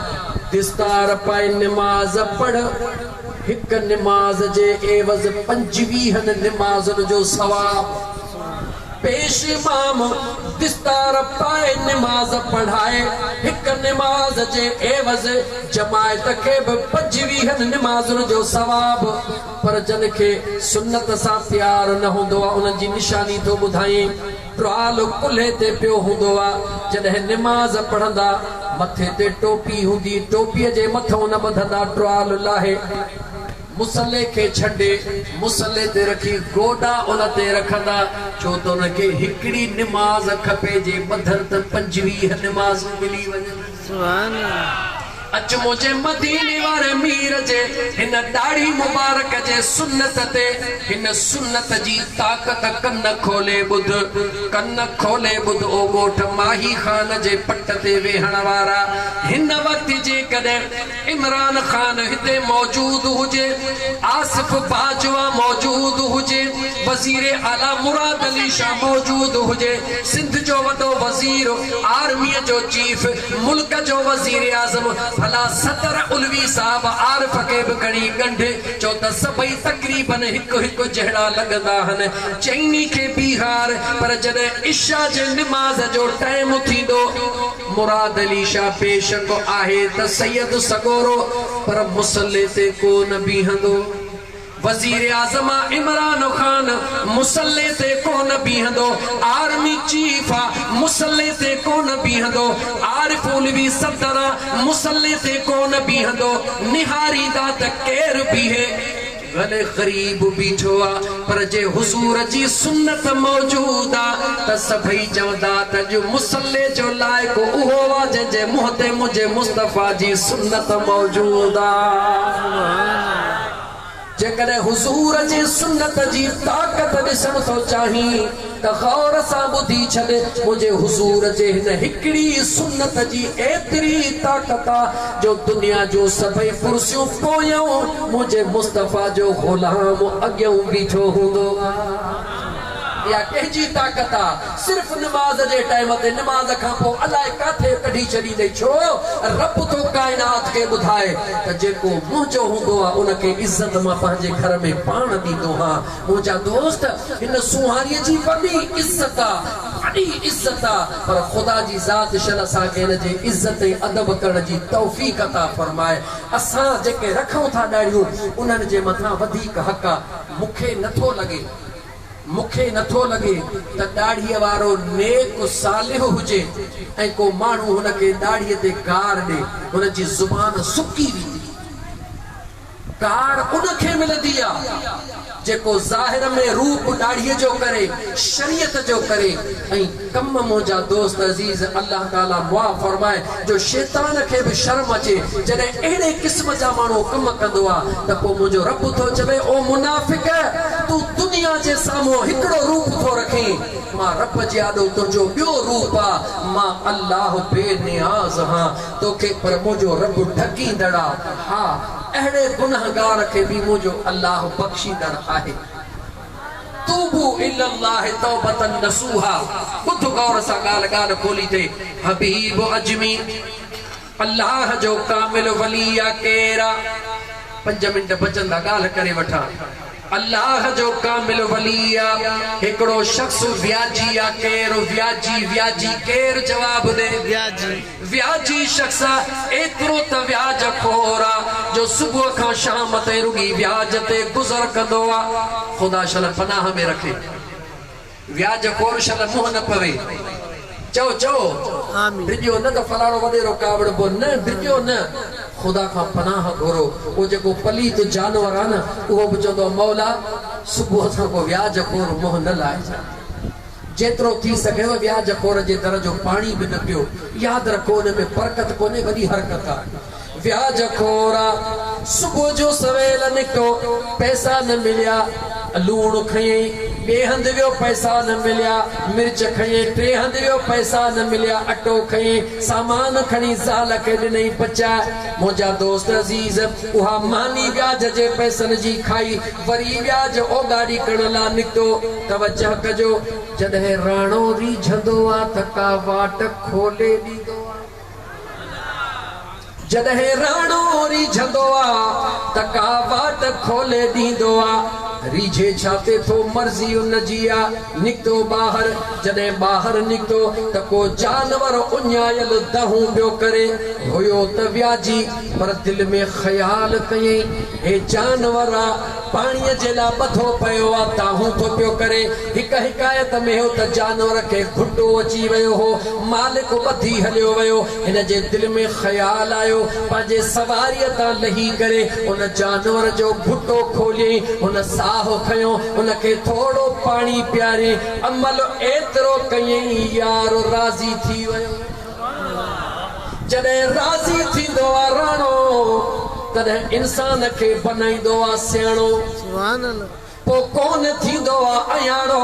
دستار پائي نماز پڙهه، هڪ نماز جي عيوض پنجويهن نمازن جو ثواب. پيش امام دستار پائي نماز پڙهائي، هڪ نماز جي عيوض جماعت کي به پنجويهن نمازن جو ثواب، پر جن کي سنت سان پيار نه هوندو آ انهن جي نشاني ٿو ٻڌائين، ٽوال ڪلهي تي پيو هوندو آ، جڏهن نماز پڙهندا مٿي تي ٽوپي هوندي، ٽوپيء جي مٿئون نه ٻڌندا، ٽوال لاهي. مصلي کي ڇنڊي مصلي تي رکي گوڏا ان تي رکندا، ڇو ته انهن کي هڪڙي نماز کپي جي ٻڌن ته 25 نمازون ملي وڃن. سبحان الله. اچ منهنجي مديني واري مير جي هن ڏاڙهي مبارڪ جي سنت تي هن سنت جي طاقت ڪن کولي ٻڌ ڪن کولي ٻڌ او ڳوٺ ماهي خان جي پٽ تي ويهڻ وارا هن وقت جيڪڏهن عمران خان هتي موجود هجي، آصف باجوا موجود هجي، وزير اعليٰ مراد علي شاهه موجود هجي، سنڌ جو وڏو وزير، آرميء جو چيف، ملڪ جو وزيراعظم، ڀلا صدر علوي صاحب عارف کي به کڻي ڳنڍ، ڇو ته سڀئي تقريبن هڪ هڪ جهڙا لڳندا هن، چئني کي بيهار، پر جڏهن عشاء جي نماز جو ٽائيم ٿيندو. مراد علي شاهه بيشڪ آهي ته سيد سڳورو پر مصلي تي ڪو نه بيهندو. وزيراعظم آ عمران خان مصلي تي ڪونه بيهندو، آرمي چيف آ مصلي تي ڪونه بيهندو، عارف علوي صدر آ مصلي تي ڪونه بيهندو، نهاريندا ته ڪير بيهي؟ ڀلي غريب بيٺو آ پر جي حضور جي سنت موجود آ ته سڀئي چوندا ته اڄ مصلي جو لائق اهو آ جنهن جي منهن تي منهنجي مصطفيٰ جي سنت موجود آ. جيڪڏهن حضور جي سنت جي طاقت ڏسڻ ٿو چاهين ته غور سان ٻڌي ڇڏ، منهنجي حضور جي هن هڪڙي سنت جي ايتري طاقت آ جو دنيا جون سڀئي ڪرسيون پويون منهنجي مصطفيٰ جو غلام اڳيون بيٺو هوندو. اها ڪنهن جي طاقت آ؟ صرف نماز جي ٽائيم تي نماز کان پوء الائي ڪاٿي ڪڍي ڇڏيندئي ڇو؟ رب ٿو ڪائنات کي ٻڌائي ته جيڪو منهنجو هوندو آ ان کي عزت مان پنهنجي گهر ۾ پاڻ ڏيندو هان. منهنجا دوست هن سونهاريء جي وڏي عزت آ وڏي عزت آ پر خدا جي ذات شل اسان کي هن جي عزت ۽ ادب ڪرڻ جي توفيق عطا فرمائي. اسان جيڪي رکون ٿا ڏاڙهيون انهن جي مٿان وڌيڪ حق آ. مون کي نٿو لڳي. مون کي نٿو لڳي ته ڏاڙهيء وارو نيڪ صالح هجي ۽ ڪو ماڻهو هن کي ڏاڙهيء تي گار ڏي، هن جي زبان سڪي ويندي. گار ان کي ملندي آ، جيڪو ظاهر ۾ روپ ڏاڙهيء جو ڪري، شريعت جو ڪري ۽ ڪم منهنجا دوست عزيز الله تعالي معاف فرمائي جو شيطان کي به شرم اچي جڏهن اهڙي قسم جا ماڻهو ڪم ڪندو آ ته پوء منهنجو رب ٿو چوي او منافق تون دنيا جي سامهون هڪڙو روپ ٿو رکين مان رب جي آڏو تنهنجو ٻيو روپ آ مان الله بي نياز هان توکي پر منهنجو رب ڍڪيندڙ آ ها اهڙي گنهگار کي به منهنجو الله بخشيندڙ آهي. توبو الي الله توبة نصوحا ٻڌ غور سان ڳالهه ڳالهه کولي ٿئي حبيب عجمي الله جو ڪامل ولي آ ڪير آ پنج منٽ بچندا ڳالهه ڪري وٺان الله جو ڪامل ولي آ هڪڙو شخص وياجي آ ڪير وياجي وياجي ڪير جواب ڏي وياجي. وياجي شخص ايترو ته وياج خور آ جو صبح کان شام تائين رڳي وياج تي گذر ڪندو آ. خدا شل پناهه ۾ رکي. وياج خور شل منهن نه پوي. چئو چئو. ڊڄو نه ته فلاڻو وڏيرو ڪاوڙبو. نه ڊڄو نه. خدا کان پناهه گهرو. اهو جيڪو پليت جانور آ نه اهو به چوندو آ مولا صبح سان ڪو وياج خور منهن نه لائجان. جيترو ٿي سگهيو وياج خور جي در جو پاڻي به نه پيو. ياد رکو ان ۾ برڪت ڪونهي وڏي حرڪت آ. وياج خور آ. صبح جو سويل نڪتو پئسا نه مليا. لوڻ کنيئي ٻئي هنڌ ويو پئسا نه مليا. مرچ کنيئي ٽئين هنڌ ويو پئسا نه مليا. اٽو کنيئي سامان کڻي زال کي ڏنئي پچاء. منهنجا دوست عزيز اها ماني وياج جي پئسن جي کائي وري وياج اوڳاڙي ڪرڻ لا نڪتو. توجه ڪجو، جڏهن راڻو ريجهندو آ ته ڪا واٽ کولي ڏيندو آ. جڏهن راڻو ريجهندو آ ته ڪا واٽ کولي ڏيندو آ. ريجهي ڇا تي ٿو مرضي ان جي آ. نڪتو ٻاهر، جڏهن ٻاهر نڪتو ته ڪو جانور اڃايل دانهون پيو ڪري. هيو ته وياجي پر دل ۾ خيال ڪيائين، هي جانور آ، پاڻيء جي لاء ٻڌو پيو آ، دانهون ٿو پيو ڪري. هڪ حڪايت ۾ هيو ته جانور کي گهٽو اچي ويو هو. مالڪ ٻڌي هليو ويو. هن جي دل ۾ خيال آيو، پنهنجي سواريء تان لهي ڪري ان جانور جو گهٽو کوليائين. هن ساهه کنيو، ان کي ٿورو پاڻي پياريائين. عمل ايترو ڪيائين، يار راضي ٿي ويو. جڏهن راضي ٿيندو آ راڻو، تڏهن انسان کي بنائيندو آ سياڻو. پوء ڪونه ٿيندو آ اياڻو.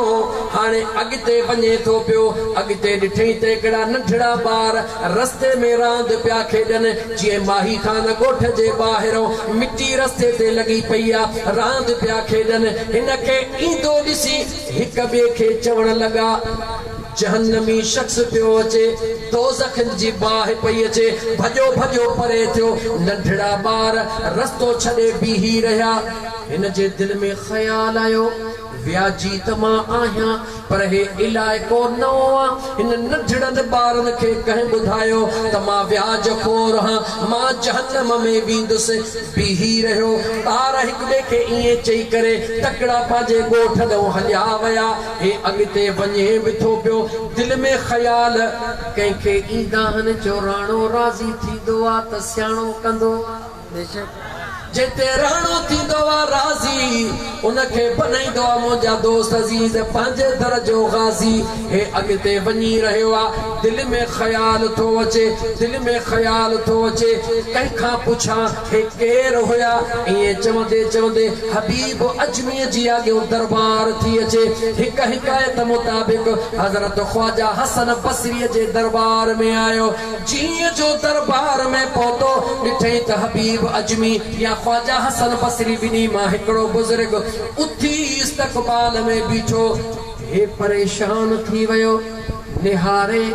هاڻي اڳتي وڃي ٿو پيو. اڳتي ڏٺئي ته هڪڙا ننڍڙا ٻار رستي ۾ راند پيا کيڏن. جيئن ماهي خان ڳوٺ جي ٻاهرئون مٽي رستي تي لڳي پئي آ. راند پيا کيڏن. هن کي ايندو ڏسي هڪ ٻئي کي چوڻ لڳا. جهنمي شخص پيو اچي، دوزخن جي باهه پئي اچي، ڀڄو ڀڄو پري ٿيو. ننڍڙا ٻار رستو ڇڏي بيهي رهيا. هن جي دل ۾ خيال آيو، وياجي ته مان آهيان، پر هي علائقو نئون آ. هن ننڍڙن ٻارن کي ڪنهن ٻڌايو ته مان وياج خور هان، مان جهنم ۾ ويندس. بيهي رهيو. ٻار هڪٻئي کي ائين چئي ڪري تڪڙا پنهنجي ڳوٺ ڏانهن هليا ويا. هي اڳتي وڃي به ٿو پيو. دل ۾ خيال ڪنهن کي ايندا هن جو راڻو راضي ٿيندو آ ته سياڻو ڪندو آ. جنهن تي راڻو ٿيندو آ راضي، ان کي بنائيندو آ منهنجا دوست عزيز پنهنجي در جو غازي. هي اڳتي وڃي رهيو آ، دل ۾ خيال ٿو اچي، دل ۾ خيال ٿو اچي، ڪنهن کان پڇان هي ڪير هيا؟ ائين چوندي چوندي حبيب عجميء جي اڳيون دربار ٿي اچي. هڪ حڪايت مطابق حضرت خواجه حسن بصريء جي دربار ۾ آيو. جيئن جو دربار ۾ پهتو، ڏٺئين ته حبيب عجمي يا خواجه حسن بصري ٻنهي مان هڪڙو بزرگ اٿي استقبال ۾ بيٺو. هي پريشان ٿي ويو. نهاري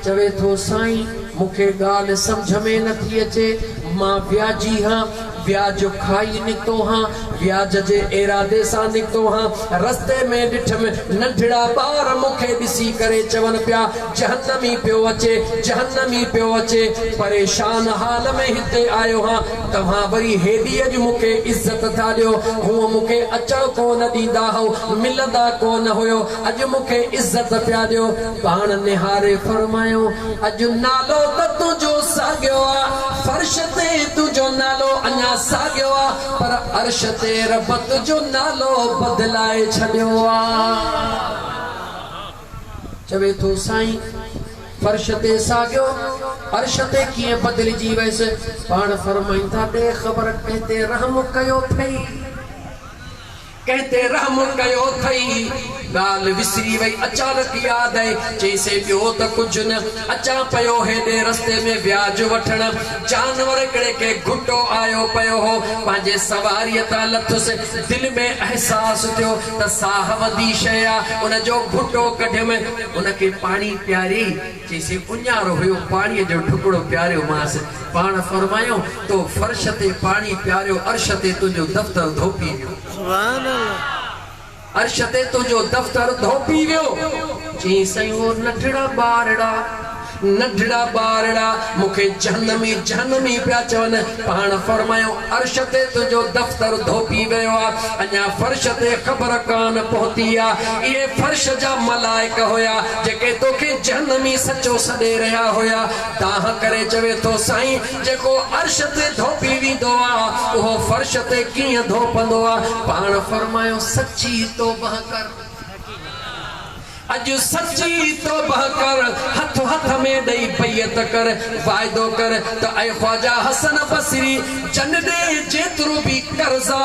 چوي ٿو، سائين! مون کي ڳالهه سمجهه ۾ نه ٿي اچي. مان وياجي هان. وياج کائي نڪتو هان. وياج جي ارادي سان نڪتو هان. رستي ۾ ڏٺم ننڍڙا ٻار مون کي ڏسي ڪري چون پيا، جهنمي پيو اچي، جهنمي پيو اچي. پريشان حال ۾ هتي آيو هان. توهان وري هيڏي اڄ مون کي عزت ٿا ڏيو. هونء مون کي اچڻ ڪو نه ڏيندا هئو، ملندا ڪو نه هيو. اڄ مون کي عزت پيا ڏيو. پاڻ نهاري فرمايو، اڄ نالو ته تنهنجو ساڳيو آ، فرش تي تنهنجو نالو اڃا ساڳيو آ، پر عرش تي رب تنهنجو نالو بدلائي ڇڏيو آ. چوي ٿو، سائين! فرش تي ساڳيو، عرش تي ڪيئن بدلجي ويس؟ پاڻ فرمائين ٿا، ڏي خبر ڪنهن تي رحم ڪيو ٿئي؟ ڪنهن تي رحم ڪيو ٿئي؟ ڳالهه وسري وئي، اچانڪ ياد آئي، چيسين ٻيو ته ڪجهه نه، اچان پيو هيڏي رستي ۾ وياج وٺڻ، جانور هڪڙي کي گهٽو آيو پيو هو، پنهنجي سواريء تان لٿس، دل ۾ احساس ٿيو ته ساهه وڌي شيء آ، ان جو گهٽو ڪڍيم، ان کي پاڻي پياري، چيسين اڃارو هيو، پاڻيء جو ڍڪڙو پياريومانس، پاڻ فرمايو، تو فرش تي پاڻي پياريو، عرش تي تنهنجو دفتر ڌوپي ويو. سبحان الله. عرش تي تنهنجو دفتر ڌوپي ويو. چيائين، سائين اهو ننڍڙا ٻارڙا، ننڍڙا ٻارڙا مون کي جهنمي جهنمي پيا چون. پاڻ فرمايو، عرش تي تنهنجو دفتر ڌوپي ويو آ، اڃا فرش تي خبر ڪانه پهتي آ. اهي فرش جا ملائڪ هيا، جيڪي توکي جهنمي سچو سڏي رهيا هيا. دانهن ڪري چوي ٿو، سائين! جيڪو عرش تي ڌوپي ويندو آ، اهو فرش تي ڪيئن ڌوپندو آ؟ پاڻ فرمايو، سچي توبهه ڪر. اڄ سچي توبهه ڪر، هٿ هٿ ۾ ڏئي بيعت ڪر، واعدو ڪر ته اي خواجه حسن بصري! جن ڏي جيترو به قرض آ،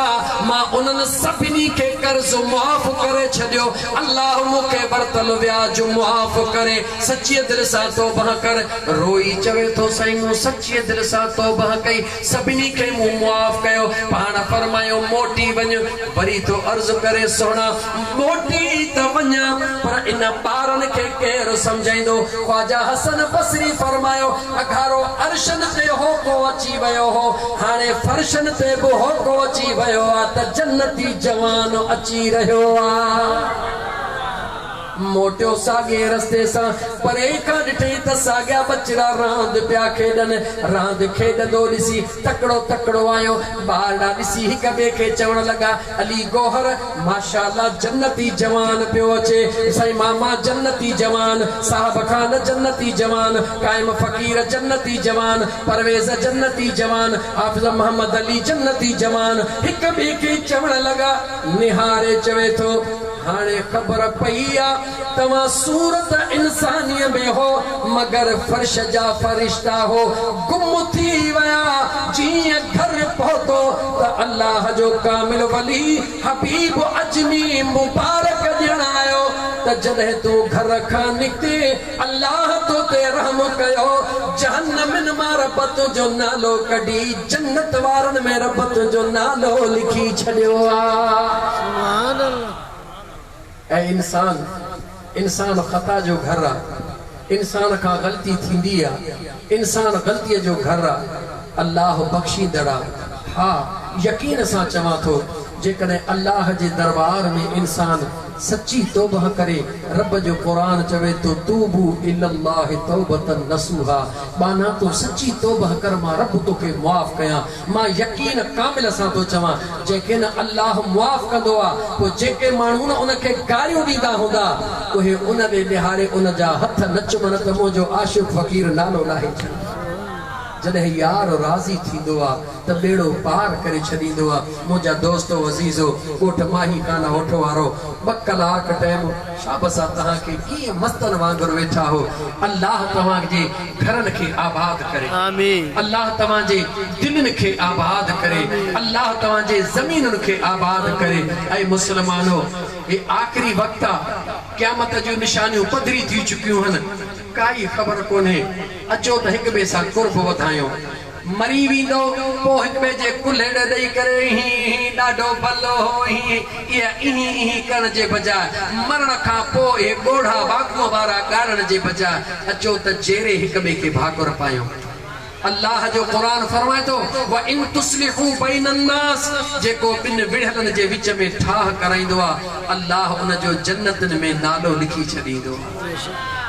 مان انهن سڀني کي قرض معاف ڪري ڇڏيو. الله مون کي ورتل وياج معاف ڪري. سچيء دل سان توبهه ڪر. روئي چوي ٿو، سائين مون سچيء دل سان توبهه ڪئي، سڀني کي مون معاف ڪيو. پاڻ فرمايو، موٽي وڃ. وري ٿو عرض ڪري، سهڻا! موٽي ته وڃان، پر ان ٻارن کي ڪير سمجهائيندو؟ خواجه حسن بصري فرمايو، اگهارو عرشن تي هوڪو اچي ويو هو، هاڻي فرشن تي به هوڪو اچي ويو آ ته جنتي جوان اچي رهيو آ. موٽيو ساڳئي رستي سان، پري کان ڏٺئي ته ساڳيا ٻچڙا راند پيا کيڏن. راند کيڏندو ڏسي تڪڙو تڪڙو آيو. ٻارڙا ڏسي هڪ ٻئي کي چوڻ لڳا، علي گوهر ماشاء الله جنتي جوان پيو اچي. سائين ماما جنتي جوان، صاحب خان جنتي جوان، قائم فقير جنتي جوان، پرويز جنتي جوان، حافظ محمد علي جنتي جوان. هڪ ٻئي کي چوڻ لڳا. نهاري چوي ٿو. هاڻي خبر پئي آ توهان صورت انسانيء ۾ هو مگر فرش جا فرشتا هو. گم ٿي ويا. جيئن گهر پهتو ته الله جو ڪامل ولي حبيب عجمي مبارڪ ڏيڻ آيو ته جڏهن تون گهر کان نڪتين الله تو تي رحم ڪيو جهنمين مان رب تنهنجو نالو ڪڍي جنت وارن ۾ رب تنهنجو نالو لکي ڇڏيو آ. سبحان الله. اي انسان! انسان خطا جو گهر آ. انسان کان غلطي ٿيندي آ. انسان غلطيء جو گهر آ. الله بخشيندڙ آ. ها يقين سان چوان ٿو. جيڪڏهن الله جي دربار ۾ انسان سچي توبه ڪري، رب جو قرآن چوي ٿو توبو الي الله توبة نصوحا ٻانها تون سچي توبه ڪر مان رب توکي معاف ڪيان. مان يقين ڪامل سان ٿو چوان جنهن کي نه الله معاف ڪندو آ پوء جيڪي ماڻهو نه ان کي گاريون ڏيندا هوندا اهي ان ڏي نهاري ان جا هٿ نه چمن ته منهنجو عاشق فقير نالو لاهي ڇڏ. جڏهن يار راضي ٿيندو آ ته ٻيڙو پار ڪري ڇڏيندو آ. منهنجا دوستو عزيزو ڳوٺ ماهي خان هوٺو وارو ٻه ڪلاڪ ٽيم شابس آ توهان کي ڪيئن مستن وانگر ويٺا هو الله توهان جي گهرن کي آباد ڪري الله توهان جي دلين کي آباد ڪري الله توهان جي زمينن کي آباد ڪري اي مسلمانو هي آخري وقت آ قيامت جون نشانيون پڌري ٿي چڪيون هن ڪائي خبر ڪونهي اچو ته هڪ ٻئي سان قرب وڌايون. مري ويندو، پوء هڪ ٻئي جي ڪلهي ڏي ڏئي ڪري هين هين ڏاڍو ڀلو هو هين اها اهين اهين ڪرڻ جي بجاء مرڻ کان پوء اهي ڳوڙها واڳونء وارا ڳاڙڻ جي بجاء اچو ته جيئري هڪ ٻئي کي ڀاڪر پايون. الله جو قرآن فرمائي ٿو، وان تصلحوا بين الناس جيڪو ٻن وڙهيلن جي وچ ۾ ٺاهه ڪرائيندو آهي الله ان جو جنتن ۾ نالو لکي ڇڏيندو آهي.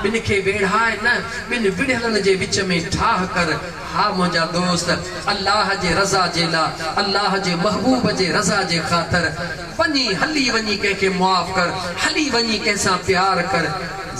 ٻن کي ويڙهاء نه، ٻن وڙهيلن جي وچ ۾ ٺاهه ڪر. ها منهنجا دوست! الله جي رضا جي لا، الله جي محبوب جي رضا جي خاطر وڃي هلي وڃي ڪنهن کي معاف ڪر، هلي وڃي ڪنهن سان پيار ڪر.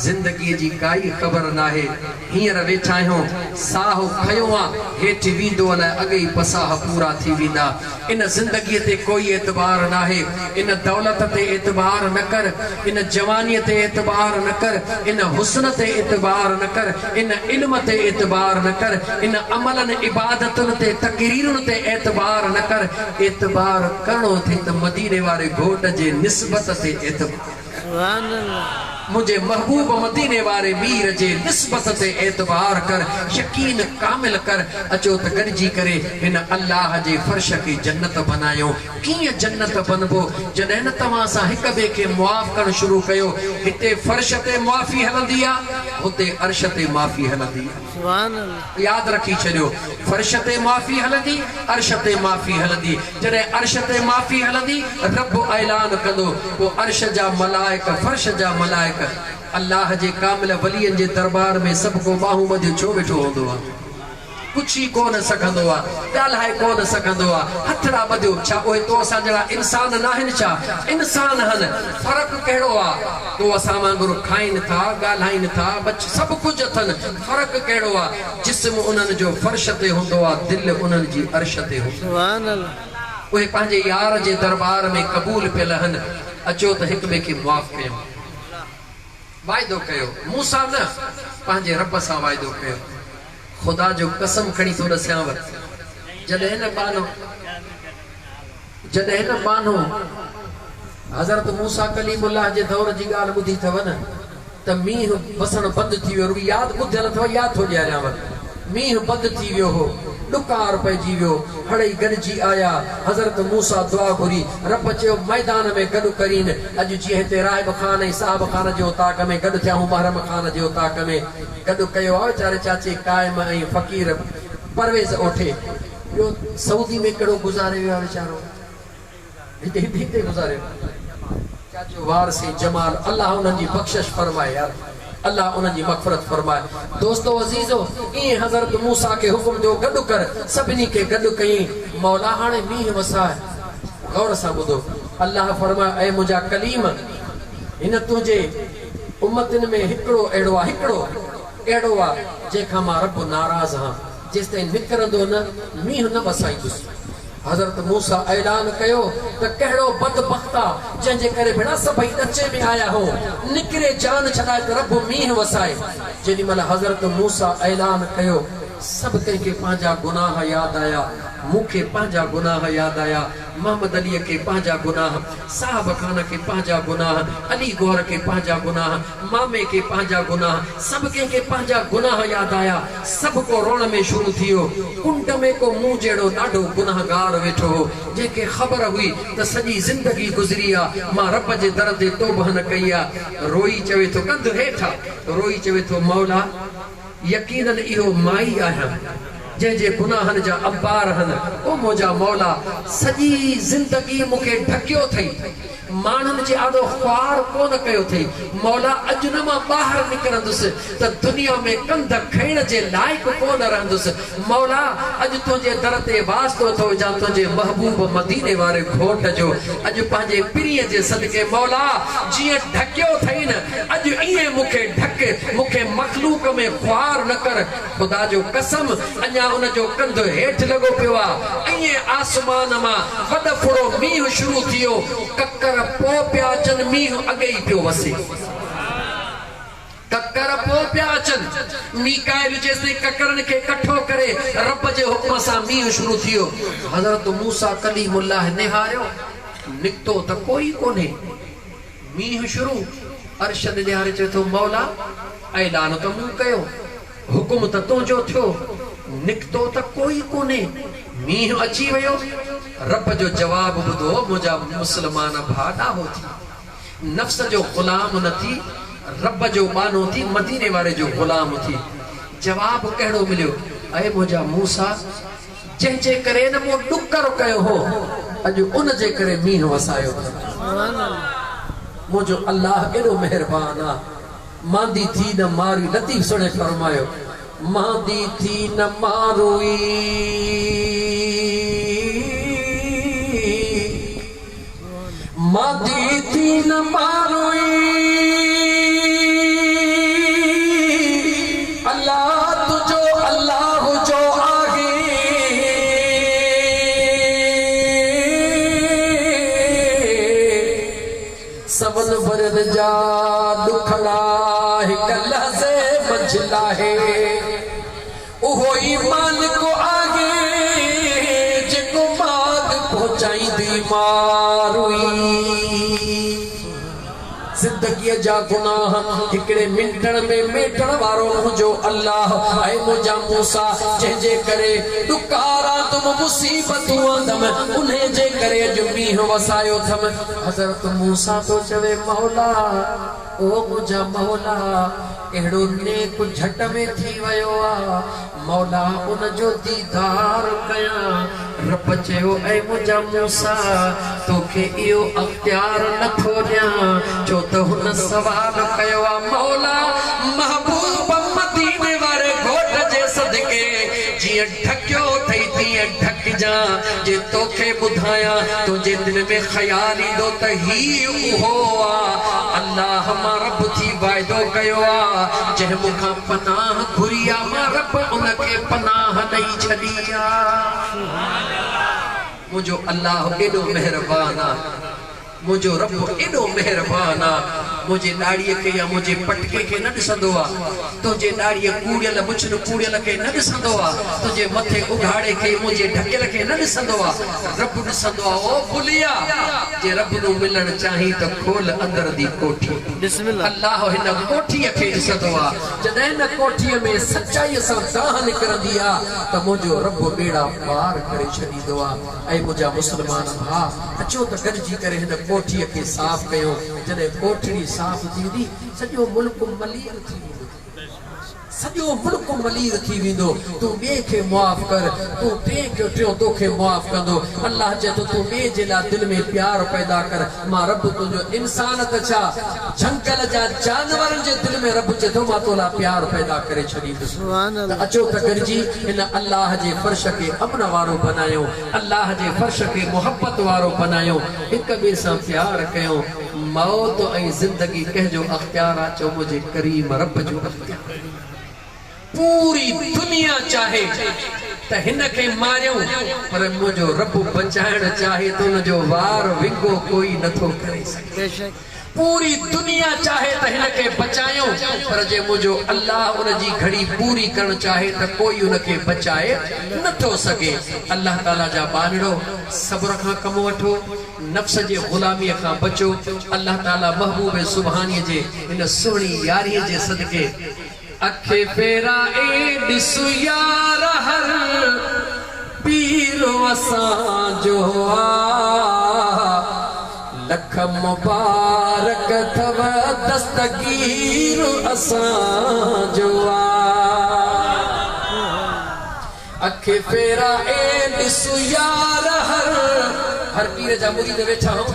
زندگيء جي ڪائي خبر ناهي. هينئر ويٺا آهيون، ساهه کنيو آ، هيٺ ويندو الائي اڳ ئي پساهه پورا ٿي ويندا. ان زندگيء تي ڪوئي اعتبار ناهي. ان دولت تي اعتبار نه ڪر، ان جوانيء تي اعتبار نه ڪر، ان حسن تي اعتبار نه ڪر، ان علم تي اعتبار نه ڪر، ان عملن عبادتن تي تقريرن تي اعتبار نه ڪر، اعتبار ڪرڻو اٿئي ته مديني واري گهوٽ جي نسبت تي اعتبار ڪر. منهنجي محبوب مديني واري مير جي نسبت تي اعتبار ڪر، يقين ڪامل ڪر، اچو ته گڏجي ڪري هن الله جي فرش کي جنت بنايون. ڪيئن جنت بنبو؟ جڏهن نه توهان اسان هڪ ٻئي کي معاف ڪرڻ شروع ڪيو، هتي فرش تي معافي هلندي آ، هتي عرش تي معافي هلندي آ. ياد رکي ڇڏيو، فرش تي معافي هلندي، عرش تي معافي هلندي. جڏهن عرش تي معافي هلندي، رب اعلان ڪندو، پوء عرش جا ملائڪ، فرش جا ملائڪ، الله جي ڪامل ولين جي درٻار ۾ سڀ ڪو ٻانهون ٻڌيو ڇو ويٺو هوندو آ؟ پڇي ڪو نه سگهندو آ، ڳالهائي ڪو نه سگهندو آ، هٿڙا ٻڌيو، ڇا اهي تو اسان جهڙا انسان ناهن ڇا؟ انسان هن، فرق ڪهڙو آ؟ تو اسان وانگر کائين ٿا، ڳالهائين ٿا، ٻچ سڀ ڪجهه اٿن، فرق ڪهڙو آ؟ جسم انهن جو فرش تي هوندو آ، دل انهن جي عرش تي هوندي آ. اهي پنهنجي يار جي درٻار ۾ قبول پيل هن، اچو ته هڪ ٻئي کي معاف ڪيون. واعدو ڪيو، مون سان نه، پنهنجي رب سان واعدو ڪيو. خدا جو قسم کڻي ٿو ڏسيانو، جڏهن نه ٻانهو، جڏهن نه ٻانهو حضرت موسيٰ ڪليم الله جي دور جي ڳالهه ٻڌي اٿو نه ته مينهن وسڻ بند ٿي ويو، رڳي ياد ٻڌل اٿو ياد ٿو ڏياريانو، مينهن بند ٿي ويو هو، ڏڪار پئجي ويو، هڙئي گڏجي آيا، حضرت موسيٰ دعا گهري، رب چيو ميدان ۾ گڏ ڪرين، اڄ جيئن هتي راهب خان ۽ صاحب خان جي اوطاق ۾ گڏ ٿيا هون محرم خان جي اوطاق ۾. گڏ ڪيو آ ويچاري چاچي قائم ۽ فقير پرويز اوٺي ٻيو سعودي ۾ ڪهڙو گذاري ويو آ ويچارو هتي هتي هتي گذاري ويو چاچو وارثي جمال الله انهن جي بخشش فرمائي يار الله انهن جي مغفرت فرمائي دوستو عزيزو ائين حضرت موسيٰ کي حڪم ٿيو گڏ ڪر سڀني کي گڏ ڪيائين مولا هاڻي مينهن وساء غور سان ٻڌو الله فرمايو اي منهنجا ڪليم هن تنهنجي امتين ۾ هڪڙو اهڙو آ، هڪڙو اهڙو آ، جنهن کان مان رب ناراض هان، جيستائين نڪرندو نه، مينهن نه وسائيندس. حضرت موسيٰ اعلان ڪيو ته ڪهڙو بدبخت آ، جنهن جي ڪري ڀيڻا سڀئي ڏچي ۾ آيا هئون، نڪري جان ڇڏائي ته رب مينهن وسائي. جيڏي مهل حضرت موسيٰ اعلان ڪيو، سڀ ڪنهن کي پنهنجا گناهه ياد آيا، مون کي پنهنجا گناهه ياد آيا، محمد عليء کي پنهنجا گناهه، صاحب خان کي پنهنجا گناهه، علي گوهر کي پنهنجا گناهه، مامي کي پنهنجا گناهه، سڀ ڪنهن کي پنهنجا گناهه ياد آيا، سڀ ڪو روئڻ ۾ شروع ٿي ويو. ڪنڊ ۾ ڪو مون جهڙو ڏاڍو گناهگار ويٺو هو، جنهن کي خبر هئي ته سڄي زندگي گذري آ، مان رب جي در تي توبهه نه ڪئي آ. روئي چوي ٿو، ڪنڌ هيٺ آ، روئي چوي ٿو، مولا! يقيناً اهو مان ئي آهيان. جنهن جي گناهن جا انبار هن. او منهنجا مولا! سڄي زندگي مون کي ڍڪيو اٿئي. ماڻهن جي آڏو خوار ڪونه ڪيو اٿئي. مولا! اڄ نه مان ٻاهر نڪرندس ته دنيا ۾ ڪنڌ کڻڻ جي لائق ڪونه رهندس. مولا! اڄ تنهنجي در تي واسطو ٿو وجهان تنهنجي محبوب مديني واري گهوٽ جو. اڄ پنهنجي پرينء جي صدقي مولا! جيئن ڍڪيو اٿئي نه، اڄ ائين مون کي ڍڪ، مون کي مخلوق ۾ خوار نه ڪر. خدا جو قسم اڃا ان جو ڪنڌ هيٺ لڳو پيو آ. ائين آسمان مان وڏ ڦڙو مينهن شروع ٿيو. ڪڪر پوء پيا اچن مينهن اڳي ئي پيو وسي. ڪڪر پوء پيا اچن. ميڪائيل جيستائين ڪڪرن کي ڪٺو ڪري رب جي حڪم سان مينهن شروع ٿيو. حضرت موسيٰ ڪليم الله نهاريو، نڪتو ته ڪوئي ڪونهي. مينهن شروع، عرش ڏي نهاري چوي ٿو، مولا! اعلان ته مون ڪيو، حڪم ته تنهنجو ٿيو، نڪتو ته ڪوئي ڪونهي، مينهن اچي ويو. رب جو جواب ٻڌو، منهنجا مسلمان ڀاء ڏاهو ٿي، نفس جو غلام نه ٿي، رب جو ٻانهو ٿي، مديني واري جو غلام ٿي. جواب ڪهڙو مليو، اي منهنجا موسيٰ! جنهن جي ڪري نه مون ڏڪر ڪيو هو، اڄ ان جي ڪري مينهن وسايو اٿم. منهنجو الله ايڏو مهربان آ. ماندي ٿي نه ماروئي لطيف سهڻي فرمايو. ماندي ٿي نه ماروئي. ماندي ٿي نه ماروئي. الله تنهنجو الله جو آهي. سون ورهين جا ڏکڙا هڪ لحظي منجهه لاهي. اهو ئي مالڪ آهي جيڪو ماڳ پهچائيندي ماروئي. زندگيء جا گناهه هڪڙي منٽڻ ۾ ميٽڻ وارو منهنجو الله اي منهنجا موسيٰ جنهن جي ڪري ڏڪار آندم مصيبتون آندم انهي جي ڪري اڄ مينهن وسايو اٿم. حضرت موسيٰ ٿو چوي مولا او منهنجا مولا! اهڙو نيڪ جهٽ ۾ ٿي ويو آ، مولا ان جو ديدار ڪيان. رب چيو، اي منهنجا موسيٰ! توکي اهو اختيار نه ٿو ڏيان، ڇو ته هن سوال ڪيو آ، مولا! محبوب مديني واري گهوٽ جي صدقي جيئن ڍڪيو اٿئي تيئن ڍڪجان، جي توکي ٻڌايان، تنهنجي دل ۾ خيال ايندو ته هي اهو آ، الله مان رب ٿي وعدو ڪيو آ، جنهن مون کان پناهه گهري آ، مان رب ان کي پناهه ڏئي ڇڏي آ. منهنجو الله ايڏو مهربان آ. منهنجو رب ايڏو مهربان آ، منهنجي ڏاڙهيء کي يا منهنجي پٽڪي کي نه ڏسندو آ، تنهنجي ڏاڙهيء ڪوڙيل مڇن ڪوڙيل کي نه ڏسندو آ، تنهنجي مٿي اگهاڙي کي منهنجي ڍڪيل کي نه ڏسندو آ، رب ڏسندو آ، او ڀليا! جي رب نون ملڻ چاهين ته کول اندر the ڪوٺي. الله هن ڪوٺيء کي ڏسندو آ، جڏهن هن ڪوٺيء ۾ سچائيء سان دانهن نڪرندي آ ته منهنجو رب ٻيڙا پار ڪري ڇڏيندو آ. اي منهنجا مسلمان ڀاء! اچو ته گڏجي ڪري هن ڪوٺيء کي صاف ڪيون. جڏهن ڪوٺڙي صاف ٿيندي، سڄو ملڪ ملير ٿي ويندو. سڄو ملڪ ملير ٿي ويندو. تون ٻئي کي معاف ڪر، تون ٽئين کي، ٽيون توکي معاف ڪندو. الله چئي ٿو، تون ٻئي جي لاء دل ۾ پيار پيدا ڪر، مان رب تنهنجو انسان ته ڇا، جهنگل جا جانورن جي دل ۾ رب چئي ٿو، مان تو لاء پيار پيدا ڪري ڇڏيندس. ته اچو ته گڏجي هن الله جي فرش کي امن وارو بنايون. الله جي فرش کي محبت وارو بنايون، هڪ ٻئي سان پيار ڪيون، موت ۽ زندگي ڪنهن جو اختيار آ چئو منهنجي ڪريم رب جو اختيار آ. پوري دنيا چاهي ته هن کي ماريون پر منهنجو رب بچائڻ چاهي ته ان جو وار ونگو ڪوئي نٿو ڪري سگهي. پوري دنيا چاهي ته هن کي بچايون پر جي منهنجو الله ان جي گهڙي پوري ڪرڻ چاهي ته ڪوئي ان کي بچائي نه ٿو سگهي. الله تعاليٰ جا ٻانهڙو صبر کان ڪم وٺو، نفس جي غلاميء کان بچو، الله تعاليٰ محبوب سبحانيء جي هن سهڻي ياريء جي صدقي، اک ڦيرائي ڏس يار هر پير اسان جو آ لک مبارڪ اٿو دستگير اسان جو آ. اک ڦيرائي ڏس يار هر هر پير جا مريد ويٺا هون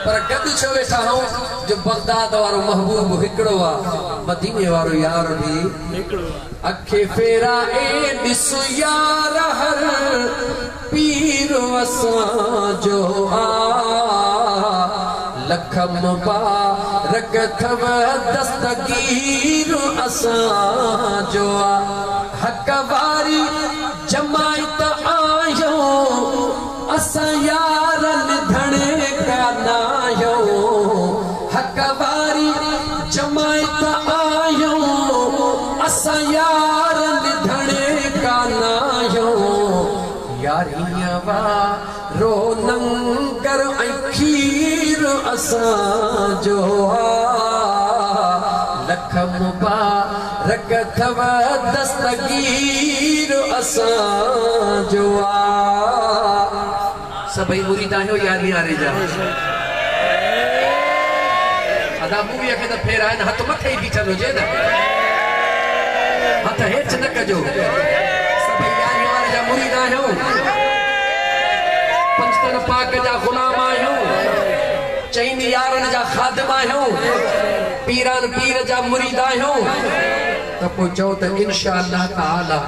پر گڏ ڇو ويٺا هون جو بغداد وارو محبوب هڪڙو آ مديني وارو يار به هڪڙو آ. اک ڦيرائي ڏس يار هر پير اسان جو آ لک مبارڪ اٿو دستگير اسان جو آ. حق واري جماعت آهيون اسان يارن ڌڻي ڪا ناهيون حق واري جماعت آهيون اسان يارن ڌڻي ڪا ناهيون يارهين وارو ننگر ۽ کير اسان جو آ لک مبارڪ اٿو دستگير اسان جو آ. سڀئي مريد آهيو يارهين واري جا. ادا موويء کي ته ڦيرائي نه هٿ مٿي ئي بيٺل هجي نه هٿ هيٺ نه ڪجو. سڀئي يارهين واري جا مريد آهيون. پنجتن پاڪ جا غلام آهيون. چئن يارن جا خادم آهيون. پيران پير جا مريد آهيون. ته پوء چئو ته انشاء الله تعالي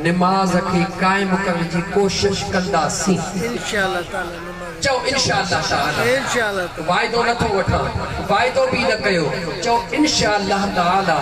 نماز کي قائم ڪرڻ جي ڪوشش ڪنداسين. انشاء الله تعالي نماز. چئو انشاء الله تعالي. انشاء الله تعالي. واعدو نه ٿو وٺان. واعدو به نه ڪيو. چئو انشاء الله تعالي.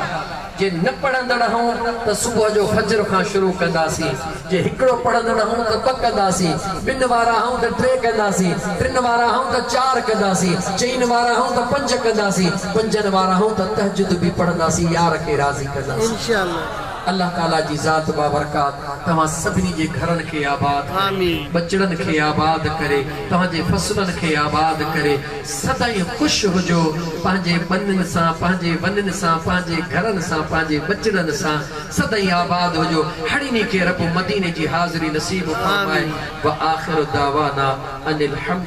جي نه پڙهندڙ هون ته صبح جو فجر کان شروع ڪنداسين، جي هڪڙو پڙهندڙ هون ته ٻه ڪنداسين، ٻن وارا هون ته ٽي ڪنداسين، ٽن وارا هون ته چار ڪنداسين، چئن وارا هون ته پنج ڪنداسين، پنجن وارا هون ته تهجد به پڙهنداسين يار کي راضي ڪنداسين. انشاء الله. الله تعالي جي ذات بابرڪات توهان سڀني جي گهرن کي آباد ڪري، ٻچڙن کي آباد ڪري، توهان جي فصلن کي آباد ڪري، سدائين خوش هجو، پنهنجي ٻنين سان، پنهنجي ونين سان، پنهنجي گهرن سان، پنهنجي ٻچڙن سان سدائين آباد هجو، هڙني کي رب مديني جي حاضري نصيب فرمائي، وآخر دعوانا ان الحمد.